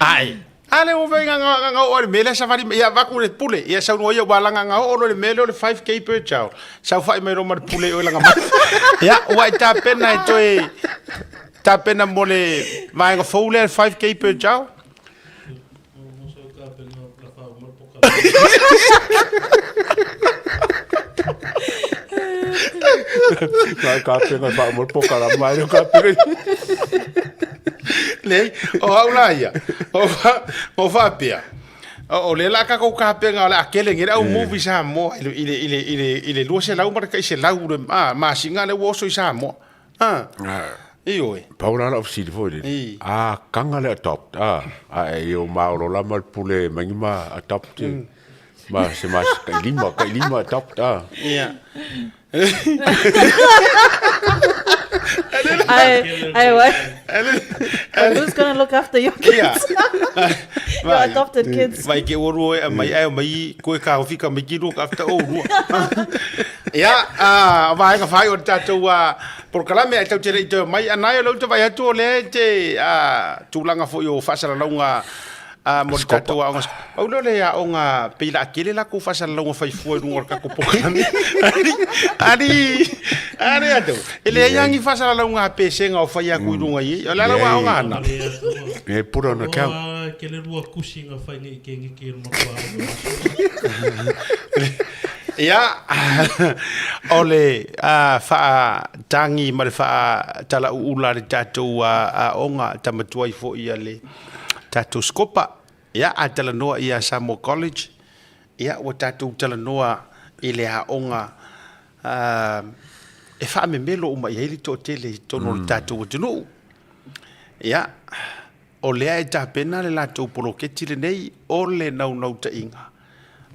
Ai. A le ua nga nga nga o le mele sa vali ia vaku le pule ia sau no ia wa langa nga o le mele o le 5K per child. Sau fai mai roma le pule o langa mai. Ia ua i tapena e toe tapena mo le vaega fou lea le 5K per child. Ka ka penga fa mo po kala mai le ka penga. Leai, o au la ia. O fa, o faapea. O, o le la ka kou kapenga o le a kele ngi le au movie Samoa i le i le i le i le i le 200 ma le tai selau le a masina le ua oso i Samoa. A, ioe. Pau la lau fesili foi lele. I. A kanga le adopt a a e o maolo la ma le pule mai ni ma adopt ma se ma kai lima kai lima adopt a. Ia. Ai, ai, what? But who's gonna look after your Ia. kids? Your adopted kids. Vai ke ua rua e mai ai mai koe ka ofi ka mai ki look after o rua. Ia, a vaega fai o le tatou polokalame ai tau te le i toe mai anai o le uta vai atu o lea e te tulaga foi o faasalalauga Mo le tatou aoga. Pau lea o le aoga pei la tele latou faasalalauga faifua i luga o le tatou polokalame. Ali, ali atu. E leai lava ni faasalalauga a pesega o fai atu i luga i i. O le a lau aoga ana? E put on account. Ke le lua kusi nga fai nei ke ngeke le matua. Ia, o le faatagi ma le faatalauula a le tatou aoga tamatuai foi a le tatou Scopa. Ia, a talanoa ia Samoa College, ia, ua tatou talanoa i le aoga e faamemelo uma i ai le toatele i totonu o le tatou atunuu. Ia, o lea e tapena le latou poloketi lenei o le naunautaiga,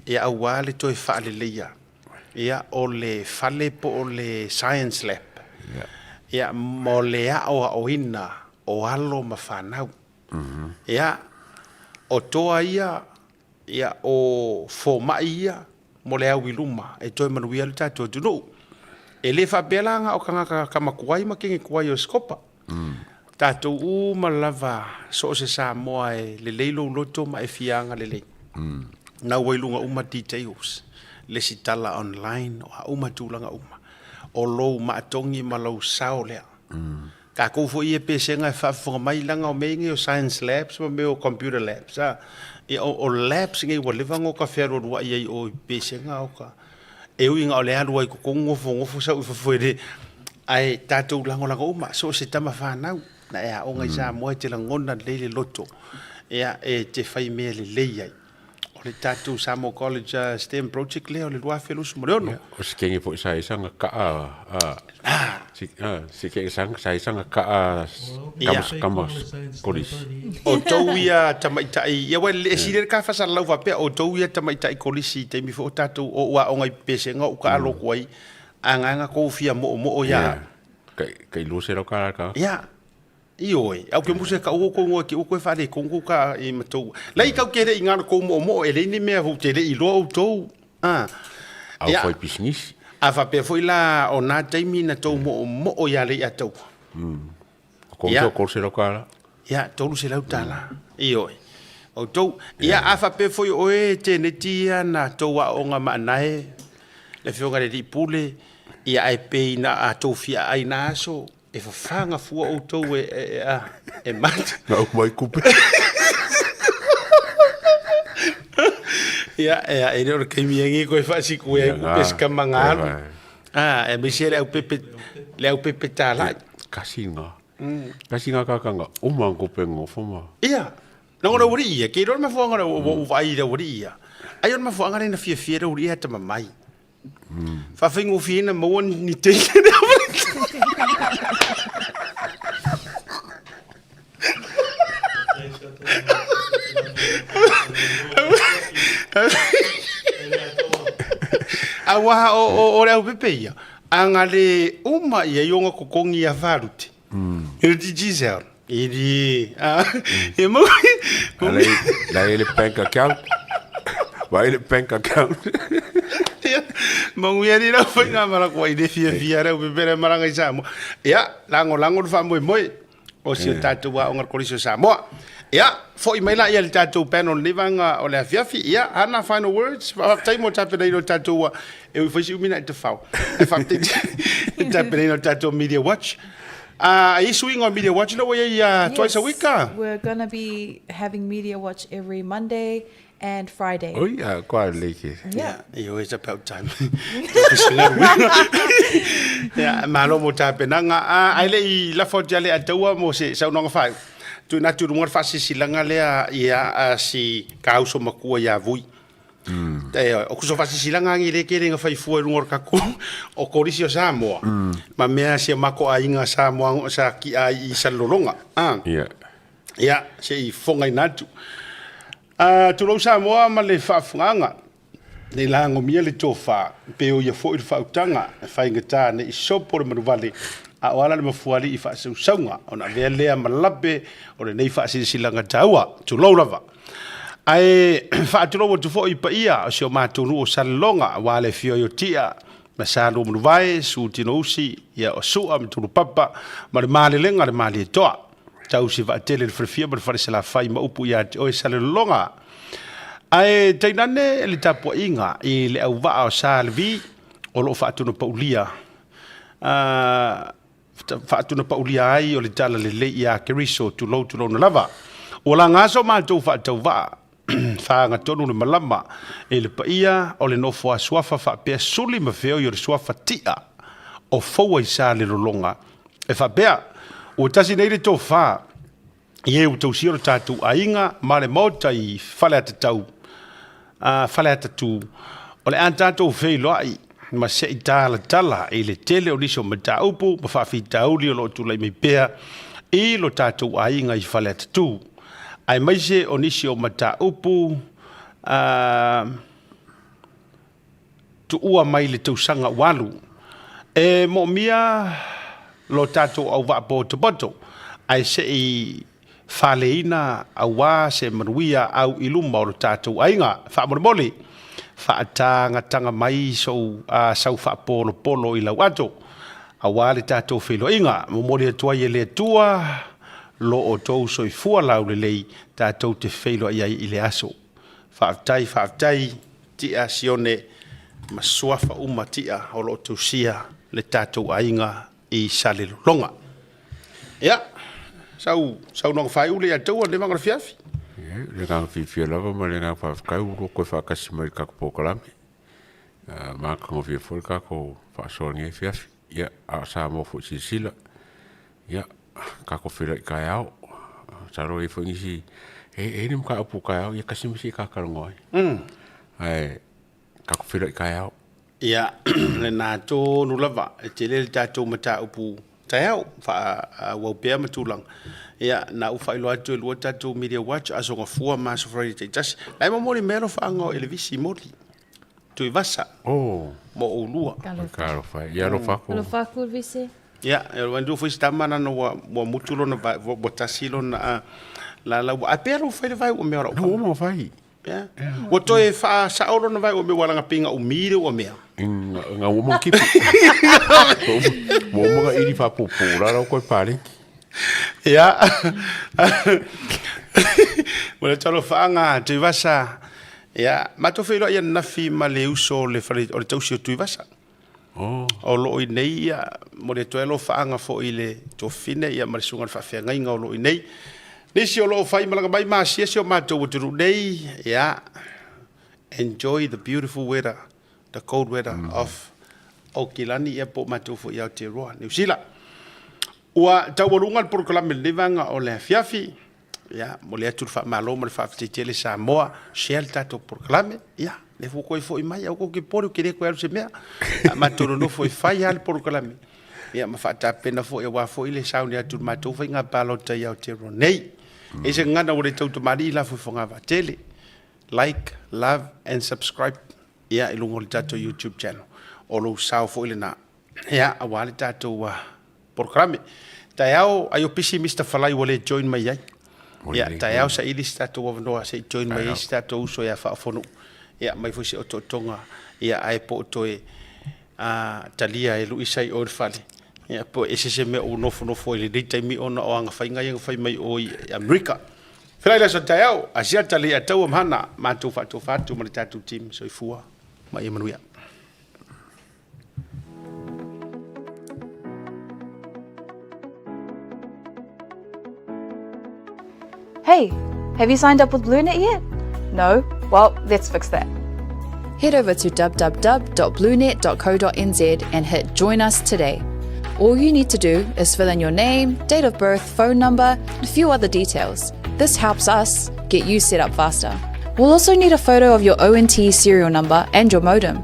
ia, aua le toe faaleleia, ia, o le fale po o le science lab, ia, mo le aoaoina o alo ma fanau. Ia, o toa ia, ia, o fomai ia mo le au i luma e toe manuia ai le tatou atunuu. E le faapea la na o tagata tama tuai ma teine tuai o Sikopa. Tatou uma lava so o se Samoa e lelei lou loto ma e fia agalelei. Na ua i luga uma details, lesitala online, o a uma tulaga uma. O lou maatogi ma lou sao lea. Tatou foi ia pesega e faafofoga mai leaga o mea nei o science labs ma mea o computer labs a. Ia o labs nei ua leva ona ota fealualuai ai i o i pesega o ta e ui ina o le alu ai i totonu nofonofo sau i fafo e le ae tatou lagolago uma so o se tama fanau na e aoga i Samoa e te lagona lelei le loto ia e te fai mea lelei ai. O le tatou Samoa College STEM project lea o le 2026. O se kenge foi sa isa nga kaa se kenge sa isa nga kaa kama kolisi. O tou ia tamaitai, ia ua e sili ai le ka faasalalau faapea, o tou ia tamaitai kolisi i taimi foi o tatou o ou aoga i Pesega o ou taalo atu ai, a na tou fia moomoo ia au. Kai 200 tala ka. Ia. Ioe, au ke musu e kau o kou ngoe ke uku e whare kongu ka i matou. Lei kau ke rei ngā kou mo mo e lei ni mea hu te rei loa o tou. Ah. Au whai business. A whapea foi la o nā taimi na tou mo mo o ia lei a tou. Ko ia. Ko se rau kala. Ia, 300 tala. Ioe. O tou. Ia, a whapea foi o e tēneti ia na tou a onga maanae, le whionga le pule, ia ai pei na a tou fia ai na aso, E fafaga fua outou e, e, a, e mata. Na au mai kupe. Ia, e, e le o le taimi e koe faasiku e ai kupe se kama ngā alu. Ah, e mesia le au pepe, le au pepe tālai. Kasi ngā. Kasi ngā kakanga uma kupe ngofo ma. Ia, na ngona uri ia, ke rona mafuanga na ua vai la uri ia. Ai ona mafuanga na fia fia la uri ia tama mai. Faafaigofieina maua ni teine le Auā o le aupepe ia, a ga le uma ia i ona totogi ia Farute. I le Digicel. I li, e mau. La e le bank account. Vai le bank account. Ia, manuia ni lau faiga ma la kua i le fiafia le aupepe le malaga i Samoa. Ia, lagolago le faamoemoe o si o tatou aoga le Kolisi o Samoa. Ia, foi mai la ia le tatou panel lenei vaega o le afiafi. Ia, Hana, final words. Faafetai mo le tapenaina o le tatou, e ui foi si umi na e tafao. Ae faafetai i le tapenaina o le tatou Media Watch. A i suiga o Media Watch lea ua i ai twice a week a? We're gonna be having Media Watch every Monday and Friday. Oi, a koa lelei ke. Yeah. Ioe, it's about time. Yeah, malo mo tapenaga. Ae le i lafo atu ia le Ataua mo se saunoaga faaiu. Tuuina atu i luga le faasilasilaga lea ia si ka uso matua ia Vui. O kuso faasilasilaga agi le kele na fai fua i luga o le tatou o Kolisi o Samoa ma mea si o matou aiga Samoa sa ki'a ai i Salelologa. Ia, se i fofogaina atu. Tulou Samoa ma le faafofogaaga, nei lagomia le tofa, pe o ia foi le faautaga e faigata nei sopo le manuvale, a o ala le mafuaalii faasausauga ona avea lea ma lape o lenei faasilasilaga taua. Tulou lava. Ae faatulou atu foi i paia o si o matou nuu o Salelologa, aua le afio ai o Tia ma Sa Luamanuvae, Su Tinousi, ia o Sua ma Tulupapa ma le Malelega le Malietoa. Tausi vaatele le falefia ma le falesalafai ma upu ia te oe Salelologa. Ae tainane le tapuaiga i le auvaa o Sa Levi o lo o faatunapaulia faatunapaulia ai o le talalelei ia Keriso, tulou tulouna lava. Ua laga so matou faatauvaa faagatonu le malama i le paia o le nofo a suafa faapea suli ma feoi o le suafa tia o foua i Salelologa e faapea, Ua tasi nei le tofa i e ua tausia lo tatou aiga ma le maota i Faleatatau, Faleatatū, o le a tatou feiloai ma se i talatala i le tele o nisi o mataupu ma faafitauli o lo o tulai mai pea i lo tatou aiga i Faleatatū, aemaise o nisi o mataupu tuua mai le tausaga ua alu. E moomia lo tatou auvaa potopoto ae se i faleina aua se manuia au i luma o lo tatou aiga. Faamolemole, faatagataga mai sou sau faapolopolo i lau ato aua le tatou feiloaiga. Momoli atu ai e le Atua lo outou soifua laulelei tatou te feiloai ai i le aso. Faafetai, faafetai. Tia Sione ma suafa uma tia o lo o tausia le tatou aiga i Salelologa. Ia, sau saunoaga faaiu lea ia te oe lenei vaega o le afiafi. Ia, le agaga fiafia lava ma le agaga faafetai ua lua toe faatasi mai i le tatou polokalame. Matagofie foi le tatou faasoa i lenei afiafi. Ia, a o Samoa foi i silasila, ia, tatou feiloai taeao. Masalo e i ai foi nisi, e i ai ni mataupu taeao, ia tasi ma se i ta talanoa ai. Ae tatou feiloai taeao. Ia, lena tonu lava, e tele le tatou mataupu taeao, faaauau pea ma tulaga. Ia, na ou faailoa atu e lua tatou Media Watch, Aso Gafua ma Aso Faraile taitasi. La e momoli mai alofaaga o Elevisi Moli, Tuivasa, mo oulua. Talofa e. Ia alofa atu. Alofa atu Elevisi. Ia, e manatua foi se tama lana ua ua mutu lona vae, ua ua tasi lona a la la ua a pea lou fai le vae ua mea o lau No, ua ma fai. Pea. Ua toe faasao lona vae ua mea ua langa pinga umi le ua mea. Nga ua ma kipi. Ua uma na ili faapuupuu la la ua toe paleni. Ia. Mo le talofaga Tuivasa. Ia, matou feiloai ananafi ma le uso o le fale o le tausi o Tuivasa. Oh. O lo o i nei, ia, momoli atu ai alofaaga foi i le tuafafine ia, ma le susuga i le faafeagaiga o lo o i nei. Nisi o lo o fai malaga mai ma asiasi o matou atunuu nei, ia, enjoy the beautiful weather, the cold weather of Aukilani ia po o matou foi i Aotearoa, Niu Sila. Ua taualuga le polokalame i lenei vaega o le afiafi, Ia, momoli atu le faamalo ma le faafetai tele Samoa, share le tatou polokalame, ia, lea foi ua toe foi mai, aua tou te popole ou te le toe alu i se mea. A matou nonofo e fai lava le polokalame, ia ma faatapena foi aua foi le sauni atu i le matou faiga palota i Aotearoa nei. E i ai se gagana ua le tautamalii la foi Fogavaatele. Like, love and subscribe ia i luga o le tatou YouTube channel. O lou sao foi lena. Ia, aua le tatou polokalame. Taeao, ai o pisi Mister Falai ua le join mai ai. Ia, taeao saili se tatou avanoa se i join mai ai se tatou uso ia Faafonuu. Ia, mai foi se otootoga, ia, ae po o toe talia e Luisa i o i le fale. Ia, po o ese se mea ua nofonofo ai i lenei taimi ona o aga faiga ia na fai mai o i Amerika. Felai le aso taeao, Asiata Leiataua ma Hana, matou faatofa atu ma le tatou team. Soifua ma ia manuia. Hey, have you signed up with BlueNet yet? No? Well, let's fix that. Head over to www.bluenet.co.nz and hit Join Us Today. All you need to do is fill in your name, date of birth, phone number, and a few other details. This helps us get you set up faster. We'll also need a photo of your ONT serial number and your modem.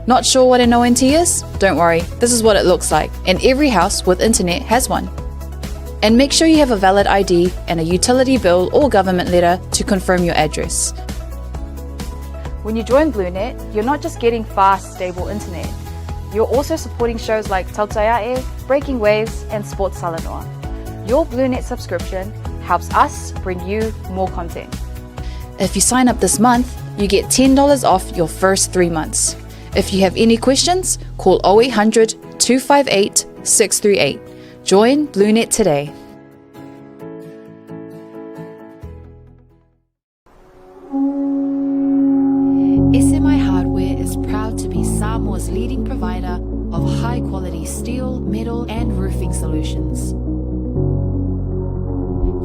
Not sure what an ONT is? Don't worry, this is what it looks like, and every house with internet has one. And make sure you have a valid ID and a utility bill or government letter to confirm your address. When you join BlueNet, you're not just getting fast, stable internet. You're also supporting shows like Tautaiae, Breaking Waves, and Sports Salanoa. Your BlueNet subscription helps us bring you more content. If you sign up this month, you get $10 off your first three months. If you have any questions, call 0800 258 638. Join BlueNet today. provider of high quality steel, metal, and roofing solutions.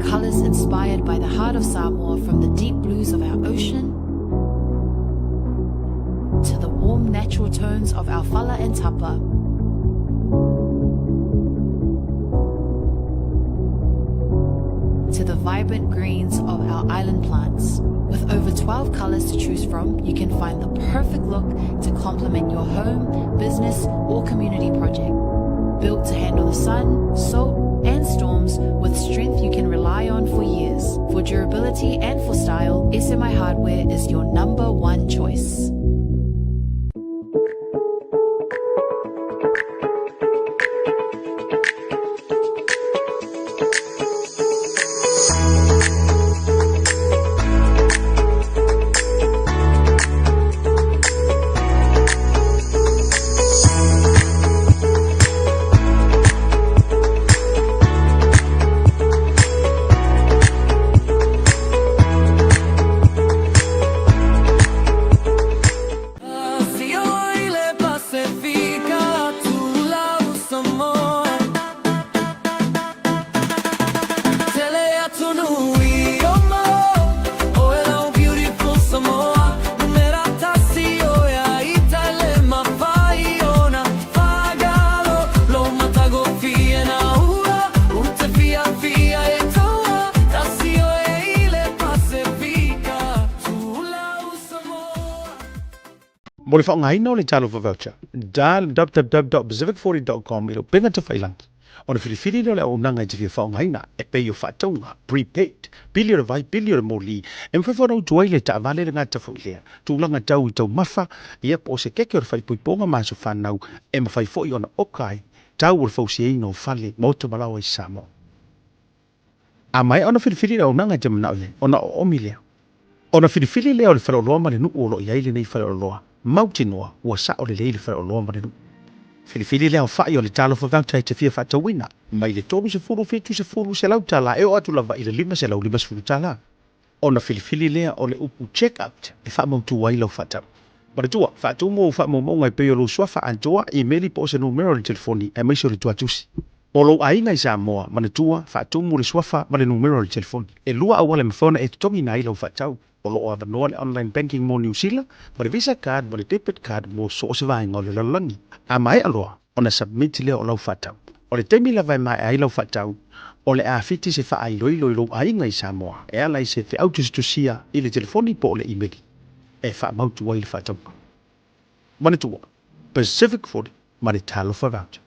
Colors inspired by the heart of Samoa from the deep blues of our ocean to the warm natural tones of our fala and tapa. To the vibrant greens of our island plants. With over 12 colors to choose from, you can find the perfect look to complement your home, business, or community project. Built to handle the sun, salt, and storms with strength you can rely on for years. For durability and for style, SMI Hardware is your number one choice. Mo le faaaogaina o le Talofa Voucher, dial www.pacific40.com i le upega tafailangi ona filifili lea o le auaunaga e te fia faaaogaina e pei o faatauga, prepaid, pili o le vai, pili o le moli, e mafai foi ona utu ai le taavale le gata foi lea tulaga tau i taumafa, ia po o se keke o le faaipoipoga ma aso fanau e mafai foi ona oka ai tau o le fausiaina o fale, maota ma laoa i Samoa. A maea ona filifili le auaunaga e te manao i ai, ona oomi lea. Ona filifili lea o le faleoloa ma le nuu o lo o i ai lenei faleoloa, mautinoa ua sao lelei le faleoloa ma le nuu. Filifili le aofai o le talofa voucher e te fia faatauina, mai le 30, 70, $100 e oo atu lava i le $550. Ona filifili lea o le upu check out e faamautu ai lau faatau. Manatua, faatumu ou faamaumauga e pei o lou suafa atoa, imeli po o se numera o le telefoni aemaise o le tuatusi. Mo lou aiga i Samoa, manatua, faatumu le suafa ma le numera o le telefoni. E lua auala e mafai ona e totogiina ai lau faatau. O lo o avanoa le online banking mo Niu Sila, ma le Visa card ma le debit card mo so o se vaega o le lalolagi. A maea loa ona submit lea o lau faatau. O le taimi lava e maea ai lau faatau, o le a fiti se faailoilo i lou aiga i Samoa e ala i se feau tusitusia i le telefoni po o le imeli e faamautu ai le faatauga. Manatua, Pacific 40 ma le Talofa Voucher.